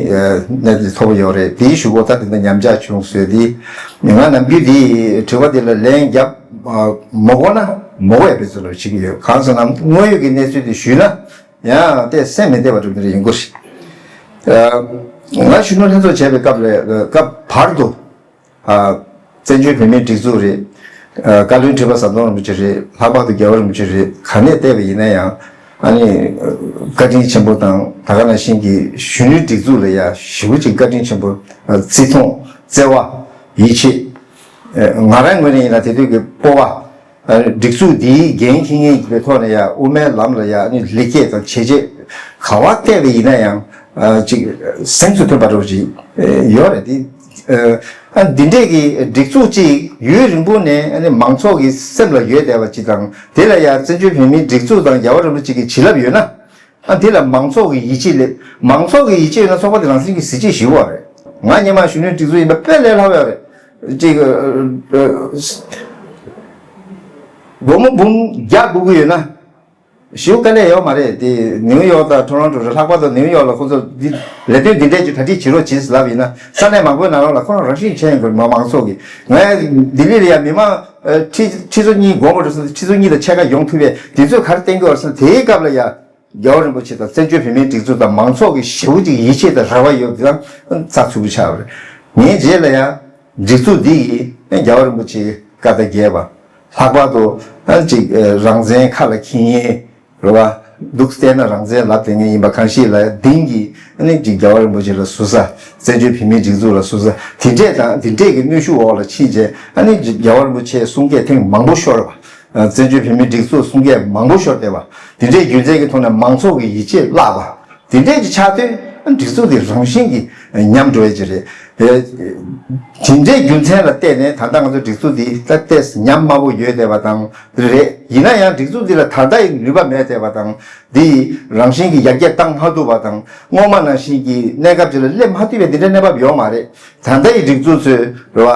གནས་དེ་ཐོབ་ཡོད་རེད། དེའི་གཞུག་གུ་ད་དེ་འདྲ་ཉམས་ཆག་བྱུང་ཟེར་དེ་ང་ནམ་རྒྱུན་དེ་དྲི་བ་དེ་ལ་ལན་རྒྱབ་མ་དགོས་ན་མ་དགོས་ཡ་དཔེ་ཚོད་ལ་བྱེད་ཀྱི་ཡོད། གང་ཟེར་ན་དངོས་ཡོད་ཀྱི་གནས་ཚུལ་དེ་ཞུས་ན། ཡང་དེ་སེམས་མི་བདེ་བ་འགྲོ་གི་རེད་ཡིན་སྐོར་ཞིག་ང་གཞོན་ནུ་ལྷན་ཚོགས་བྱས་པའི་སྐབས་ལ་སྐབས་བར་དུ། བཙན་བྱོལ་བོད་མིའི་སྒྲིག་འཛུགས་རེད། བཀའ་བློན་ཁྲི་པ་ཟམ་གདོང་རིན་པོ་ཆེ་རེད། ལྷག་པར་དུ་རྒྱལ་བ་རིན་པོ་ཆེ་རེད། ག་ནས་བལྟས་པ་ཡིན་ན་ཡང་ཨ་ནི་བཀའ་དྲིན་ཆེན་པོ་དང་ད་ག་ནང་བཞིན་གྱི་གཞོན་ནུའི་སྒྲིག་འཛུགས་ལ་ཡང་ཞེ་པོ་ཅིག་བཀའ་དྲིན་ཆེན་པོ། བརྩི་མཐོང་བརྩེ་བ་ཡིད་ཆེས། ང་རང་ངོས་ནས་ཡིན་ན་དེ་དུས་ཀྱི་སྤོབས་པ། སྒྲིག་འཛུགས་འདིའི་འགན་འཁྱེར་མཁན་གྱི་ཐོག་ནས་ཡང་དབུ་མའི་ལམ་ལ་ཡང་ནི་ལེགས་སྐྱེས་དང་བྱས་རྗེས་ག་བ་བལྟས་པ་ཡིན་ན་ཡང་ཅིག་གཟེངས་སུ་ཐོན་པ་འདྲ་བོ་ཅིག་ཡོད་རེད་དེ། ཨ་འདི་འདྲས་ཀྱི་སྒྲིག་འཛུགས་ཅིག་ཡུན་རིང་པོ་ནས་ཨ་ནི་མང་ཚོགས་ཀྱི་སེམས་ལ་ཡོད་བསྡད་པ་ཅིག་དང་དེ་ལ་ཡང་བཙན་བྱོལ་བོད་མིའི་སྒྲིག་འཛུགས་དང་རྒྱལ་བ་རིན་པོ་ཆེ་གི་བྱིན་རླབས་ཡོད་ན། ཨ་འདི་ལ་མང་ཚོགས་ཀྱི་ཡིད་ཆེས་སླེབས། མང་ཚོགས་ཀྱི་ཡིད་ཆེས་ཡོད་ན་ཚོགས་པ་དེ་རང་བཞིན་གྱིས་གཟི་བརྗིད་ཞེ་པོ་རེད། ང་སྔོན་མ་གཞོན་ནུའི་སྒྲིག་འཛུགས་ཡིན་པ་དཔེ་ལས་སླ་བོ་རེད། ཅིག་སྒོར་མོ་འབུམ་བརྒྱ་དགོས་ཀྱི་ཡོད་ན། ཞེ་པོ་དཀའ་ལས་ཡོད་མ་རེད་དེ། ནིའུ་ཡོག་དང་ཊོ་རོན་ཊོ་རེད། ལྷག་པར་དུ་ནིའུ་ཡོག་ལ་ཁོ་ཚོ་འདི་ལས་དོན་འདི་འདྲས་ཀྱི་གྲ་སྒྲིག་བྱེད་རོགས་བྱེད་ཟེར་ལབ་ཡིན་ན། ས་གནས་མང་པོའི་ནང་ལོགས་ལ་ཁོ་རང་རང་བཞིན་ཆེ་ཡིན་དགོས། མ་མང་ཚོགས་ཀྱི་ང་ལྡི་ལི་ལ་ཡ་མི་མང་ཁྲི་ཁྲི་ཚོ་གཉིས་སྒོར་མོ་རེད་སོང་། ཁྲི་ཚོ་གཉིས་དང་ཕྱེད་ཀ་ཡོང་ཐུབ་པའི་དུས་ཚོད་ག་རེ་བསྟན་གྱི་ཡོད་རེད་སོང་། དེའི་སྐབས་ལ་ཡ། རྒྱལ་བ་རིན་པོ་ཆེ་དང་བཙན་བྱོལ་བོད་མིའི་སྒྲིག་འཛུགས་དང་མང་ཚོགས་ཀྱི་ཞེ་པོ་ཅིག་ཡིད་ཆེས་དང་རེ་བ་ཡོད་པ་དེ་ཚོ་རྩ་ཚུད་པོ་ཆགས་པ་རེད། ངའི་རྗེས་ལ་ཡང་སྒྲིག་འཛུགས་འདི་ཡིས་རྒྱལ་བ་རིན་པོ་ཆེའི་བཀའ་དང་འགལ་བ། ལྷག་པར་དུ་ཨ་ཅིག་རང་བཙན་ཁ་ལ་འཁྱེར་མཁན་རེད་བ། འདུག་བལྟས་ན་རང་བཙན་ལབ་བསྡད་མཁན་ཡིན་པ་གང་ཞིག་ལ་དེང་གི་ཨ་ནི་ཅིག་རྒྱལ་བ་རིན་པོ་ཆེ་ལ་ཟུར་ཟ། བཙན་བྱོལ་བོད་མིའི་སྒྲིག་འཛུགས་ལ་ཟུར་ཟ། དེ་འདྲས་དང་དེ་འདྲས་ཀྱི་གནོན་ཤུགས་འོག་ལ་ཕྱིན་རྗེས་ཨ་ནི་རྒྱལ་བ་རིན་པོ་ཆེའི་གསུང་སྐད་ཐེངས་མང་པོ་ཤོར་བ། བཙན་བྱོལ་བོད་མིའི་སྒྲིག་འཛུགས་གསུང་སྐད་མང་པོ་ཤོར་བསྡད་པ། དེ་འདྲའི་རྒྱུ་མཚན་གྱི་ཐོག་ནས་མང་ཚོགས་ཀྱི་ཡིད་ཆེས་བརླག་པ། དེ་འདྲའི་ཅིག་ཆགས་དུས་སྒྲིག་འཛུགས་དེ་རང་བཞིན་གྱིས་ཉམས་འགྲོ་ཡ་ཅིག་རེད། དེ་འདྲའི་རྒྱུ་མཚན་ལ་བལྟས་ནས་ད་ལྟ་ང་ཚོ་སྒྲིག་འཛུགས་འདི་ད་ལྟས་ཉམས་དམའ་པོ་ཡོད་བསྡད་པ་དང་རེད། ཡིན་ན་ཡང་སྒྲིག་འཛུགས་འདི་ལ་ད་ལྟ་ཡི་ནུས་པ་མེད་བསྡད་པ་དང་། འདི་རང་བཞིན་གྱིས་ཡར་རྒྱས་བཏང་མ་ཐུབ་པ་དང་། སྔོན་མ་ནང་བཞིན་གྱི་གནས་སྐབས་ཅིག་ལ་སླེབས་མ་ཐུབ་པའི་འདི་འདྲའི་གནས་བབ་ཡོད་མ་རེད། ད་ལྟ་ཡི་སྒྲིག་འཛུགས་ཚོས་རེད་བ།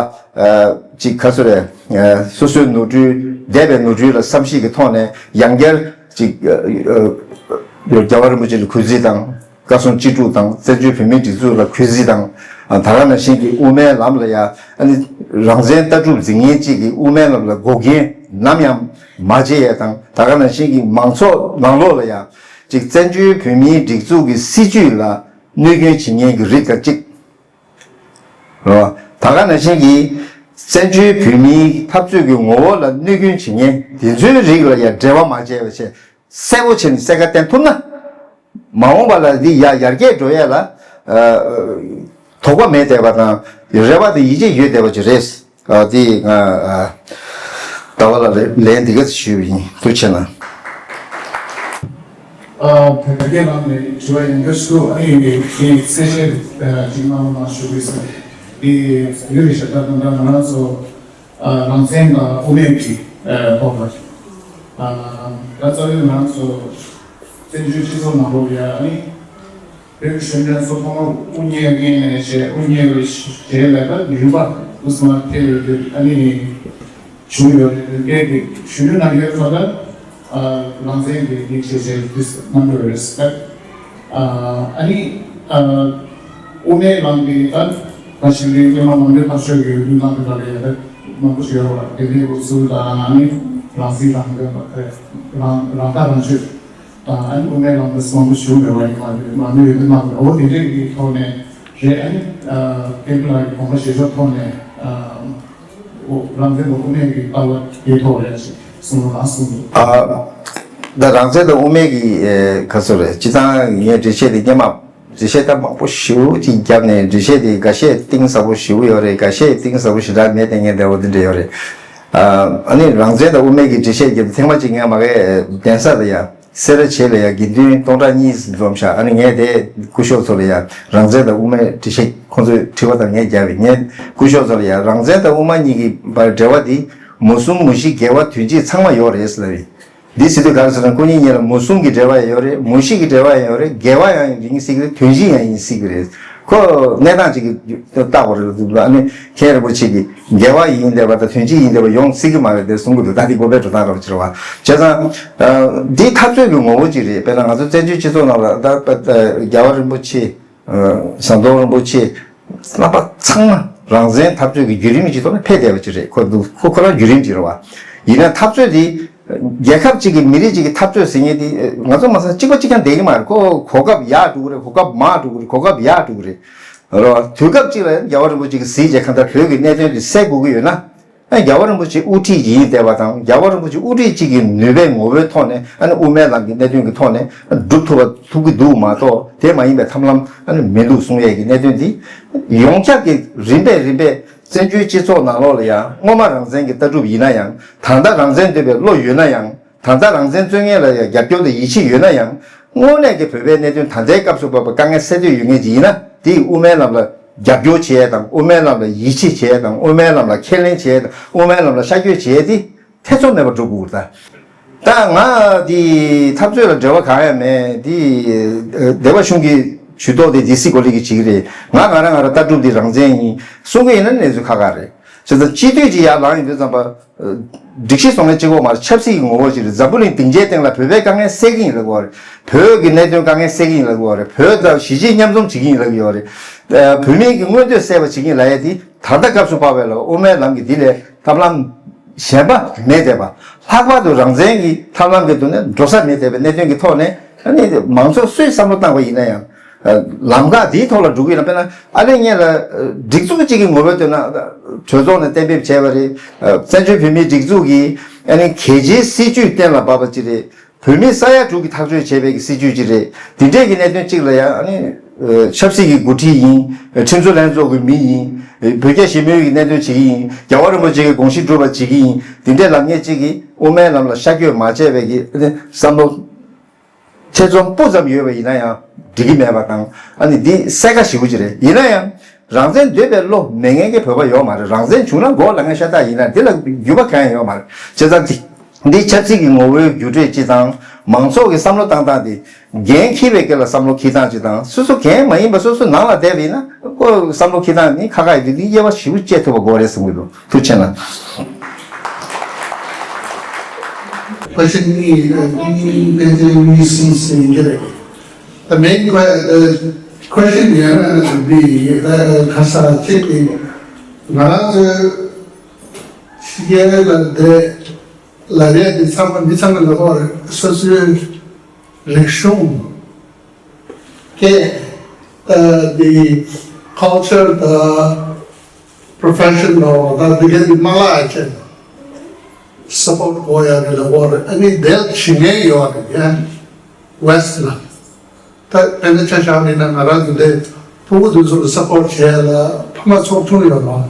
ཅིག་ག་ཚོད་རེད། སོ་སོའི་ནོར་འཁྲུལ། འདས་པའི་ནོར་འཁྲུལ་ལ་བསམ་གཞིག་གི་ཐོག་ནས་ཡང་བསྐྱར་ཅིག་རྒྱལ་བ་རིན་པོ་ཆེ་ལ་གུས་བརྩི་དང་། བཀའ་གསུང་ཅི་སྒྲུབ་དང་། བཙན་བྱོལ་བོད་མིའི་སྒྲིག་འཛུགས་ལ་གུས་བརྩི་དང་། ད་ག་ནང་བཞིན་གྱི་དབུ་མའི་ལམ་ལ་ཡ། ཨ་ནི་རང་བཙན་ལྟ་གྲུབ་འཛིན་མཁན་གཅིག་གིས་དབུ་མའི་ལམ་ལ་འགོག་རྐྱེན་ནམ་ཡང་མ་བྱེད་ཡས་དང་། ད་ག་ནང་བཞིན་གྱི་མང་ཚོགས་ནང་ལོགས་ལ་ཡ། ཅིག་བཙན་བྱོལ་བོད་མིའི་སྒྲིག་འཛུགས་ཀྱི་སྲིད་བྱུས་ལ་གནོད་སྐྱོན་བྱེད་མཁན་གྱི་རིགས་དང་གཅིག་རེད་བ། ད་ག་ནང་བཞིན་གྱི་བཙན་བྱོལ་བོད་མིའི་འཐབ་རྩོད་ཀྱི་ངོ་བོ་ལ་གནོད་སྐྱོན་བྱེད་མཁན་དེ་ཚོའི་རིགས་ལ་ཡང་འབྲེལ་བ་མ་བྱས་པ་བྱས་གསལ་པོ་བྱས་ནས་གསལ་ཁ་བསྟན་ཐུབ་ན། མ་འོངས་པ་ལ་འདི་ཡ་ཡར་རྒྱས་འགྲོ་ཡས་ལ་དོགས་པ་མེད་བསྡད་པ་དང་རེ་བ་དང་ཡིད་ཆེས་ཡོད་བསྡད་པ་ཅིག་རེད། ཨ་དེ་ང་ཨ་ཟླ་བ་ལགས་ལན་འདི་ག་ཞུས་པ་ཡིན། ཐུགས་རྗེ་གནང་། ཨ་བོད་སྐད་ནང་ནས་དྲི་བ་ཡང་བསྐྱར་ཞུ། ཨ་ནི་ངས་ངས་གསལ་བཤད་ཅིག་གནང་རོགས་གནང་ཞུ་གི་ཡིན། དེ་ཡུལ་གྱི་ཞབས་ཏ་དང་ད་ང་རང་ཚོ་ཨ་རང་བཙན་དང་དབུ་མའི་གི་ཨ་ཐོག་ལ་ཨ་ད་རྩ་བའི་ང་རང་ཚོ་བཙན་བྱོལ་སྤྱི་ཚོགས་ནང་ལོགས་ལ་ཡ་ཨ་ནི། བོད་ཀྱི་གཞོན་སྐྱེས་ཚོ་ཐོག་མར་དབུ་བརྙེས་མཁན་ནས་བྱས། དབུ་བརྙེས་པའི་རྗེས་ལ་ད་ནུས་པ་དུ་སོང་བ་ཐེབས་ཡོད་དུས་ཨ་ནི་བྱུང་ཡོད་རེད། བོད་ཀྱི་གཞོན་ནུ་ནང་ཡོད་ཚོ་ད་རང་བཙན་གྱི་ཡིག་ཆ་བྱས་དུས་གནང་དགོས་རེད། ད་ཨ་ནི་དབུ་མའི་ལམ་གྱི་ད་ད་ཞིག་རིང་སྔོན་མ་མང་སྒྲོལ་དམར་ཤོག་གི་ལུང་དང་དེ་འདྲ་ལ་ཡ་ད་མང་པོ་ཞིག་ཡོད་རེད་བ། དེ་འདྲའི་འགོ་ཚུགས་དང་ཨ་ནི་རང་སྲིད་རང་སྐྱོང་དང་རང་རང་ཐག་རང་གཅོད། དང་ཨ་ནི་དབུ་མའི་ལམ་དུ་སོང་དུ་ཞུ་མེད་པ་ཡིན་མ་རེད། མ་རེད་ཡོད་དུ་མ་རེད། འོ་དེ་འདྲའི་གི་ཐོག་ནས་རེད། ཨ་ནི་ཨ་སྐལ་བཟང་ལགས་ཀྱི་དགོངས་པ་བཞེས་ཕྱོགས་ཐོག་ནས་ཨ་འོ་རང་བཙན་དང་དབུ་མའི་གི་ལྟ་བ་དེའི་ཐོག་རེད་ཅེས་གསུངས་རོགས་གནང་གསུངས་འདུག་ཨ་ད་རང་བཙན་དང་དབུ་མའི་གི་ཨེ་ག་ཚོད་རེད། སྤྱི་བཏང་ངས་འགྲེལ་བཤད་དེ་སྔོན་མ་འགྲེལ་བཤད་ད་མང་པོ་ཞེ་པོ་ཅིག་བརྒྱབ་ནས་འགྲེལ་བཤད་དེ་འགའ་ཤས་གཏིང་ཟབ་པོ་ཞེ་པོ་ཡོད་རེད། འགའ་ཤས་གཏིང་ཟབ་པོ་ཞེ་དྲག་མེད་དེ་ངས་འདྲ་བོ་དེ་འདྲ་ཡོད་རེད། ཨ་ཨ་ནི་རང་བཙན་དང་དབུ་མའི་གི་འགྲེལ་བཤད་བརྒྱབ་ཐེངས་མ་གཅིག་ངས་མ་གི་གདན་ས་ལ་ཡ། སེ་ར་བྱེས་ལ་ཡ་དགེ་འདུན་སྟོང་ཕྲག་གཉིས་འཛོམས་ཤག་ཨ་ནི་ངས་དེ་སྐུ་ཞབས་ཚོ་ལ་ཡ་རང་བཙན་དང་དབུ་མའི་འགྲེལ་བཤད་ཁོང་ཚོས་དྲི་བ་དང་ངས་རྒྱབ་པས། ངས་སྐུ་ཞབས་ཚོ་ལ་ཡ་རང་བཙན་དང་དབུ་མ་གཉིས་ཀྱི་བར་འབྲེལ་བ་འདི་མུ་གསུམ་མུ་བཞི་འགལ་བ་དོན་གཅིག་ཚང་མ་ཡོད་རེད་ཟེར་ལབ་ཡིན། འདི་ཟེར་དུས་ག་རེ་ཟེར་ན་སྐུ་ཉིད་གཉིས་ལ་མུ་གསུམ་གྱི་འབྲེལ་བ་ཡང་ཡོད་རེད། མུ་བཞི་གི་འབྲེལ་བ་ཡང་ཡོད་རེད། འགལ་བ་ཡང་ཡིན་སྲིད་ཀྱི་རེད། དོན་གཅིག་ཡང་ཡིན་སྲིད་ཀྱི་རེད། ཁོ་གནས་སྟངས་གཅིག་གི་བརྟག་དགོས་རེད་འདུག་ཨ་ནི་མཁན་རིན་པོ་ཆེ་གིས་འགལ་བ་ཡིན་བསྡད་པ་དང་དོན་གཅིག་ཡིན་བསྡད་པ་ཡོང་སྲིད་ཀྱི་མ་རེད་དེ་གསུང་གི་འདུག་ད་འདི་དགོས་པའི་འགྲོ་སྟངས་རབ་ཕྱིར་བ་བྱས་ཙང་། འདི་འཐབ་རྩོད་ཀྱི་ངོ་བོ་གཅིག་རེད། དཔེར་ན་ང་ཚོ་བཙན་བྱོལ་སྤྱི་ཚོགས་ནང་ལ་ད་རྒྱལ་བ་རིན་པོ་ཆེ། ཟམ་གདོང་རིན་པོ་ཆེ། རྣམ་པ་ཚང་མ་རང་བཙན་འཐབ་རྩོད་ཀྱི་བརྒྱུད་རིམ་གྱི་ཐོག་ནས་ཕེབས་བསྡད་པ་ཅིག་རེད། ཁོ་འདུག་ཁོ་ཁོ་རང་བརྒྱུད་རིམ་ཅིག་རེད་བ། ཡིན་ན་འཐབ་རྩོད་དེ་རྒྱལ་ཁབ་ཅིག་གི་མི་རིགས་ཅིག་གི་འཐབ་རྩོད་ཟེར་མཁན་དེ་ང་ཚོ་མ་ཟད་གཅིག་པ་གཅིག་རྐྱང་བསྡད་ཀྱི་མ་རེད། ཁོ་གོ་སྐབས་ཡར་འགྲོ་གི་རེད། གོ་སྐབས་མར་འགྲོ་གི་རེད། གོ་སྐབས་ཡར་འགྲོ་གི་རེད། རེད་བ། དུས་སྐབས་གཅིག་ལ་རྒྱལ་བ་རིན་པོ་ཆེ་གིས་གཟིགས་བྱས་གང་ལྟར་བོད་ཀྱི་གནད་དོན་དེ་སེལ་དགོས་ཀྱི་ཡོད་ན། ཨ་རྒྱལ་བ་རིན་པོ་ཆེ་དབུ་ཁྲིད་ཅིག་ཡིན་བསྡད་པ་དང་། རྒྱལ་བ་རིན་པོ་ཆེ་དབུ་ཁྲིད་ཅིག་གི་ནུས་པའི་ངོ་བོའི་ཐོག་ནས་ཨ་ནི་དབུ་མའི་ལམ་གྱི་གནད་དོན་གྱི་ཐོག་ནས་སྒྲུབ་ཐུབ་པ་ཐུབ་ཀྱི་འདུག་མ་གཏོགས་དེ་མ་ཡིན་པའི་ཐབས་ལམ་ཨ་ནི་མི་འདུག་གསུང་ཡས་ཀྱི་གནད་དོན་འདི་ཡོངས་ཁྱབ་ཀྱི་རིམ་པས་རིམ་པས་ བཙན་བྱོལ་སྤྱི་ཚོགས་ནང་ལོགས་ལ་ཡང་སྔོན་མ་རང་བཙན་གྱི་ལྟ་གྲུབ་ཡིན་ན་ཡང་། ད་ལྟ་རང་བཙན་འདོད་པའི་བློ་ཡོད་ན་ཡང་། ད་ལྟ་རང་བཙན་རྩོད་མཁན་ལ་ཡང་རྒྱབ་སྐྱོར་དང་ཡིད་ཆེས་ཡོད་ན་ཡང་། དངོས་གནས་ཀྱི་བོད་པའི་གནད་དོན་ད་ལྟའི་སྐབས་སུ་བབས་པ་དཀའ་ངལ་སེལ་འདོད་ཡོད་མཁན་ཅིག་ཡིན་ན། དེ་ཡི་དབུ་མའི་ལམ་ལ་རྒྱབ་སྐྱོར་བྱེད་ཡས་དང་། དབུ་མའི་ལམ་ལ་ཡིད་ཆེས་བྱེད་ཡས་དང་། དབུ་མའི་ལམ་ལ་ཁས་ལེན་བྱེད་ཡས་དང་། དབུ་མའི་ལམ་ལ་ཤར་བསྐྱོད་བྱེད་ཡས་དེ་ཐེ་ཚོམ་མེད་པར་འགྲོ་དགོས་ད། ད་ང་འདི་འཐབ་རྩོད་ལ་འབྲེལ་བ་གང་ཡང་མེད། འདི་ཨ་སྡེ་པ་གཞུང་གི་ཇུས་གཏོགས་དེ་ཌི་སི་གོ་ལི་གིས་བྱེད་ཀྱི་རེད། ང་ང་རང་ང་རང་ལྟ་གྲུབ་འདི་རང་བཙན་ཡིན་གསུང་གི་ཡིན་ན་གནས་ཚུལ་ཁག་ཁག་རེད། བྱས་ཙང་སྤྱི་འཐུས་ཀྱི་ཡར་ལངས་ཡོང་དུས་ཙམ་པ། ཨ་སྒྲིག་གཞི་བཟོ་མཁན་གཅིག་པོ་མ་རེད། ཆབ་སྲིད་ཀྱི་ངོ་བོ་ཞིག་རེད། འཛམ་བུ་གླིང་སྡིངས་ཆའི་སྟེང་ལ་བོད་པའི་དཀའ་ངལ་སེལ་གྱི་ཡིན་ལབ་ཀྱི་ཡོད་རེད། བོད་ཀྱི་གནད་དོན་དཀའ་ངལ་སེལ་གྱི་ཡིན་ལབ་ཀྱི་ཡོད་རེད། བོད་དང་གཞིས་བྱེས་མཉམ་འཛོམས་བྱེད་ཀྱི་ཡིན་ལབ་ཀྱི་ཡོད་རེད། ཨ་བོད་མིའི་གི་མངོན་འདོད་གསལ་བ་བྱེད་ཀྱི་ཡིན་ལབ་ཡས་དེ་ད་ལྟ་སྐབས་སུ་བབས་པའི་ལ་དབུ་མའི་ལམ་གྱི་འདི་ལས་ཐབས་ལམ་གཞན་པ་མེད་བསྡད་པ། ལྷག་པར་དུ་རང་བཙན་གྱི་ཐབས་ལམ་གྱི་ཐོག་ནས་འགྲོ་ས་མེད་བསྡད་པའི་གནད་དོན་གྱི་ཐོག་ནས། ཨ་ནི་མང་ཚོགས་སུས་བསམ་བློ་བཏང་བ་ཡིན་ན་ཡང་། ལམ་ཁ་འདིའི་ཐོག་ལ་འགྲོ་གི་ཡིན་ན། དཔེར་ན་ཨ་ནི་སྔོན་ལ་སྒྲིག་འཛུགས་གཅིག་གི་ངོ་བོས་བཏོན་ན་གྲོས་ཚོགས་ནས་གཏན་འབེབས་བྱས་པ་རེད། བཙན་བྱོལ་བོད་མིའི་སྒྲིག་འཛུགས་ཀྱིས་ཨ་ནི་གལ་ཆེའི་སྲིད་ཇུས་གཏན་ལ་འབེབས་པ་ཅིག་རེད། བོད་མི་ས་ཡ་དྲུག་གིས་ཐག་གཅོད་བྱས་པའི་གི་སྲིད་ཇུས་ཅིག་རེད། འདི་འདྲའི་གི་གནད་དོན་གཅིག་ལ་ཡང་ཨ་ནི་ཆབ་སྲིད་ཀྱི་འགོ་ཁྲིད་ཡིན། ཁྲིམས་བཟོ་ལྷན་ཚོགས་ཀྱི་མི་ཡིན། བོད་རྒྱ་ཞི་མོལ་གྱི་གནད་དོན་བྱེད་ཀྱི་ཡིན། རྒྱལ་བ་རིན་པོ་ཆེ་གི་དགོངས་གཞི་སྒྲུབ་པ་བྱེད་ཀྱི་ཡིན། འདི་འདྲའི་ལབ་མཁན་གཅིག་གིས་དབུ་མའི་ལམ་ལ་ཤར་བསྐྱོད་མ་བྱས་པའི་གི་ཨ་ནི་བསམ་བློ། ཐེ་ཚོམ་སྤུ་ཙམ་ཡོད་པ་ཡིན་ན་ཡང་འགྲིག་གི་མེད་པ་དང་། ཨ་ནི་འདི་གསལ་ཁ་ཞེ་པོ་ཅིག་རེད། ཡིན་ན་ཡང་རང་བཙན་འདོད་པའི་བློ་མེད་མཁན་གྱི་བོད་པ་ཡོད་མ་རེད། རང་བཙན་བྱུང་ན་མགོ་ལ་ངན་ཤ་སྟག་ཡིན་ན་འདི་ལ་འགྱུར་བ་གང་ཡང་ཡོད་མ་རེད། བྱས་ཙང་འདི་འདི་ཆབ་སྲིད་ཀྱི་ངོ་བོའི་འགྱུར་འགྲོས་ཅིག་དང་། མང་ཚོགས་ཀྱི་བསམ་བློ་བཏང་སྟངས་དེ་འགན་འཁྱེར་བའི་སྐབས་ལ་བསམ་བློ་འཁྱེར་སྟངས་ཅིག་དང་། སོ་སོ་འགན་མ་ཡིན་པ་སོ་སོ་ནང་ལ་བསྡད་པ་ཡིན་ན་ཁོ་བསམ་བློ་འཁྱེར་སྟངས་ནི་ཁག་ཁག་ཡིན་དུས། འདི་དབྱེ་བ་ཞེ་པོ་དཔྱད་ཐུབ་པ་དགོས་རེད་བསམ་གྱི་འདུག་ཐུགས་རྗེ་ཆེ་གནང་། Question གཉིས། གཉིས། དཔེ་ཆ་གཉིས་གསུམ་ཟིན་གྱི་རེད། The main que- the question here is be the ཁ་ས་གཅིག་གི་ང་རང་ཚོའི་ཕྱི་རྒྱལ་ལ་བསྡད་ལ་རེད་དེ། ཚང་མ་མི་ཚང་མ་ལ་ཧོར་སོ་སོའི་རིག་གཞུང་སྐད་ད་the culture the professional ད་འདི་གའི་མ་ལག་ཅན་support དགོས་ཡ་རེད་ལ་བོར། ཨ་ནི་དེ་བྱེད་མཁན་ཡོད་རེད་ཡ། West ལ་ད་དཔེར་ན་ཆ་བཞག་པ་ཡིན་ན་ང་རང་ཚོ་འདི་ཕྲུ་གུ་དེ་ཚོ་ལ་support བྱེད་ཡ་ལ་ཕ་མ་ཚོགས་ཆུང་ཡོད་རེད།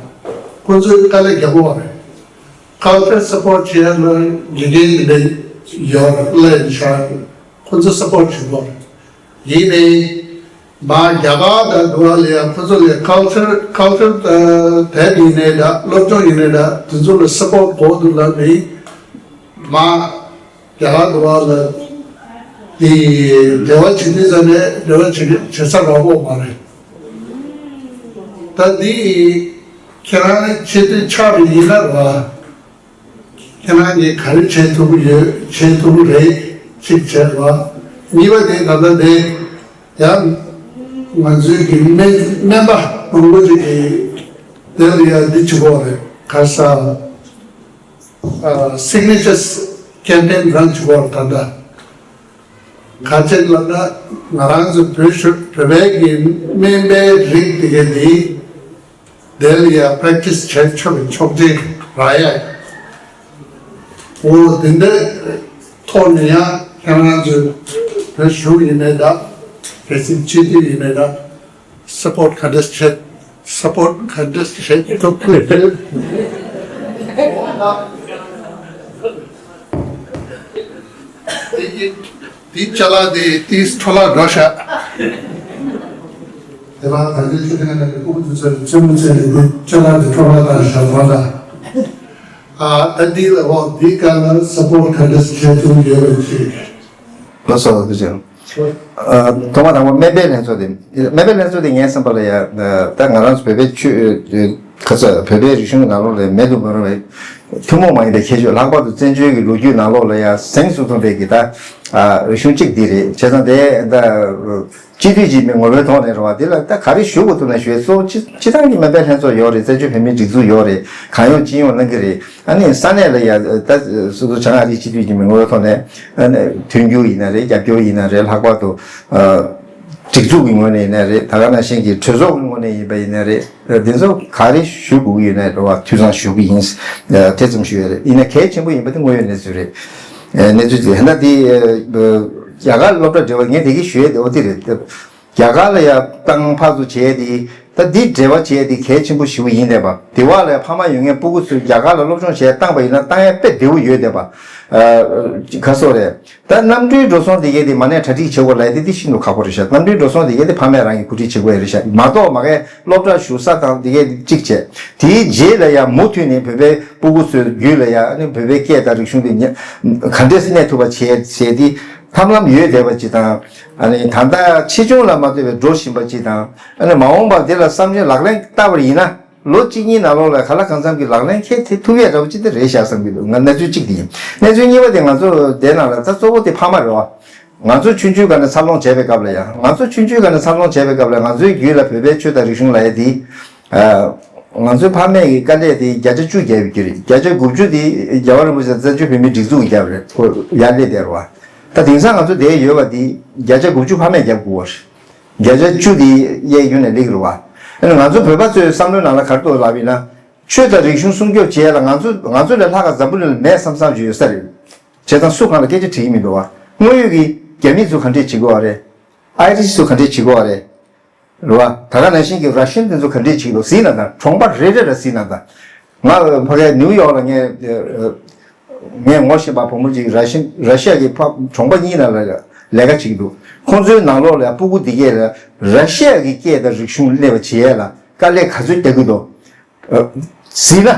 ཁོ་ཚོས་དཀའ་ལས་རྒྱག་གི་ཡོད་རེད། Culture support བྱེད་ཡ་ལ་དགེ་རྒན་འདི་འདྲ་ཡོད་རེད། ལ་ཡིན་ཤག་ཁོ་ཚོ་support བྱེད་དགོས་རེད། ཡིན་ནའི་མ་རྒྱ་གར་དང་འདྲ་བ་ལ་ཡང་ཁོ་ཚོ་ལ་culture culture དེབ་ཡིན་ནའི་འདྲ། སློབ་སྦྱོང་ཡིན་ནའི་འདྲ། དེ་ཚོ་ལ་support དགོས་འདུག་ལབ་ནས་མ་རྒྱ་གར་འདྲ་བ་ལ་དེ་འབྲེལ་བ་བྱེད་དུས་ཙམ་ནས་འབྲེལ་བ་བྱེད་བྱེད་ས་རག་གི་མ་རེད། ད་འདི་ཁྱེད་རང་ཆེད་དུ་ཆགས་པ་ཡིན་ན་ར། ཁྱེད་རང་གིས་ག་རེ་བྱེད་ཐུབ་ཀྱི་ཡོད། བྱེད་ཐུབ་ཀྱི་རེད། གཅིག་བྱས་པ། གཉིས་པ་དེ་ད་ལྟ་དེ་ཡང་ང་ཚོའི་གི་སྨན་སྨན་པ་མང་པོ་ཅིག་གིས་དེ་ལ་ཡང་འདི་བྱེད་དགོས་རེད། ག་ས་ཨ་signatures campaign run བྱེད་དགོས་རེད། ད་ལྟ་ག་ཅན་ལབ་ན་ང་རང་ཚོ་བོད་ཤོ་བོད་པའི་གི་སྨན་པའི་རིགས་དེ་ག་དེ། དེ་ལ་ཡང་practice བྱས་ཆོག་པའི་ཆོག་མཆན་རག་ཡ། འོ་དེ་འདྲའི་ཐོག་ནས་ཡང་ཁྱེད་རང་ཚོས་བོད་གཞུང་ཡིན་ནའི་འདྲ། གལ་སྲིད་སྤྱི་འཐུས་ཡིན་ནའི་འདྲ། support ག་འདྲས་བྱེད། support ག་འདྲས་བྱེད་ཐུབ་ཀྱི་རེད། དེ་ཅ་ལག་དེ་དེའི་འཕྲོ་བརླག་འགྲོ་ཤག་དེ་བ་ད་ལྟའི་ཆུ་ཚན་ལ་ཕྲུ་གུ་དེ་ཚོས་རྩེད་མོ་རྩེ་ནས་དེ་ཅ་ལག་དེ་འཕྲོ་བརླག་བཏང་ཤག་བ་ད། ཨ་ད་འདི་ལ་འོ་འདི་ག་ལ་support ག་འདྲ་ཞིག་བྱེད་ཐུབ་ཡོད་པའི་ཆེད། ལགས་སོ། ཐུགས་རྗེ་ཆེ། ཨ་ཐོག་མ་དང་པོ་སྨན་པའི་ལྷན་ཚོགས་དེ། སྨན་པའི་ལྷན་ཚོགས་དེ་ངའི་བསམ་པ་ལ་ཡ་ད་ང་རང་ཚོ་བོད་པའི་ཆོས་ཁ་ཚ་བོད་པའི་རིག་གཞུང་གི་ནང་ལོགས་ལ་མེད་དུ་མི་རུང་བའི་ཐུན་མོང་མ་ཡིན་པའི་ཁྱད་ཆོས། ལྷག་པར་དུ་བཙན་བྱོལ་གྱི་ལོ་རྒྱུས་ནང་ལོགས་ལ་ཡ་གཟེངས་སུ་ཐོན་པའི་གི་ད་ཨ་རིག་གཞུང་གཅིག་འདི་རེད། བྱས་ཙང་དེ་ད་སྤྱི་འཐུས་ཀྱི་མི་ངོ་བོའི་ཐོག་ནས་རེད་བ། དེ་ལ་ད་ག་རེ་ཞུ་དགོས་འདུག་ན་ཞུ་ཡས་གཙོ་བོ་སྤྱི་སྤྱི་བཏང་གི་སྨན་པའི་ལྷན་ཚོགས་ཡོད་རེད། བཙན་བྱོལ་བོད་མིའི་སྒྲིག་འཛུགས་ཡོད་རེད། གང་ཡོང་ཅི་ཡོང་གནང་གི་རེད། ཨ་ནི་ས་གནས་ལ་ཡ་ད་སོ་སོ་བྱང་ཨ་རིའི་སྤྱི་འཐུས་ཀྱི་མི་ངོ་བོའི་ཐོག་ནས་ཨ་ནི་མཐུན་འགྱུར་ཡིན་ན་རེད། རྒྱབ་སྐྱོར་ཡིན་ན་རེད། ལྷག་པར་དུ་ཨ་སྒྲིག་འཛུགས་ཀྱི་ངོས་ནས་ཡིན་ན་རེད། ད་ག་ནང་བཞིན་གྱི་གྲོས་ཚོགས་ཀྱི་ངོས་ནས་ཡིན་པ་ཡིན་ན་རེད། དེ་ཚོ་ག་རེ་ཞུ་དགོས་ཀྱི་ཡོད་ན་རེད་བ། ཐུགས་བསམ་ཞུ་གི་ཡིན། དེ་ཙམ་ཞུ་ཡ་རེད། ཡིན་ན་གལ་ཆེན་པོ་ཡིན་པ་དེ་དངོས་ཡོད་གནས་ཚུལ་རེད། གནས་ཚུལ་དེ་ཧན་ད་དེ་རྒྱ་གར་སློབ་གྲྭ་འབྲེལ་བ་ངས་དེ་གི་ཞུ་ཡ་དེ་འོ་དེ་རེད། རྒྱ་གར་ལ་ཡ་བཏང་ཕར་ཚུར་བྱས་ཏེ་ ད་འདི་འབྲེལ་བ་བྱས་ཏེ་གལ་ཆེན་པོ་ཞེ་པོ་ཡིན་བསྡད་པ། དེ་བ་ལ་ཕ་མ་ཡོད་མཁན་སྤུ་གུ་ཚོས་རྒྱ་གར་ལ་སློབ་སྦྱོང་བྱས་བཏང་པ་ཡིན་ན་བཏང་ཡ་དཔེ་བདེ་བོ་ཡོད་བསྡད་པ། ཨ་ག་སོགས་རེད། ད་གནམ་གྲུའི་འགྲོ་སོང་དེ་གས་དེ་མ་ནས་གྲ་སྒྲིག་བྱེད་དགོས་ལབ་ཡ་དེ་དེ་ཤིན་ཏུ་ཁག་པོ་རེད་ཤག་གནམ་གྲུའི་འགྲོ་སོང་དེ་གས་དེ་ཕ་མས་རང་གིས་གོ་སྒྲིག་བྱེད་དགོས་ཡ་རེད་ཤག་མ་གཏོགས་མ་གས་སློབ་གྲྭ་བཞུགས་ས་དང་དེ་གས་གཅིག་བྱས། དེའི་རྗེས་ལ་ཡང་མུ་མཐུད་ནས་བོད་པའི་སྤུ་གུ་ཚོའི་རྒྱུད་ལ་ཡང་ཨ་ནི་བོད་པའི་སྐད་དང་རིག་གཞུང་དེ་ཉ་ག་འདྲས་སེ་གནས་ཐུབ་པ་བྱས་བྱས་ཏེ་ཐབས་ལམ་ཡོད་བསྡད་པ་ཅིག་དང་། ཨ་ནི་ད་ལྟ་ཆེ་ཆུང་ལ་མ་ལྟོས་པའི་འགྲོ་བཞིན་པ་ཅིག་དང་། ཨ་ནི་མ་འོངས་པར་དེ་ལ་བསམ་བློ་ལག་ལེན་བསྟར་བ་ཡིན་ན་ལོ་གཅིག་གཉིས་ནང་ལོགས་ལ་ག་ལ་གང་འཚམ་གྱི་ལག་ལེན་འཁེལ་ཐུབ་ཡས་འདྲ་བོ་ཅིག་དེ་རེད་ཤག་བསམ་གྱི་འདུག་ང་གནས་ཚུལ་གཅིག་དེ་ཡིན། གནས་ཚུལ་གཉིས་པ་དེ་ང་ཚོ་དེ་ནང་ལ་ད་གཙོ་བོ་དེ་ཕ་མ་རེད་བ། ང་ཚོ་ཆུང་ཆུང་སྒང་ནས་འཚར་ལོངས་བྱས་པའི་སྐབས་ལ་ཡང་། ང་ཚོ་ཆུང་ཆུང་སྒང་ནས་འཚར་ལོངས་བྱས་པའི་སྐབས་ལ་ང་ཚོའི་རྒྱུད་ལ་བོད་པའི་ཆོས་དང་རིག་གཞུང་ལབ་ཡས་དེ། ཨ། ང་ཚོའི་ཕ་མས་ཀྱི་དཀའ་ལས་དེ་བརྒྱ་ཆ་བཅུ་བརྒྱབ་ཡོད་ཀྱི་རེད། བརྒྱ་ཆ་དགུ་བཅུ་དེ་རྒྱལ་བ་རིན་པོ་ཆེ་བཙན་བྱོལ་བོད་མིའི་སྒྲིག་འཛུགས་ཀྱིས་བརྒྱབ་རེད། ཁོ་ཡར་སླེབས་བསྡད་རེད་བ། ད་དེང་སང་ང་ཚོ་བསྡད་ཡོད་པ་དེ་བརྒྱ་ཆ་དགུ་བཅུ་ཕ་མས་བརྒྱབ་དགོས་པ་རེད། བརྒྱ་ཆ་བཅུ་དེ་གཡས་གཡོན་ནས་སླེབས་ཀྱི་རེད་བ། ཨ་ནི་ང་ཚོ་བོད་པ་ཚོའི་བསམ་བློའི་ནང་ལ་ག་རེ་འདུག་ལབ་ཡིན་ན། ཆོས་དང་རིག་གཞུང་སྲུང་སྐྱོབ་བྱེད་ཡ་ལ་ང་ཚོ་ང་ཚོ་ལས་ལྷག་ག་འཛམ་བུ་གླིང་ལ་མེད་བསམ་བསམ་ཅིག་ཡོད་ས་རེད། བྱས་ཙང་སུ་གང་ལ་སྐད་ཆ་དྲིས་ཀྱི་མི་འདུག་བ། དངོས་ཡོད་ཀྱི་རྒྱ་མི་ཚོ་ག་འདྲས་བྱེད་དགོས་བ་རེད། ཨའི་རིཤ་ཚོ་ག་འདྲས་བྱེད་དགོས་བ་རེད། རེད་བ། ད་ག་ནང་བཞིན་གྱི་ར་ཤན་དེ་ཚོ་ག་འདྲས་བྱེད་ཀྱི་འདུག་གཟིགས་ན་ད། གྲོང་པ་རེ་རེ་ལ་གཟིགས་ན་ད། ང་ཕ་གིའི་ནིའུ་ཡོག་ལ་ངས་ངས་ངོ་ཤེས་པ་བུ་མོ་གཅིག་ར་ཤན་ར་ཤི་ཡ་གི་ཕ་གྲོང་པ་གཉིས་ནང་ལ་ལས་ཀ་བྱེད་ཀྱི་འདུག་ཁོང་ཚོའི་ནང་ལོགས་ལ་སྤུ་གུ་འདི་གས་ལ་ར་ཤི་ཡ་གི་སྐད་དང་རིག་གཞུང་སླེབས་པ་བྱེད་ཡས་ལ་དཀའ་ལས་ག་ཚོད་རྒྱག་གི་འདུག་ཨ། གཟིགས་ན།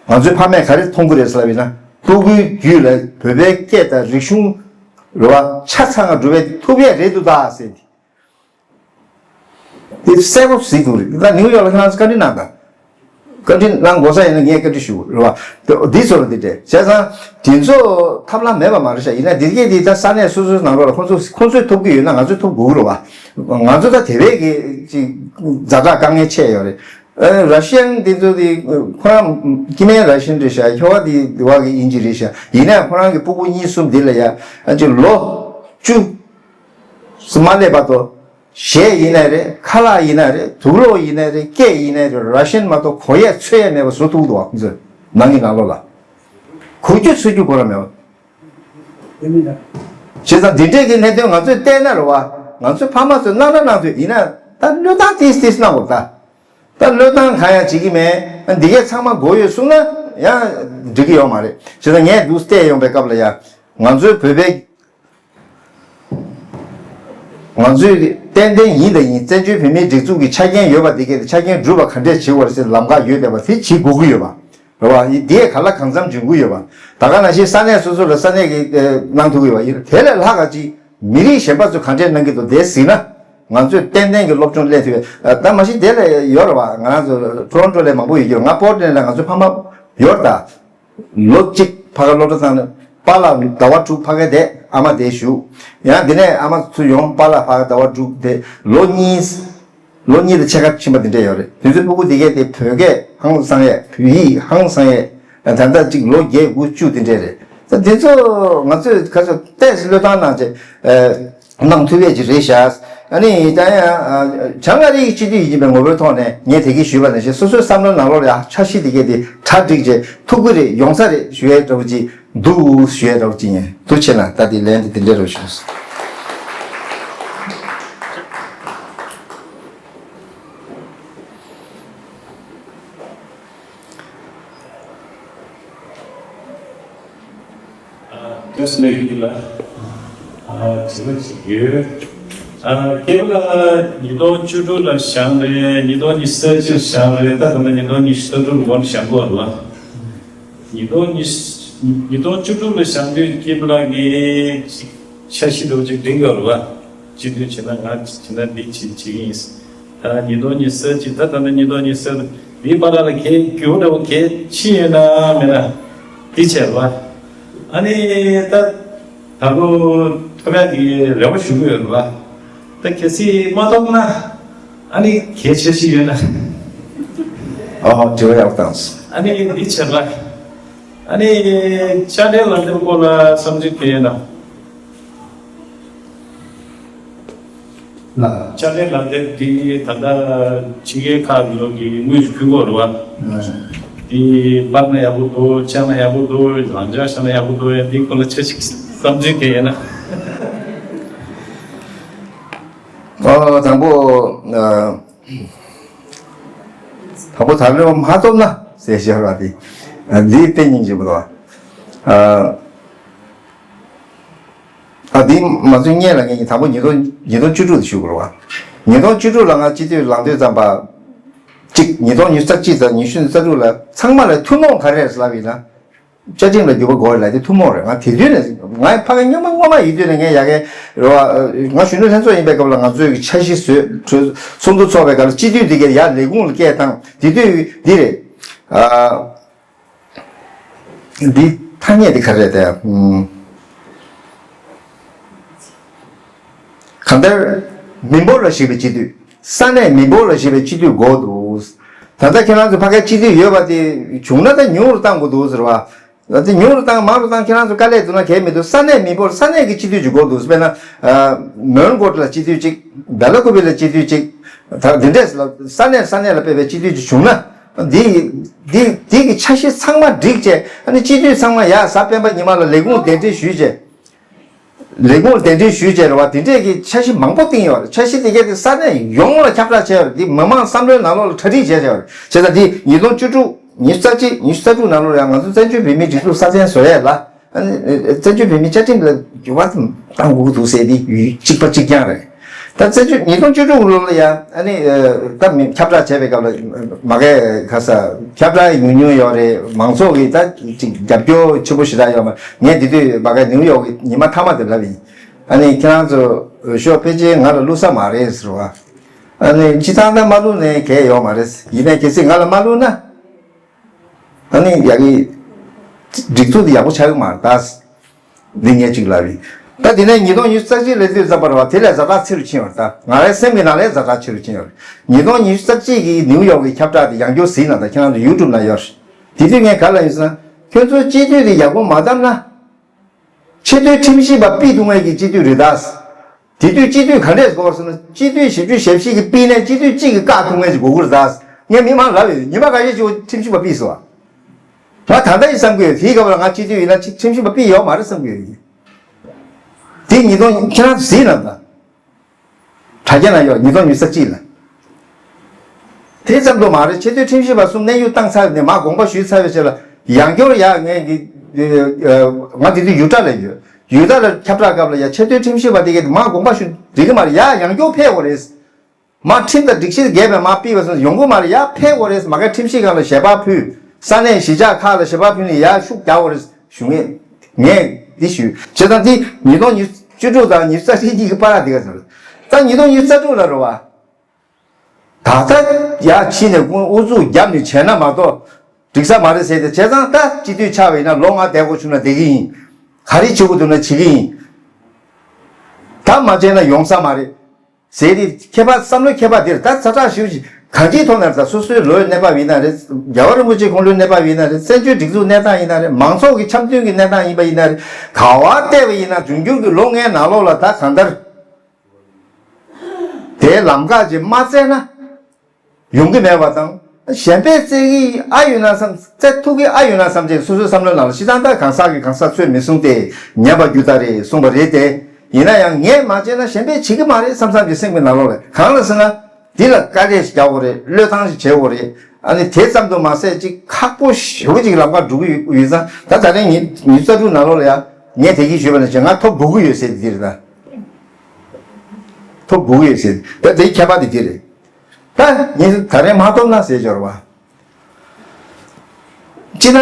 ང་ཚོའི་ཕ་མས་ག་རེ་མཐོང་གི་རེད་ཟེར་ལབ་ཡིན་ན། སྤུ་གུའི་རྒྱུད་ལ་བོད་པའི་སྐད་དང་རིག་གཞུང་རེད་བ། ཆ་ཚང་བ་འགྲུབ་པའི་ཐུབ་ཡས་རེད་འདུག་ད་ཟེར་ཏེ། དེ་གསལ་པོ་གཟིགས་ཐུབ་རེད། ད་ནིའུ་ཡོག་ལ་ཁྱེད་རང་ཚོ་བཀའ་འདྲི་གནང་དང་། བཀའ་འདྲི་གནང་དགོས་ས་ཡིན་ན་ངས་བཀའ་འདྲི་ཞུ་རེད་བ། འདི་ཚོ་ལ་འདི་འདྲས་བྱས་ཙང་དེ་ཚོ་ཐབས་ལམ་མེད་པ་མ་རེད་ཤག་ཡིན་ན་འདི་གས་འདི་ད་ས་གནས་སོ་སོའི་ནང་ལོགས་ལ་ཁོང་ཚོ་ཁོང་ཚོས་ཐོབ་ཀྱི་ཡོད་ན་ང་ཚོས་ཐོབ་དགོས་ཀྱི་རེད་བ། ང་ཚོ་ད་དེ་བས་ཀྱི་ཅིག་ཛ་དྲག་དཀའ་ངལ་ཆེ་ཡོད་རེད། ཨ། ར་ཤི་ཡན་འདི་ཚོ་དེ་ཁོ་རང་སྐྱེ་དམན་ར་ཤི་ཡན་རེད་ཤག་ཁྱོ་ག་དེ་དེ་བ་གི་དབྱིན་ཇི་རེད་ཤག་ཡིན་ནའི་ཁོ་རང་གི་སྤུ་གུ་གཉིས་གསུམ་འདི་ལ་ཡ་ཨ་ཅིག་ལོ་བཅུ་སུ་མ་སླེབས་བར་དུ་གཞས་ཡིན་ནའི་རེད། ཁ་ལག་ཡིན་ནའི་རེད། དུག་ལོག་ཡིན་ནའི་རེད། སྐད་ཡིན་ནའི་རེད། ར་ཤི་ཡན་མ་གཏོགས་གོ་ཡས་ཚོད་ཡས་མེད་པ་བཟོ་ཐུབ་འདུག་བ། ཁོ་ཚོས་ནང་གི་ནང་ལོགས་ལ་གོ་རྒྱུ་ཚོད་རྒྱུ་གོ་ར་མེད་པ། བྱས་ཙང་འདི་འདྲས་ཀྱི་གནད་དོན་ང་ཚོས་བལྟས་ན་རེད་བ། ང་ཚོའི་ཕ་མ་ཚོས་གནང་ན་གནང་ཐུབ་ཡིན་ན་ད་བློས་བཏང་ཏིས་ཏིས་གནང་དགོས་ད། ད་བློས་བཏང་གང་ཡང་བྱེད་ཀྱི་མེད། འདི་གས་ཚང་མ་དགོས་ཡོད་གསུངས་ན་ཡང་འགྲིག་གི་ཡོད་མ་རེད། བྱས་ཙང་ངས་འདུག་བལྟས་ཡོང་པའི་སྐབས་ལ་ཡ། ང་ཚོའི་བོད་པའི་ང་ཚོས་ཏན་ཏན་ཡིན་དང་ཡིན། བཙན་བྱོལ་བོད་མིའི་སྒྲིག་འཛུགས་ཀྱི་ཆ་རྐྱེན་ཡོད་པ་དེ་གས་དེ་ཆ་རྐྱེན་སྒྲུབ་པ་ག་འདྲས་བྱེད་དགོས་རེད་ཟེར་ལམ་ཁ་ཡོད་བསྡད་པ་དེ་བྱེད་དགོས་ཀྱི་ཡོད་པ་རེད་བ། འདི་གས་ག་ལ་གང་འཚམ་འཇོན་གྱི་ཡོད་པ། ད་ག་ནང་བཞིན་ས་གནས་སོ་སོ་ལ་ས་གནས་ཀྱི་ཨེ་གནང་ཐུབ་ཀྱི་ཡོད་པ་ཡིན། དེ་ལས་ལྷག་ག་ཅིག་མི་རིགས་གཞན་པ་ཚོས་ག་འདྲས་གནང་གི་འདུག་དེ་གཟིགས་ན། ང་ཚོས་ཏན་ཏན་གྱི་སློབ་སྦྱོང་སླེབས་ཐུབ་པའི། ད་མ་གཞི་དེ་ལ་ཡོད་རེད་བ། ང་རང་ཚོ་ཊོ་རོན་ཊོ་ལ་མང་པོ་ཡོད་ཀྱི་རེད། ང་པོར་ཊི་ལེན་ཌ་ལ་ང་ཚོའི་ཕ་མ་ཡོད་རེད་ད། ལོ་གཅིག་ཕ་ག་སློབ་གྲྭ་ཚང་ནས་པཱ་ལགས་ཟླ་བ་དྲུག་ཕ་ག་བསྡད། ཨ་མ་དེ་བཞུགས། ཡང་དེ་ནས་ཨ་མ་ཚུར་ཡོང་། པཱ་ལགས་ཕ་ག་ཟླ་བ་དྲུག་བསྡད། ལོ་གཉིས། ལོ་གཉིས་དང་ཕྱེད་ཀ་ཕྱིན་པ་དེ་འདྲས་ཡོད་རེད། དེ་ཚོའི་སྤུ་གུ་དེ་གས་དེ་བོད་སྐད་ཧང་སང་ཡས། བོད་ཡིག་ཧང་སང་ཡས། ད་ལྟ་གཅིག་ལོ་བརྒྱད་དགུ་བཅུ་དེ་འདྲས་རེད། ད་དེ་ཚོ་ང་ཚོས་ག་ཚོད་ཏོག་ཙམ་བློས་བཏང་གནང་བྱས། གནང་ཐུབ་ཡས་ཅིག་རེད་ཤག་ཨ་ནི་ད་ཡང་བྱང་ཨ་རི་ཡི་སྤྱི་འཐུས་ཡིན་པའི་ངོ་བོའི་ཐོག་ནས་ངས་དེ་གི་ཞུས་པ་ནང་བཞིན་སོ་སོའི་བསམ་བློའི་ནང་ལོགས་ལ་ཡང་འཆར་གཞི་དེ་གས་དེ་གྲ་སྒྲིག་བྱས་ཐུབ་ཀྱི་རེད། ཡོང་ས་རེད་ཞུ་ཡས་འདྲ་བོ་ཅིག་འདུག་ཞུ་ཡས་འདྲ་བོ་ཅིག་ཡིན། ཐུགས་རྗེ་ཆེ་གནང་། ད་དེ་ལན་དེ་དེ་འདྲས་རོགས་ཞུ། ཨ། བཀྲ་ཤིས་བདེ་ལེགས། ཨ། དྲི་བ་ཅིག་ཡོད། ཨ། སྐྱེས་པ་ལ་ཉིས་སྟོང་བཅུ་དྲུག་ལ་བཞེངས་རེད། ཉིས་སྟོང་ཉི་ཤུ་རྩ་གཅིག་ལ་བཞེངས་རེད། ད་ད་ལྟ་ཉིས་སྟོང་ཉི་ཤུ་རྩ་དྲུག་ལ་སྒོ་བཞེངས་དགོས་རེད་བ། ཉིས་སྟོང་ཉི་ཤུ། ཉིས་སྟོང་བཅུ་དྲུག་ལ་བཞེངས་དུས་སྐྱེས་པ་ལགས་ཀྱིས་ཅིག་འཆར་གཞི་འདྲ་བོ་ཅིག་སྒྲིག་ཡོད་རེད་བ། སྤྱི་འཐུས་བྱས་ན་ང་བྱས་ན་འདི་བྱེད་བྱེད་ཀྱི་ཡིན། ད་ཉིས་སྟོང་ཉི་ཤུ་རྩ་གཅིག་ད་ད་ལྟ་ཉིས་སྟོང་ཉི་ཤུ་རྩ་དྲུག་འདིའི་བར་ལ་གལ་འགྱུར་བ་འདྲ་བོ་གལ་ཕྱིན་ཡོད་ན་མེད་ན་འདི་བྱས་རེད་བ། ཨ་ནི་ད་ད་ལོ་ཐོབ་ཡག་གི་རེ་བ་ཞུ་གི་ཡོད་རེད་བ། ད་གལ་སྲིད་མ་ཐོབ་ན་ཨ་ནི་གལ་ཆེ་ཤོས་ཡོད་ན། ཨོ། དྲི་བ་ཡག་པོ་བཏང་སོང་། ཨ་ནི་འདི་བྱས་རེད་བ། ཨ་ནི་དཔྱ་ཁྲལ་ལག་དེབ་སྐོར་ལ་བསམ་ཚུལ་གང་ཡོད་ན། ལགས། དཔྱ་ཁྲལ་ལག་དེབ་འདི་ད་ལྟ་ཕྱི་རྒྱལ་ཁག་ལོག་གི་དངུལ་ཞིག་ཕུལ་དགོས་རེད་བ། ལགས། འདི་སྤར་ན་ཡག་པོ་འདུག་བཅག་ན་ཡག་པོ་འདུག་རང་འཇགས་བཞག་ན་ཡག་པོ་འདུག་ཡ་འདི་སྐོར་ལ་ཆ་ཞིག་བསམ་ཚུལ་གང་ཡོད་ན། ཨོ། དང་པོ། ཨ། ད་ལོ་མ་ཐོབ་ན་ཟེར་བཤད་པ་དེ། འདི་བསྟན་སྙིང་རྗེ་པོ་འདུག་ཨ། ཨ། འདི་མ་ཚུན་སྔོན་ལ་ངས་དང་པོ་ཉིས་སྟོང་ཉིས་སྟོང་བཅུ་དྲུག་དེ་ཞུ་དགོས་རེད་བ། ཉིས་སྟོང་བཅུ་དྲུག་ལ་ང་སྤྱི་འཐུས་ལངས་དུས་ཙམ་པ། གཅིག་ཉིས་སྟོང་ཉི་ཤུ་རྩ་གཅིག་དང་ཉི་ཤུ་རྩ་དྲུག་ལ་ཚང་མ་ལ་ཐུན་མོང་ག་རེ་རེད་ལབ་ཡིན་ན། བཅའ་ཁྲིམས་ལ་འགྱུར་བ་དགོས་རེད་ལབ་དེ་ཐུན་མོང་རེད། ང་དེ་དུས་ནས་ང་ཕ་གི་སྔོན་མ་སྔོན་མ་ཡིན་དུས་ནས་ངས་ཡ་གི་རེད་བ། ང་གཞོན་ནུ་ལྷན་ཚོགས་ཡིན་པའི་སྐབས་ལ་ང་ཚོས་ཀྱི་འཆར་གཞི་བཟོས་གྲོས་ཚོགས་འདུ་ཚོགས་པའི་སྐབས་ལ་སྤྱི་འཐུས་དེ་གས་ཡར་ལས་ཁུངས་ལ་སྐད་བཏང་དེ་དུས་འདི་རེད། ཨ། འདི་ཐ་སྙད་འདི་ག་རེ་རེད་དེ། ཨུམ། གང་ལྟར་མི་འབོར་ལ་གཞིགས་པའི་སྤྱི་འཐུས། ས་གནས་མི་འབོར་ལ་གཞིགས་པའི་སྤྱི་འཐུས་དགོས་འདུག་ད་ལྟ་ཁྱེད་རང་ཚོ་ཕ་གའི་སྤྱི་འཐུས་ཡོད་པ་དེ་བྱུང་ན་ད་ཉུང་རུ་བཏང་དགོས་འདུག་ཟེར་བ། ད་དེ་ཉུང་རུ་བཏང་མང་རུ་བཏང་ཁྱེད་རང་ཚོ་དཀའ་ལས་འདུག་ན་གལ་མི་འདུག་ས་གནས་མི་འབོར་ས་གནས་ཀྱི་སྤྱི་འཐུས་ཅིག་དགོས་འདུག་དཔེར་ན། ཨ། མོན་གྷོ་ལ་སྤྱི་འཐུས་གཅིག་བེ་ལ་ཀུ་པི་ལ་སྤྱི་འཐུས་གཅིག་ད་དེ་འདྲས་ལ་ས་གནས་ས་གནས་ལ་སྤེལ་བའི་སྤྱི་འཐུས་ཅིག་བྱུང་ན། འདི་འདི་འདི་གི་འཆར་གཞི་ཚང་མ་བསྒྲིགས་བྱས། ཨ་ནི་སྤྱི་འཐུས་ཚང་མ་ཡར་གཟའ་སྤེན་པ་ཉི་མ་ལ་ལས་ཁུངས་གདན་འདྲེན་ཞུས་བྱས། ལས་ཁུངས་གདན་འདྲེན་ཞུས་བྱས་རེད་བ། དེ་འདྲས་ཀྱི་འཆར་གཞི་མང་པོ་བཏིང་ཡོད་རེད། འཆར་གཞི་དེ་གས་དེ་ས་གནས་ཡོངས་ལ་ཁྱབ་བསྒྲགས་བྱས་ཡོད་རེད། འདི་མི་མང་བསམ་བློའི་ནང་ལོགས་ལ་གྲ་སྒྲིག་བྱས་བྱས་ཡོད་རེད། བྱས་ཙང་འདི་ཉིས་སྟོང་བཅུ་དྲུག་ཉི་ཤུ་རྩ་གཅིག་ཉི་ཤུ་རྩ་དྲུག་ནང་ལོགས་ཡང་ང་ཚོ་བཙན་བྱོལ་བོད་མིའི་སྒྲིག་འཛུགས་སྲ་བརྟན་བཟོ་ཡས་ལ། ཨ་ནི་བཙན་བྱོལ་བོད་མིའི་བཅའ་ཁྲིམས་ལ་འགྱུར་བ་བཏང་དགོས་ཀྱི་འདུག་ཟེར་ཏེ་ཡུལ་གཅིག་པ་གཅིག་རྐྱང་རེད། ད་བཙན་བྱོལ་ཉིས་སྟོང་བཅུ་དྲུག་ལོ་ལ་ཡང་ཨ་ནི་ད་མི་ཁྱབ་བསྒྲགས་བྱས་པའི་སྐབས་ལ་མ་གས་ཁ་ས་ཁྱབ་བསྒྲགས་ཉུང་ཉུང་ཡོད་རེད། མང་ཚོགས་ཀྱིས་ད་ཅིག་རྒྱབ་སྐྱོར་ཆེན་པོ་ཞེ་དྲག་ཡོད་མ། ངས་འདི་དུས་མ་གས་ནིའུ་ཡོག་གི་ཉི་མ་མཐའ་མ་དེ་ལབ་ཡིན། ཨ་ནི་ཁྱེད་རང་ཚོ་འོས་ཤོག་ཕལ་ཆེར་ང་ལ་བླུག་ས་མ་རེད་ཟེར་བ། ཨ་ནི་སྤྱི་བཏང་ད་མ་བླུག་ནའི་གལ་ཡོད་མ་རེད། ཡིན་ནའི་གལ་སྲིད་ང་ལ་མ་བླུག་ན། ཨ་ནི་ཡ་གི་སྒྲིག་འཛུགས་དེ་ཡག་པོ་ཆགས་ཀྱི་མ་རེད་ད། འདི་ངས་གཅིག་ལབ་ཡིན། ད་དེ་ནས་ཉིས་སྟོང་ཉི་ཤུ་རྩ་གཅིག་ལ་དུས་ཙམ་པ་རེད་བ། དེ་ལས་ཛ་དྲག་ཆེ་རུ་ཕྱིན་ཡོད་རེད། ད་ང་རའི་སེམས་ཀྱི་ནང་ལས་ཛ་དྲག་ཆེ་རུ་ཕྱིན་ཡོད་རེད། ཉིས་སྟོང་ཉི་ཤུ་རྩ་གཅིག་གི་ནིའུ་ཡོག་གི་ཁྱབ་བསྒྲགས་དེ་ཡང་བསྐྱར་གཟིགས་ན། ད་ཁྱེད་རང་ཚོ་ཡུ་ཊུབ་ན་ཡོད་རེད། དེ་དུས་ངས་ག་ལབ་ཡིན་ཟེར་ན། ཁྱོད་ཚོའི་སྤྱི་འཐུས་དེ་ཡག་པོ་མ་བདམས་ན། ཆེས་མཐོའི་ཁྲིམས་ཞིབ་པ་ཕུད་ཐུབ་མཁན་གྱི་སྤྱི་འཐུས་རེད་ད། དེ་དུས་སྤྱི་འཐུས་ག་འདྲས་དགོས་ཟེར་ན། སྤྱི་འཐུས་བཞི་བཅུ་ཞེ་བཞི་གིས་ཕུད་ནས་སྤྱི་འཐུས་གཅིག་གིས་བཀག་ཐུབ་མཁན་ཅིག་དགོས་ཀྱི་རེད་ད། ངས་མི་མང་ལབ་ཡོད། ཉི་མ་ཁ་ཤས་ཅིག་ཁྲིམས་ཞིབ་པ་ཕུད་སོང་བ། ང་ད་ལྟ་ཡི་བསམ་གྱི་ཡོད། དེའི་སྐབས་ལ་ང་སྤྱི་འཐུས་ཡིན་ན་ཅིག་ཁྲིམས་ཞིབ་པ་ཕུད་ཡོད་མ་རེད་བསམ་གྱི་ཡོད། དེ་ཉིས་སྟོང་ཁྱེད་རང་གཟིགས་ན་ད། དྲ་རྒྱ་ན་ཡོད། ཉིས་སྟོང་ཉི་ཤུ་རྩ་གཅིག་ལ། དེ་ཙམ་དུ་མ་རེད། ཆེས་མཐོའི་ཁྲིམས་ཞིབ་པ་གསུམ་གནས་དབྱུང་བཏང་ཚར་ནས་མར་དགོངས་པ་ཞུས་ཚར་བའི་རྗེས་ལ་ཡང་བསྐྱར་ཡ་ངས་འདི་ང་འདི་དུས་ཡུ་ཊ་ལ་ཡོད། ཡུ་ཊ་ལ་ཁྱབ་བསྒྲགས་སྐབས་ལ་ཡ་ཆེས་མཐོའི་ཁྲིམས་ཞིབ་པ་དེ་གས་མར་དགོངས་པ་ཞུ་འགྲིག་གི་མ་རེད། ཡ་ཡང་བསྐྱར་ཕེབས་དགོས་རེད། མར་ཁྲིམས་དང་སྒྲིག་གཞི་འགལ་བའི་མར་ཕུད་པ་སོང་ཡོང་གི་མ་རེད། ཡ་ཕེབས་དགོས་རེད། མ་གིའི་ཁྲིམས་ཞིབ་ཁང་ལ་ཞལ་པར་ཕུལ། ས་གནས་གཞིས་ཆགས་ཁག་ལ་ཞལ་པར་ཕུལ་ནས་ཡ་ཤུགས་རྒྱག་དགོས་རེད་ཞུ་ངེས། ངས་འདི་ཞུས། བྱས་ཙང་འདི་ཉིས་སྟོང་ཉི་ཤུ་རྩ་དྲུག་དང་ཉི་ཤུ་རྩ་གཅིག་གཉིས་ཀྱི་བར་ལ་འདི་ག་ཟེར། ད་ཉིས་སྟོང་ཉི་ཤུ་རྩ་དྲུག་ལ་རེད་བ། ད་ལྟ་ཡར་ཕྱིན་ནས་ཁོང་ཨུ་ཚུགས་བརྒྱབ་ནས་བྱས་ན་མ་གཏོགས་འགྲིག་ས་མ་རེད་ཟེར་ཏེ། བྱས་ཙང་ད་སྤྱི་འཐུས་ཆགས་པ་ཡིན་ན་ལོ་ལྔ་བསྡད་དགོས་བྱུང་ན་བསྡད་ཀྱི་ཡིན། ག་རེ་བྱེད་དགོས་འདུག་ན་བྱེད་ཀྱི་ཡིན། ད་མ་བྱས་ན་ཡོང་ས་མ་རེད་ཟེར་ཏེ། ཁྱད་པར་བསམ་བློའི་ཁྱད་པར་འདིར་ད་ཛ་དྲག་ཞེ་པོ་ཅིག་གང་ཅིའི་ཐོག་ནས་ད་སོ་སོའི་ལོའི་གནས་བབ་ཡིན་ན་རེད། རྒྱལ་བ་རིན་པོ་ཆེ་ཁོང་ཚོའི་གནས་བབ་ཡིན་ན་རེད། བཙན་བྱོལ་སྒྲིག་འཛུགས་གནས་སྟངས་ཡིན་ན་རེད། མང་ཚོགས་ཀྱི་འཆམ་མཐུན་གྱི་གནས་སྟངས་ཡིན་པ་ཡིན་ན་རེད། ག་བ་བལྟས་པ་ཡིན་ན་འབྱུང་འགྱུར་གྱི་ལོ་ལྔའི་ནང་ལོགས་ལ་ད་གང་ལྟར་དེའི་ལམ་ཁ་ཅིག་མ་བཙལ་ན། ཡོང་གི་མེད་པ་དང་། གཞན་པས་བཙལ་གྱི་ཨ་ཡོད་ན་བསམ། བཙལ་ཐུབ་ཀྱི་ཨ་ཡོད་ན་བསམ་བྱས་སོ་སོའི་བསམ་བློའི་ནང་ལ་ཤི་ཐང་ད་གང་ཟག་གིས་གང་ཟག་ཚོད་མི་བཟུང་སྟེ་ཉན་པ་རྒྱུ་ད་རེད་གསུངས་པ་རེད་དེ། ཡིན་ན་ཡང་ངས་མ་བྱས་ན་གཞན་པས་བྱེད་ཀྱི་མ་རེད་བསམ་བསམ་གྱི་སེམས་ཀྱི་ནང་ལོགས་ལ། གང་ལ་ཟེར་ན། འདི་ལ་དཀའ་ལས་ཤིག་རྒྱག་དགོས་རེད། བློས་བཏང་ཞིག་བྱེད་དགོས་རེད། ཨ་ནི་དེ་ཙམ་དུ་མ་ཟད་ཅིག་ཁག་པོ་ཞེ་པོ་ཅིག་ལམ་ཁ་འགྲོ་གི་ཡོད་ཙང་། ད་ད་རེས་ཉིས་ཉིས་རྩ་དྲུག་ནང་ལོགས་ལ་ཡང་ངས་དེ་གིས་ཞུས་པ་ནང་བཞིན་ང་ཐོབ་དགོས་ཀྱི་ཡོད་ཟེར་དེ་རེད་ད། ཐོབ་དགོས་ཀྱི་ཡོད་ཟེར། ད་དེའི་ཁྱད་པར་དེ་དེ་རེད། ད་ངས་ད་རེས་མ་ཐོབ་ན་ཟེར་འབྱོར་བ། སྤྱིར་ན་ང་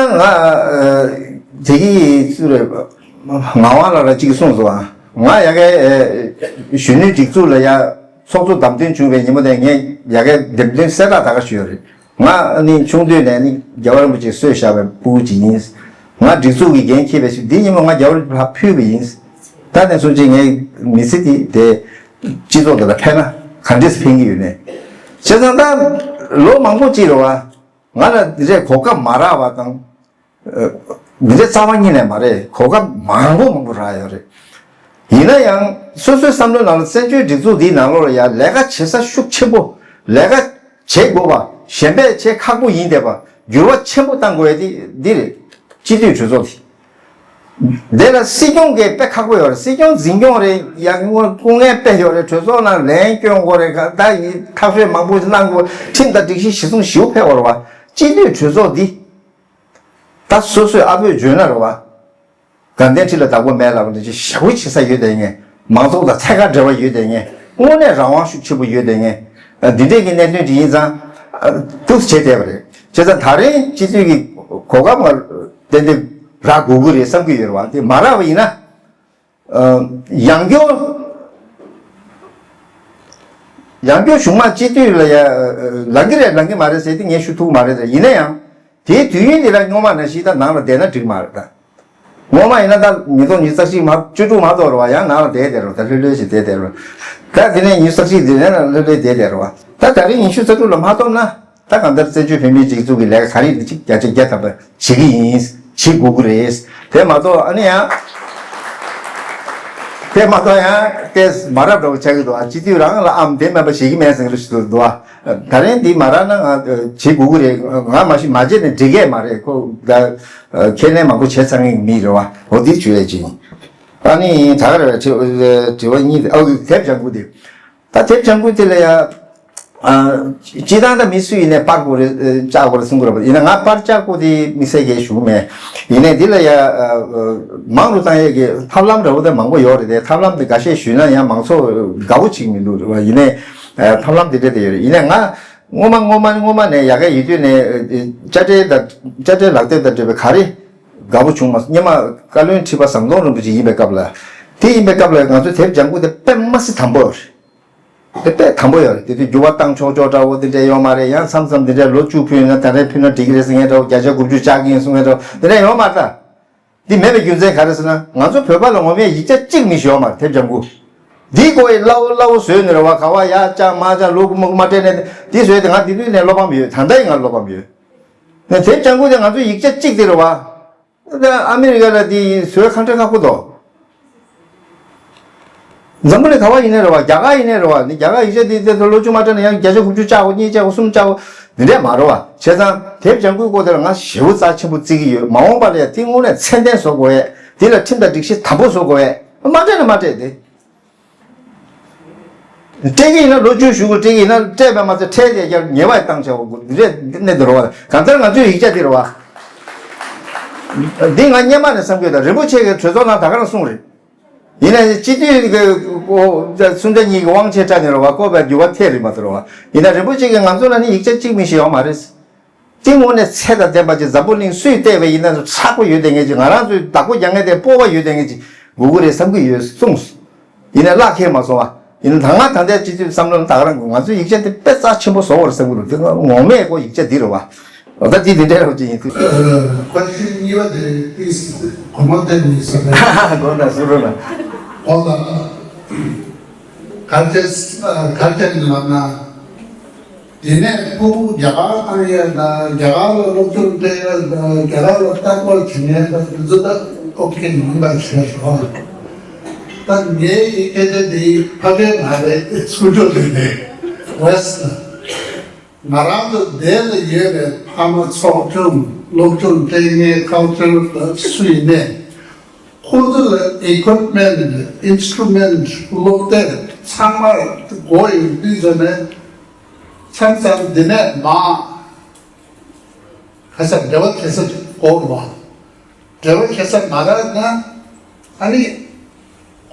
དེ་གི་སུ་རེད། ངག་དབང་ལགས་ལ་གཅིག་གསུངས་སོང་ཨ། ང་ཡ་གའི་གཞོན་ནུའི་སྒྲིག་འཛུགས་ལ་ཡ་ཚོགས་གཙོ་བདམས་ཐོན་བྱུང་བའི་ཉིན་མོ་དེ་ངས་ཡ་གའི་འདེམས་ཐོན་གསལ་བསྒྲགས་ད་ག་ཞུས་ཡོད་རེད། ང་ནི་ཆུང་དུས་ནས་ནི་རྒྱལ་བ་རིན་པོ་ཆེ་གསོས་བཞག་པའི་ཕྲུ་གུ་ཅིག་ཡིན། ང་སྒྲིག་འཛུགས་ཀྱི་འགན་འཁྱེར་བའི་ཞིག་འདི་ཉིན་མོ་ང་རྒྱལ་བ་རིན་པོ་ཆེ་ཕར་ཕུལ་བ་ཡིན། ད་ནས་བཟུང་ཅིག་ངའི་མི་ཚེ་འདི་དེ་སྤྱི་ཚོགས་དེ་ལ་ཕན་ན་ག་འདྲས་ཕན་གྱི་ཡོད་ནས། བྱས་ཙང་ད་ལོ་མང་པོ་ཅིག་རེད་བ། ང་ལ་འདི་འདྲའི་གོ་སྐབས་མ་རག་པ་དང་། འདི་འདྲའི་རྩ་བ་ཉིད་ནས་མ་རེད། གོ་སྐབས་མང་པོ་མང་པོ་རག་ཡོད་རེད། ཡིན་ན་ཡང་སོ་སོའི་བསམ་བློའི་ནང་ལ་བཙན་བྱོལ་སྒྲིག་འཛུགས་འདིའི་ནང་ལོགས་ལ་ཡང་ལས་ཀ་བྱེད་ས་ཤུགས་ཆེན་པོ། ལས་ཀ་བྱེད་དགོས་པ། གཞན་པས་བྱེད་ཁག་པོ་ཡིན་བསྡད་པ། འགྱུར་བ་ཆེན་པོ་གཏང་དགོས་ཡ་དེ་འདི་རེད། སྤྱི་འཐུས་གྲོས་ཚོགས་དེ། དེ་ལ་སྲིད་སྐྱོང་གིས་དཔེ་ཁག་པོ་ཡོད་རེད། སྲིད་སྐྱོང་འཛིན་སྐྱོང་རེད། ཡང་སྐུ་ངལ་དཔེ་ཡོད་རེད། གྲོས་ཚོགས་ནང་ལན་སྐྱོན་དགོས་རེད། ད་ཡིན་ཐག་གཅོད་མང་པོ་གནང་དགོས། ཁྲིམས་དང་སྒྲིག་གཞི་གཞི་བཟུང་ཞེ་པོ་ཕེབས་པ་རེད་བ། སྤྱི་འཐུས་གྲོས་ཚོགས་འདི་ད་སོ་སོས་ཨ་ཕོད་བརྗོད་ན་རེད་བ། དགའ་ལྡན་ཁྲི་ལ་བདག་པོ་མེད་ལབ་པ་འདྲ་ཅིག་ཞེ་པོ་བྱེད་ས་ཡོད་དེ་ངས། མང་ཚོགས་དང་ཐད་ཀར་འབྲེལ་བ་ཡོད་དེ་ངས། དངོས་གནས་རང་དབང་ཤུགས་ཆེ་པོ་ཡོད་དེ་ངས། འདི་འདྲས་ཀྱི་གནད་དོན་ཅིག་ཡིན་ཙང་། ཏོག་ཙམ་བྱས་བསྡད་པ་རེད། བྱས་ཙང་ད་རིང་སྤྱི་འཐུས་ཀྱི་གོ་སྐབས་ང་ཏན་ཏན་རག་དགོས་ཀྱི་རེད་བསམ་གྱི་ཡོད་རེད་བ། དེ་མ་རག་པ་ཡིན་ན། ཡང་སྐྱར་ཡང་སྐྱར་གཞུག་མ་སྤྱི་འཐུས་ལ་ཡ་ལངས་ཀྱི་རེད་ལངས་ཀྱི་མ་རེད་ཟེར་དེ་ངས་ཞུ་ཐུབ་མ་རེད། ཡིན་ན་ཡང་དེའི་དུས་ཡུན་དེ་ལ་སྔོན་མ་ནང་བཞིན་ད་ནང་ལ་བསྡད་ན་འགྲིག་མ་རེད་ད། སྔོན་མ་ཡིན་ན་ད་ཉིས་སྟོང་ཉི་ཤུ་རྩ་གཅིག་མ་བཅུ་དྲུག་མ་གཏོགས་རེད་བ། ཡང་ནང་ལ་བསྡད་བསྡད་རེད། ད་ལྷོད་ལྷོད་ཞིག་བསྡད་བསྡད་རེད། ད་དེ་ནས་ཉི་ཤུ་རྩ་གཅིག་དེ་ནས་ལྷོད་ལྷོད་བསྡད་བསྡད་རེད་བ། ད་ད་རིང་ཉི་ཤུ་རྩ་དྲུག་ལ་མ་གཏོགས་ན། ད་གང་ལྟར་བཙན་བྱོལ་བོད་མིའི་སྒྲིག་འཛུགས་ཀྱི་ལས་ཀ་ག་རེ་ཡིན་ཅིག་བརྒྱ་ཆ་བརྒྱ་ཐམ་པ་བྱེད་ཀྱི་ཡིན། བྱེད་དགོས་ཀྱི་རེད། དེ་མ་གཏོགས་ཨ་ནི་ཡང་། དེ་མ་གཏོགས་ཡང་ཏེས་མ་རབས་འདྲ་བོ་ཆགས་ཀྱི་འདུག་ཨ། སྤྱི་འཐུས་རང་ལ་ཨམ་དེ་མེད་པ་བྱེད་ཀྱི་མེད་ཟེར་གྱི་འདུག་ཨ། ད་རིང་འདི་མ་རག་ན་ང་བྱེད་དགོས་ཀྱི་རེད། ང་མ་གཞི་མ་བྱས་ནས་འགྲིག་གས་མ་རེད། ཁོ་ད་ཁས་ལེན་མང་པོ་བྱས་ཚར་མཁན་གྱི་མི་རེད་བ། འོ་འདི་བྱོས་ཡས་ཅིག་ཡིན། ཨ་ནི་ད་ག་རེ་བས་དྲི་བ་གཉིས་དེ་ཨོ་དེབ་ལྗང་ཁུ་དེ། ད་དེབ་ལྗང་ཁུ་དེ་ལ་ཡ། ཨ། སྤྱི་བཏང་ད་མི་སུ་ཡིན་ནའི་པར་དགོས་རེད་བཅག་དགོས་རེད་གསུང་གི་རེད་པ། ཡིན་ན་ང་པར་བཅག་དགོས་དེ་དམིགས་བསལ་གྱི་ཞུ་གི་མེད། ཡིན་ནའི་འདི་ལ་ཡ། ཨ། མང་རུ་བཏང་ཡས་ཀྱི་ཐབས་ལམ་འདྲ་བོ་དེ་མང་པོ་ཡོད་རེད་དེ། ཐབས་ལམ་དེ་འགའ་ཤས་ཞུས་ན་ཡང་མང་ཚོགས་དགའ་བོ་བྱེད་ཀྱི་མི་འདུག་རེད་པ། ཡིན་ནའི། ཨ། ཐབས་ལམ་དེ་འདྲ་དེ་ཡོད་རེད། ཡིན་ནའི་ང་སྔོན་མ་སྔོན་མ་སྔོན་མ་ནས་ཡ་གའི་ཡུལ་དུས་ནས་དཔྱ་ཁྲལ་དང་དཔྱ་ཁྲལ་ལག་དེབ་དང་འབྲེལ་བའི་ག་རེ་དགའ་བོ་བྱུང་མ་སོང་། སྔོན་མ་བཀའ་བློན་ཁྲི་པ་ཟམ་གདོང་རིན་པོ་ཆེ་ཡིན་པའི་སྐབས་ལ། དེ་ཡིན་པའི་སྐབས་ལ་ང་ཚོ་དེབ་ལྗང་ཁུ་དེ་དཔེ་མ་སྲིད་དམ་པོ་རེད། དེ་དཔེ་དམ་པོ་ཡོད་རེད། དེ་དུས་འགྱུར་བ་བཏང་ཆོག་ཆོག་འདྲ་བོ་དེ་འདྲ་ཡོད་མ་རེད། ཡང་མཚམས་མཚམས་དེ་འདྲ་ལོ་བཅུ་ཕུལ་ན་ད་རེས་ཕུལ་ན་འགྲིག་གི་རེད་ཟེར་མཁན་འདྲ་བོ། བརྒྱ་ཆ་དགུ་བཅུ་བཅག་གི་ཡིན་གསུང་མཁན་འདྲ་བོ་དེ་འདྲ་ཡོད་མ་རེད་ད། འདི་མེད་པའི་རྒྱུ་མཚན་ག་རེ་ཟེར་ན། ང་ཚོ་བོད་པ་ལ་ངོ་མས་ཡིག་ཆ་གཅིག་མི་ཤེས་ཡོད་མ་རེད། དེབ་ལྗང་ཁུ་འདི་ཀོ་ཡི་སླ་བོ་སླ་བོ་བཟོས་ནས་རེད་བ། ག་བ་ཡ་ཅག་མ་ཅག་ལོ་གུ་མ་གུ་མ་སྤྲད་ནས་འདི་བཟོས་ཏེ་ང་འདི་དུས་ནས་བློ་ཕམ་ཡོད། ད་ལྟ་ཡི་ང་བློ་ཕམ་ཡོད། ནས་དེབ་ལྗང་ཁུ་དེ་ང་ཚོ་ཡིག་ཆ་གཅིག་དེ་རེད་བ། ཨ་མི་རི་ཀ་ལ་དེ་བཟོ་ཁ་འདྲ་ཁག་པོ་འདུག་འཛམ་བུ་གླིང་ག་བ་ཡིན་ནའི་རེད་བ། རྒྱ་གར་ཡིན་ནའི་རེད་བ། ནི་རྒྱ་གར་ཡིག་ཆ་དེ་དེ་ལོ་བཅུ་མ་སྤྲད་ན་ཡང་བརྒྱ་ཆ་དགུ་བཅུ་བཅག་གོ། གཉིས་བཅག་གོ། གསུམ་བཅག་གོ། འདི་འདྲས་མ་རེད་བ། བྱས་ཙང་དེབ་ལྗང་ཁུའི་སྐོར་དེ་ལ་ང་ཞེ་པོ་རྩ་ཆེན་པོ་བརྩི་གི་ཡོད། མ་འོངས་པ་ལ་ཡང་དེ་དངོས་གནས་ཚད་ལྡན་བཟོ་དགོས་ཡས། དེ་ལ་ཁྲིམས་དང་སྒྲིག་གཞི་དམ་པོ་བཟོ་དགོས་ཡས། མ་སྤྲད་ན་མ་སྤྲད་དེ། སྤྲད་ཀྱི་ཡིན་ན་ལོ་བཅུ་བཞུགས་དགོས། སྤྲད་ཀྱི་ཡིན་ན་སྤྲད་པ་མ་ཚད་ཁྲལ་དེ་རྒྱབ་ཉེས་པ་བཏང་བྱ་བ་དགོས་རེད། གནད་དུ་རོ་བ། གང་ལྟར་ང་ཚོའི་ཡིག་ཆ་དེ་རེད་བ། འདི་ང་སྔོན་མ་ནས་བསམ་གྱི་ཡོད། ད་རིན་པོ་ཆེ་གིས་གྲོས་ཚོགས་ནང་ད་ག་རང་གསུངས་རེད། ཡིན་ན་སྤྱི་འཐུས་ཀྱི་སུམ་ཆ་གཉིས་ཀྱི་དབང་ཆེ་དྲག་ནས་རེད་བ། བསྐོས་པའི་འགྱུར་བ་ཐེབས་རེད་མ་གཏོགས་རེད་བ། ཡིན་ན་རིན་པོ་ཆེ་གིས་ང་ཚོ་ལ་ནི་ཡིག་ཆ་གཅིག་མི་ཤེས་ཡོད་མ་རེད། དེ་དངོས་གནས་ཚད་དང་ལྡན་པ་ཅིག་འཛམ་བུ་གླིང་སུས་བལྟས་པ་ཡིན་ན་ཚ་པོ་ཡོད་བསྡད་མཁན་ཅིག་ང་རང་ཚོའི་བདག་པོ་རྒྱག་མཁན་དེ་སྤོབས་པ་ཡོད་བསྡད་མཁན་ཅིག་དགོས་ཀྱི་རེད་བསམ་གྱི་ཡོད་གསུངས། ཡིན་ནའི་བླ་ཁེལ་མ་སོང་བ། ཡིན་ན་ད་ང་ད་ལྟའི་སྤྱི་འཐུས་བསམ་བློ་ནི་ད་ག་རང་གི་ང་ཚོའི་ཡིག་ཆ་དེ་དཔེ་རྩ་ཆེན་པོ་བཟོ་བར་བསམ་གྱི་འདུག་དེ་ངོ་མས་ཁོ་ཡིག་ཆ་འདི་རེད་བ། འོ་ད་འདི་འདི་འདྲའི་རོགས་ཅིག་ཡིན་དུས། ཀོ་ཤིན་གཉིས་པ་དེ་ཏིས་གོ་མ་དེ་མི་སོ་ནས། གོ་ན་སུ་རུ་ན། གོ་ལ། གར་ཅེས་གར་ཅེས་ལབ་ན། དེ་ནས་ཕྲུ་གུ་རྒྱ་གར་བཏང་ཡས་དང་རྒྱ་གར་ལ་སློབ་སྦྱོང་སྤྲད་ཡས་དང་རྒྱ་གར་ལ་ལྟ་སྐོར་བྱེད་ཡས་དང་དེ་ཚོ་ད་ཨོ་ཁེ་ཡིན་པ་བྱས་སོང་། ད་ངའི་སྐད་ཆ་འདི་ཕ་གིར་མ་རེད། སུ་ཇོ་དེ་རེད། ཝེ་སི་ལ། ང་རང་ཚོ་འདི་ལ་ཡོད་པའི་ཕ་མ་ཚོགས་ཆུང་སློབ་སྦྱོང་སྤྲད་མཁན་ཁའུན་སི་ལར་སུ་ཡིན་ནའི། ཁོང་ཚོ་ལ་equipment, instrument, སློབ་དེབ་ཚང་མ་དགོས་ཡོད་དུས་ཙམ་ནས་མཚམས་མཚམས་འདི་ནས་མ་ཁ་ཤས་འབྲེལ་བ་བྱེད་ས་དགོས་རེད་བ། འབྲེལ་བ་བྱེད་ས་མ་རག་ན་ཨ་ནི་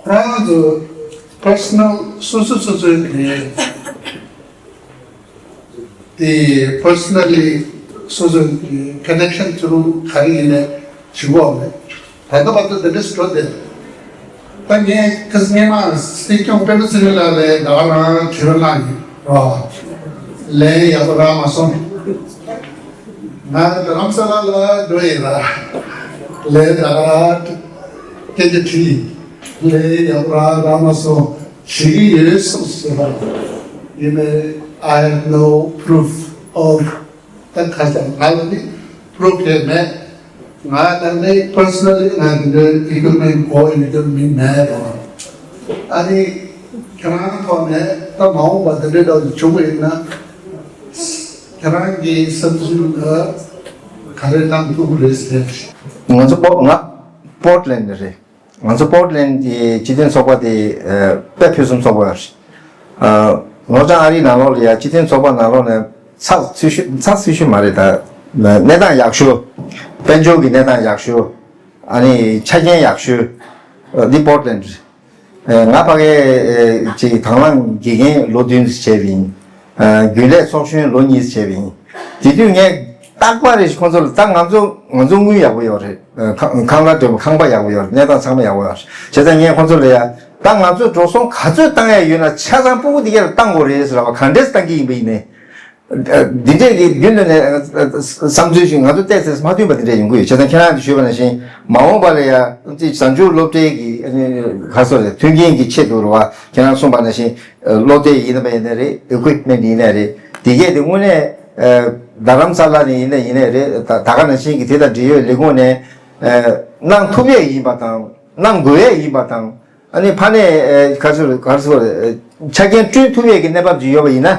ཁོ་རང་ཚོ་personal སོ་སོ་སོ་སོའི་དེ་དེ་personally སོ་སོའི་connection through ག་རེ་ཡིན་ནའི་བྱེད་དགོས་རེད། ད་ལྟ་བར་དུ་དེ་འདྲ་ཞིག་འགྲོ་བསྡད། ད་ངས་ཁ་སང་སྔོན་མ་སྲིད་སྐྱོང་པད་མ་ཚེ་རིང་ལགས་ལ་ད་ག་རང་དྲི་བ་གནང་ཡིན་རོ། ལན་ཡག་པོ་རག་མ་སོང་། ང་རྡ་རམ་ས་ལ་ལ་འགྲོ་ཡིན་ལ། ལན་ད་ག་རང་སྐད་ཆ་དྲིས་ཡིན། ལན་ཡག་པོ་རག་རག་མ་སོང་། བྱེད་ཀྱི་ཡོད་གསུངས་ཟེར་བ། ཡིན་ནའི་I have no proof of ད་ཁ་སང་ང་ལ་ནི་proof དེ་མེད། ང་ད་ནི་personally ང་འདི་འདྲའི་equipment དགོས་ཡོད་དུས་མི་མེད་རོ། ཨ་ནི་ཁྱེད་རང་ཐོག་ནས་ད་མ་འོངས་པ་འདི་འདྲའི་འདྲ་བོ་བྱུང་བ་ཡིན་ན་ཁྱེད་རང་གི་བསམ་ཚུལ་ལ་ག་རེ་གནང་ཐུབ་ཀྱི་རེད་ཟེར། ང་ཚོ་པོ་ང་ པོར་ཊ་ལེན་ཌི་རེད། ང་ཚོ་པོར་ཊ་ལེན་ཌི་གི་སྤྱི་མཐུན་ཚོགས་པ་དེ་ཨ་དཔེ་ཕུན་སུམ་ཚོགས་པ་ཡོད་རེད། ཨ་ནོར་བྱང་ཨ་རིའི་ནང་ལོགས་ལ་ཡ་སྤྱི་མཐུན་ཚོགས་པ་ནང་ལོགས་ནས་ཚགས་ཚུད་ཤོས་ཚགས་ཚུད་ཤོས་མ་རེད་ད། གནས་སྟངས་ཡག་ཤོས། དཔལ་འབྱོར་གྱི་གནས་སྟངས་ཡག་ཤོས། ཨ་ནི་ཆ་རྐྱེན་ཡག་ཤོས། ཨ་འདི་པོར་ཊ་ལེན་ཌི་རེད། ཨེ་ང་ཕ་གི་ཨེ་ཅིག་དང་བླངས་དགེ་རྒན་ལོ་བདུན་ཙམ་བྱས་པ་ཡིན། ཨ་རྒྱུན་ལས་ཚོགས་གཞོན་ལོ་གཉིས་ཙམ་བྱས་པ་ཡིན། དེ་དུས་ངས་རྟག་པར་རེ་ཞིག་ཁོང་ཚོ་ལ་ད་ང་ཚོ་ང་ཚོ་དངུལ་ཡག་པོ་ཡོད་རེད། ཨ་ཁང་ཁང་གླ་སྤྲད་པ་ཁང་པ་ཡག་པོ་ཡོད་རེད། གནས་སྟངས་ཚང་མ་ཡག་པོ་ཡོད་རེད། བྱས་ཙང་ངས་ཁོང་ཚོ་ལ་ཡ་ད་ང་ཚོས་འགྲོ་སོང་ག་ཚོད་བཏང་ཡ་ཡོད་ན་ཆ་ཚང་སྤུ་གུ་དེ་ག་ལ་བཏང་དགོས་རེད་ཟེར་བ་གང་འདྲས་བཏང་གི་ཡིན་པ་ཡིན་ནའི། འདི་འདྲས་ཀྱི་རྒྱུན་དུ་ནས་བསམ་ཚུལ་ཞིག་ང་ཚོ་བལྟས་ཚེ་མ་མཐུན་པ་འདི་འདྲས་ཡོང་གི་ཡོད། བྱས་ཙང་ཁྱེད་རང་གིས་ཞུས་པ་ནང་བཞིན་མ་འོངས་པ་ལ་ཡང་གཟའ་མཇུག་སློབ་གྲྭའི་གི་ཁ་སོ་རེད་མཐུན་རྐྱེན་གྱི་ཆེད་དུ་རེད་བ། ཁྱེད་རང་གསུངས་པ་ནང་བཞིན་བློ་གཏད་ཡིན་ན་ཡིན་ནའི་རེད། ཨི་ཀུ་ཡིབ་མེན་ཊི་ཡིན་ནའི་རེད། དེ་གས་དེ་དངོས་གནས་རྡ་རམ་ས་ལ་ནས་ཡིན་ན་ཡིན་ནའི་རེད། ད་ད་ག་ནང་བཞིན་གྱི་དེ་དང་འབྲེལ་ཡོད་ལས་ཁུངས་ནས་གནང་ཐུབ་ཡས་ཡིན་པ་དང་གནང་དགོས་ཡས་ཡིན་པ་དང་། ཨ་ནི་ཕ་ནས་ཨེ་ག་ཚོད་ག་ཚོད་ཆ་རྐྱེན་བསྐྲུན་ཐུབ་ཡས་ཀྱི་གནས་བབ་ཅིག་ཡོད་པ་ཡིན་ན།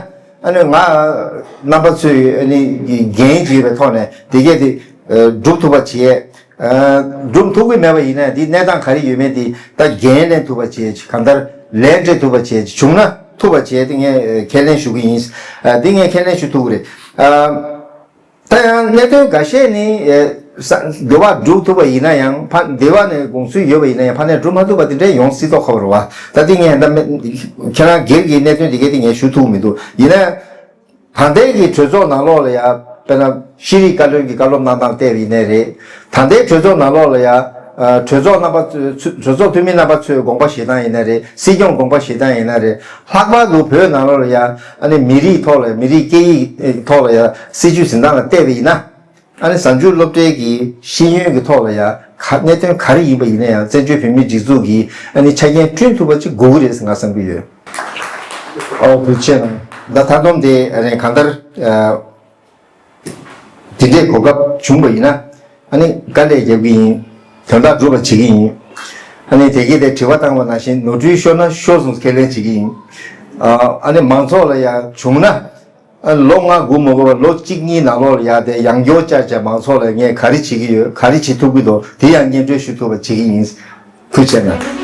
ཨ་ནི་ང་རྣམ་པ་ཚོས་ཨ་ནི་འགན་ཅིག་ཡོད་པའི་ཐོག་ནས་དེ་གས་དེ་ཨ་སྒྲུབ་ཐུབ་པ་བྱེད། ཨ་སྒྲུབ་ཐུབ་ཀྱི་མེད་པ་ཡིན་ན་འདི་གནས་སྟངས་ག་རེ་ཡོད་མེད་དེ་ད་འགན་ལེན་ཐུབ་པ་བྱེད་ཅིག་གང་ལྟར་ལན་སྤྲད་ཐུབ་པ་བྱེད་ཅིག་བྱུང་ན་ཐུབ་པ་བྱེད་དེ་ངས་ཨ་ཁས་ལེན་ཞུ་གི་ཡིན། ཨ་འདི་ངས་ཁས་ལེན་ཞུ་ཐུབ་ཀྱི་རེད། ཨ། ད་ཡང་གནད་དོན་འགའ་ཤས་ནི་ཨེ་ས་འདི་བ་སྒྲུབ་ཐུབ་པ་ཡིན་ན་ཡང་ཕ་འདི་བ་ནས་དགོངས་ཚུལ་ཡོད་པ་ཡིན་ན་ཡང་ཕ་ནས་སྒྲུབ་མ་ཐུབ་པ་དེ་འདྲ་ཡོང་སྲིད་མདོག་ཁ་པོ་རེད་བ། ད་དེ་ངས་ད་མེད་ཁྱེད་རང་སྒེར་གྱི་གནད་དོན་དེ་གས་དེ་ངས་ཞུ་ཐུབ་མི་འདུག་ཡིན་ན་ད་ལྟའི་གི་གྲོས་ཚོགས་ནང་ལོགས་ལ་ཡ་དཔེར་ན་ཤེས་རིག་བཀའ་བློན་གྱི་བཀའ་སློབ་གནང་སྟངས་བལྟས་པ་ཡིན་ནའི་རེད། ད་ལྟའི་གྲོས་ཚོགས་ནང་ལོགས་ལ་ཡ་ཨ་གྲོས་ཚོགས་རྣམ་པ་ཚོ་གྲོས་ཚོགས་འཐུས་མི་རྣམ་པ་ཚོའི་དགོངས་པ་བཞེས་སྟངས་ཡིན་ནའི་རེད། སྲིད་སྐྱོང་དགོངས་པ་བཞེས་སྟངས་ཡིན་ན་རེད། ལྷག་པར་དུ་བོད་ནང་ལོགས་ལ་ཡ་ཨ་ནི་མི་རིགས་ཐོག་ལ་མི་རིགས་སྐད་ཡིག་ཐོག་ལ་ཡ་སྲིད་བྱུས་འཛིན་སྟངས་ལ་བལྟས་པ་ཡིན་ན། ཨ་ནི་གཟའ་མཇུག་སློབ་གྲྭའི་གི་ཤེས་ཡོན་གྱི་ཐོག་ལ་ཡ་ག་གནད་དོན་ག་རེ་ཡིན་པ་ཡིན་ན་ཡང་བཙན་བྱོལ་བོད་མིའི་སྒྲིག་འཛུགས་ཀྱིས་ཨ་ནི་ཆ་རྐྱེན་བསྐྲུན་ཐུབ་པ་ཅིག་དགོས་ཀྱི་རེད་ཟེར་ང་བསམ་གྱི་ཡོད། ཨོ་ཐུགས་རྗེ་ཆེ་གནང་། ད་ད་དུང་དེ་ཨ་ནི་གང་ལྟར་ཨ། དེ་འདྲའི་གོ་སྐབས་བྱུང་བ་ཡིན་ན་ཨ་ནི་དཀའ་ལས་རྒྱབ་ཀྱི་ཡིན། དོན་དག་སྒྲུབ་པ་བྱེད་ཀྱི་ཡིན། ཨ་ནི་དེ་གས་དེ་དྲི་བ་བཏང་བ་ནང་བཞིན་ནོར་འཁྲུལ་ཤོར་ན་ཤོར་སོང་ཁས་ལེན་བྱེད་ཀྱི་ཡིན། ཨ་ནི་མང་ཚོགས་ལ་ཡང་བྱུང་ན་ཨ་ལོ་ལྔ་དགུ་མ་དགོས་པར་ལོ་གཅིག་གཉིས་ནང་ལོགས་ལ་ཡང་དེ་ཡང་སྐྱར་བཅར་བྱས་མང་ཚོགས་ལ་ངས་ག་རེ་བྱེད་ཀྱི་ཡོད་ག་རེ་བྱེད་ཐུབ་ཀྱི་འདུག་དེ་ཡང་སྙན་སྒྲོན་ཞུ་ཐུབ་པ་བྱེད་ཀྱི་ཡིན། ཐུགས་རྗེ་གནང་།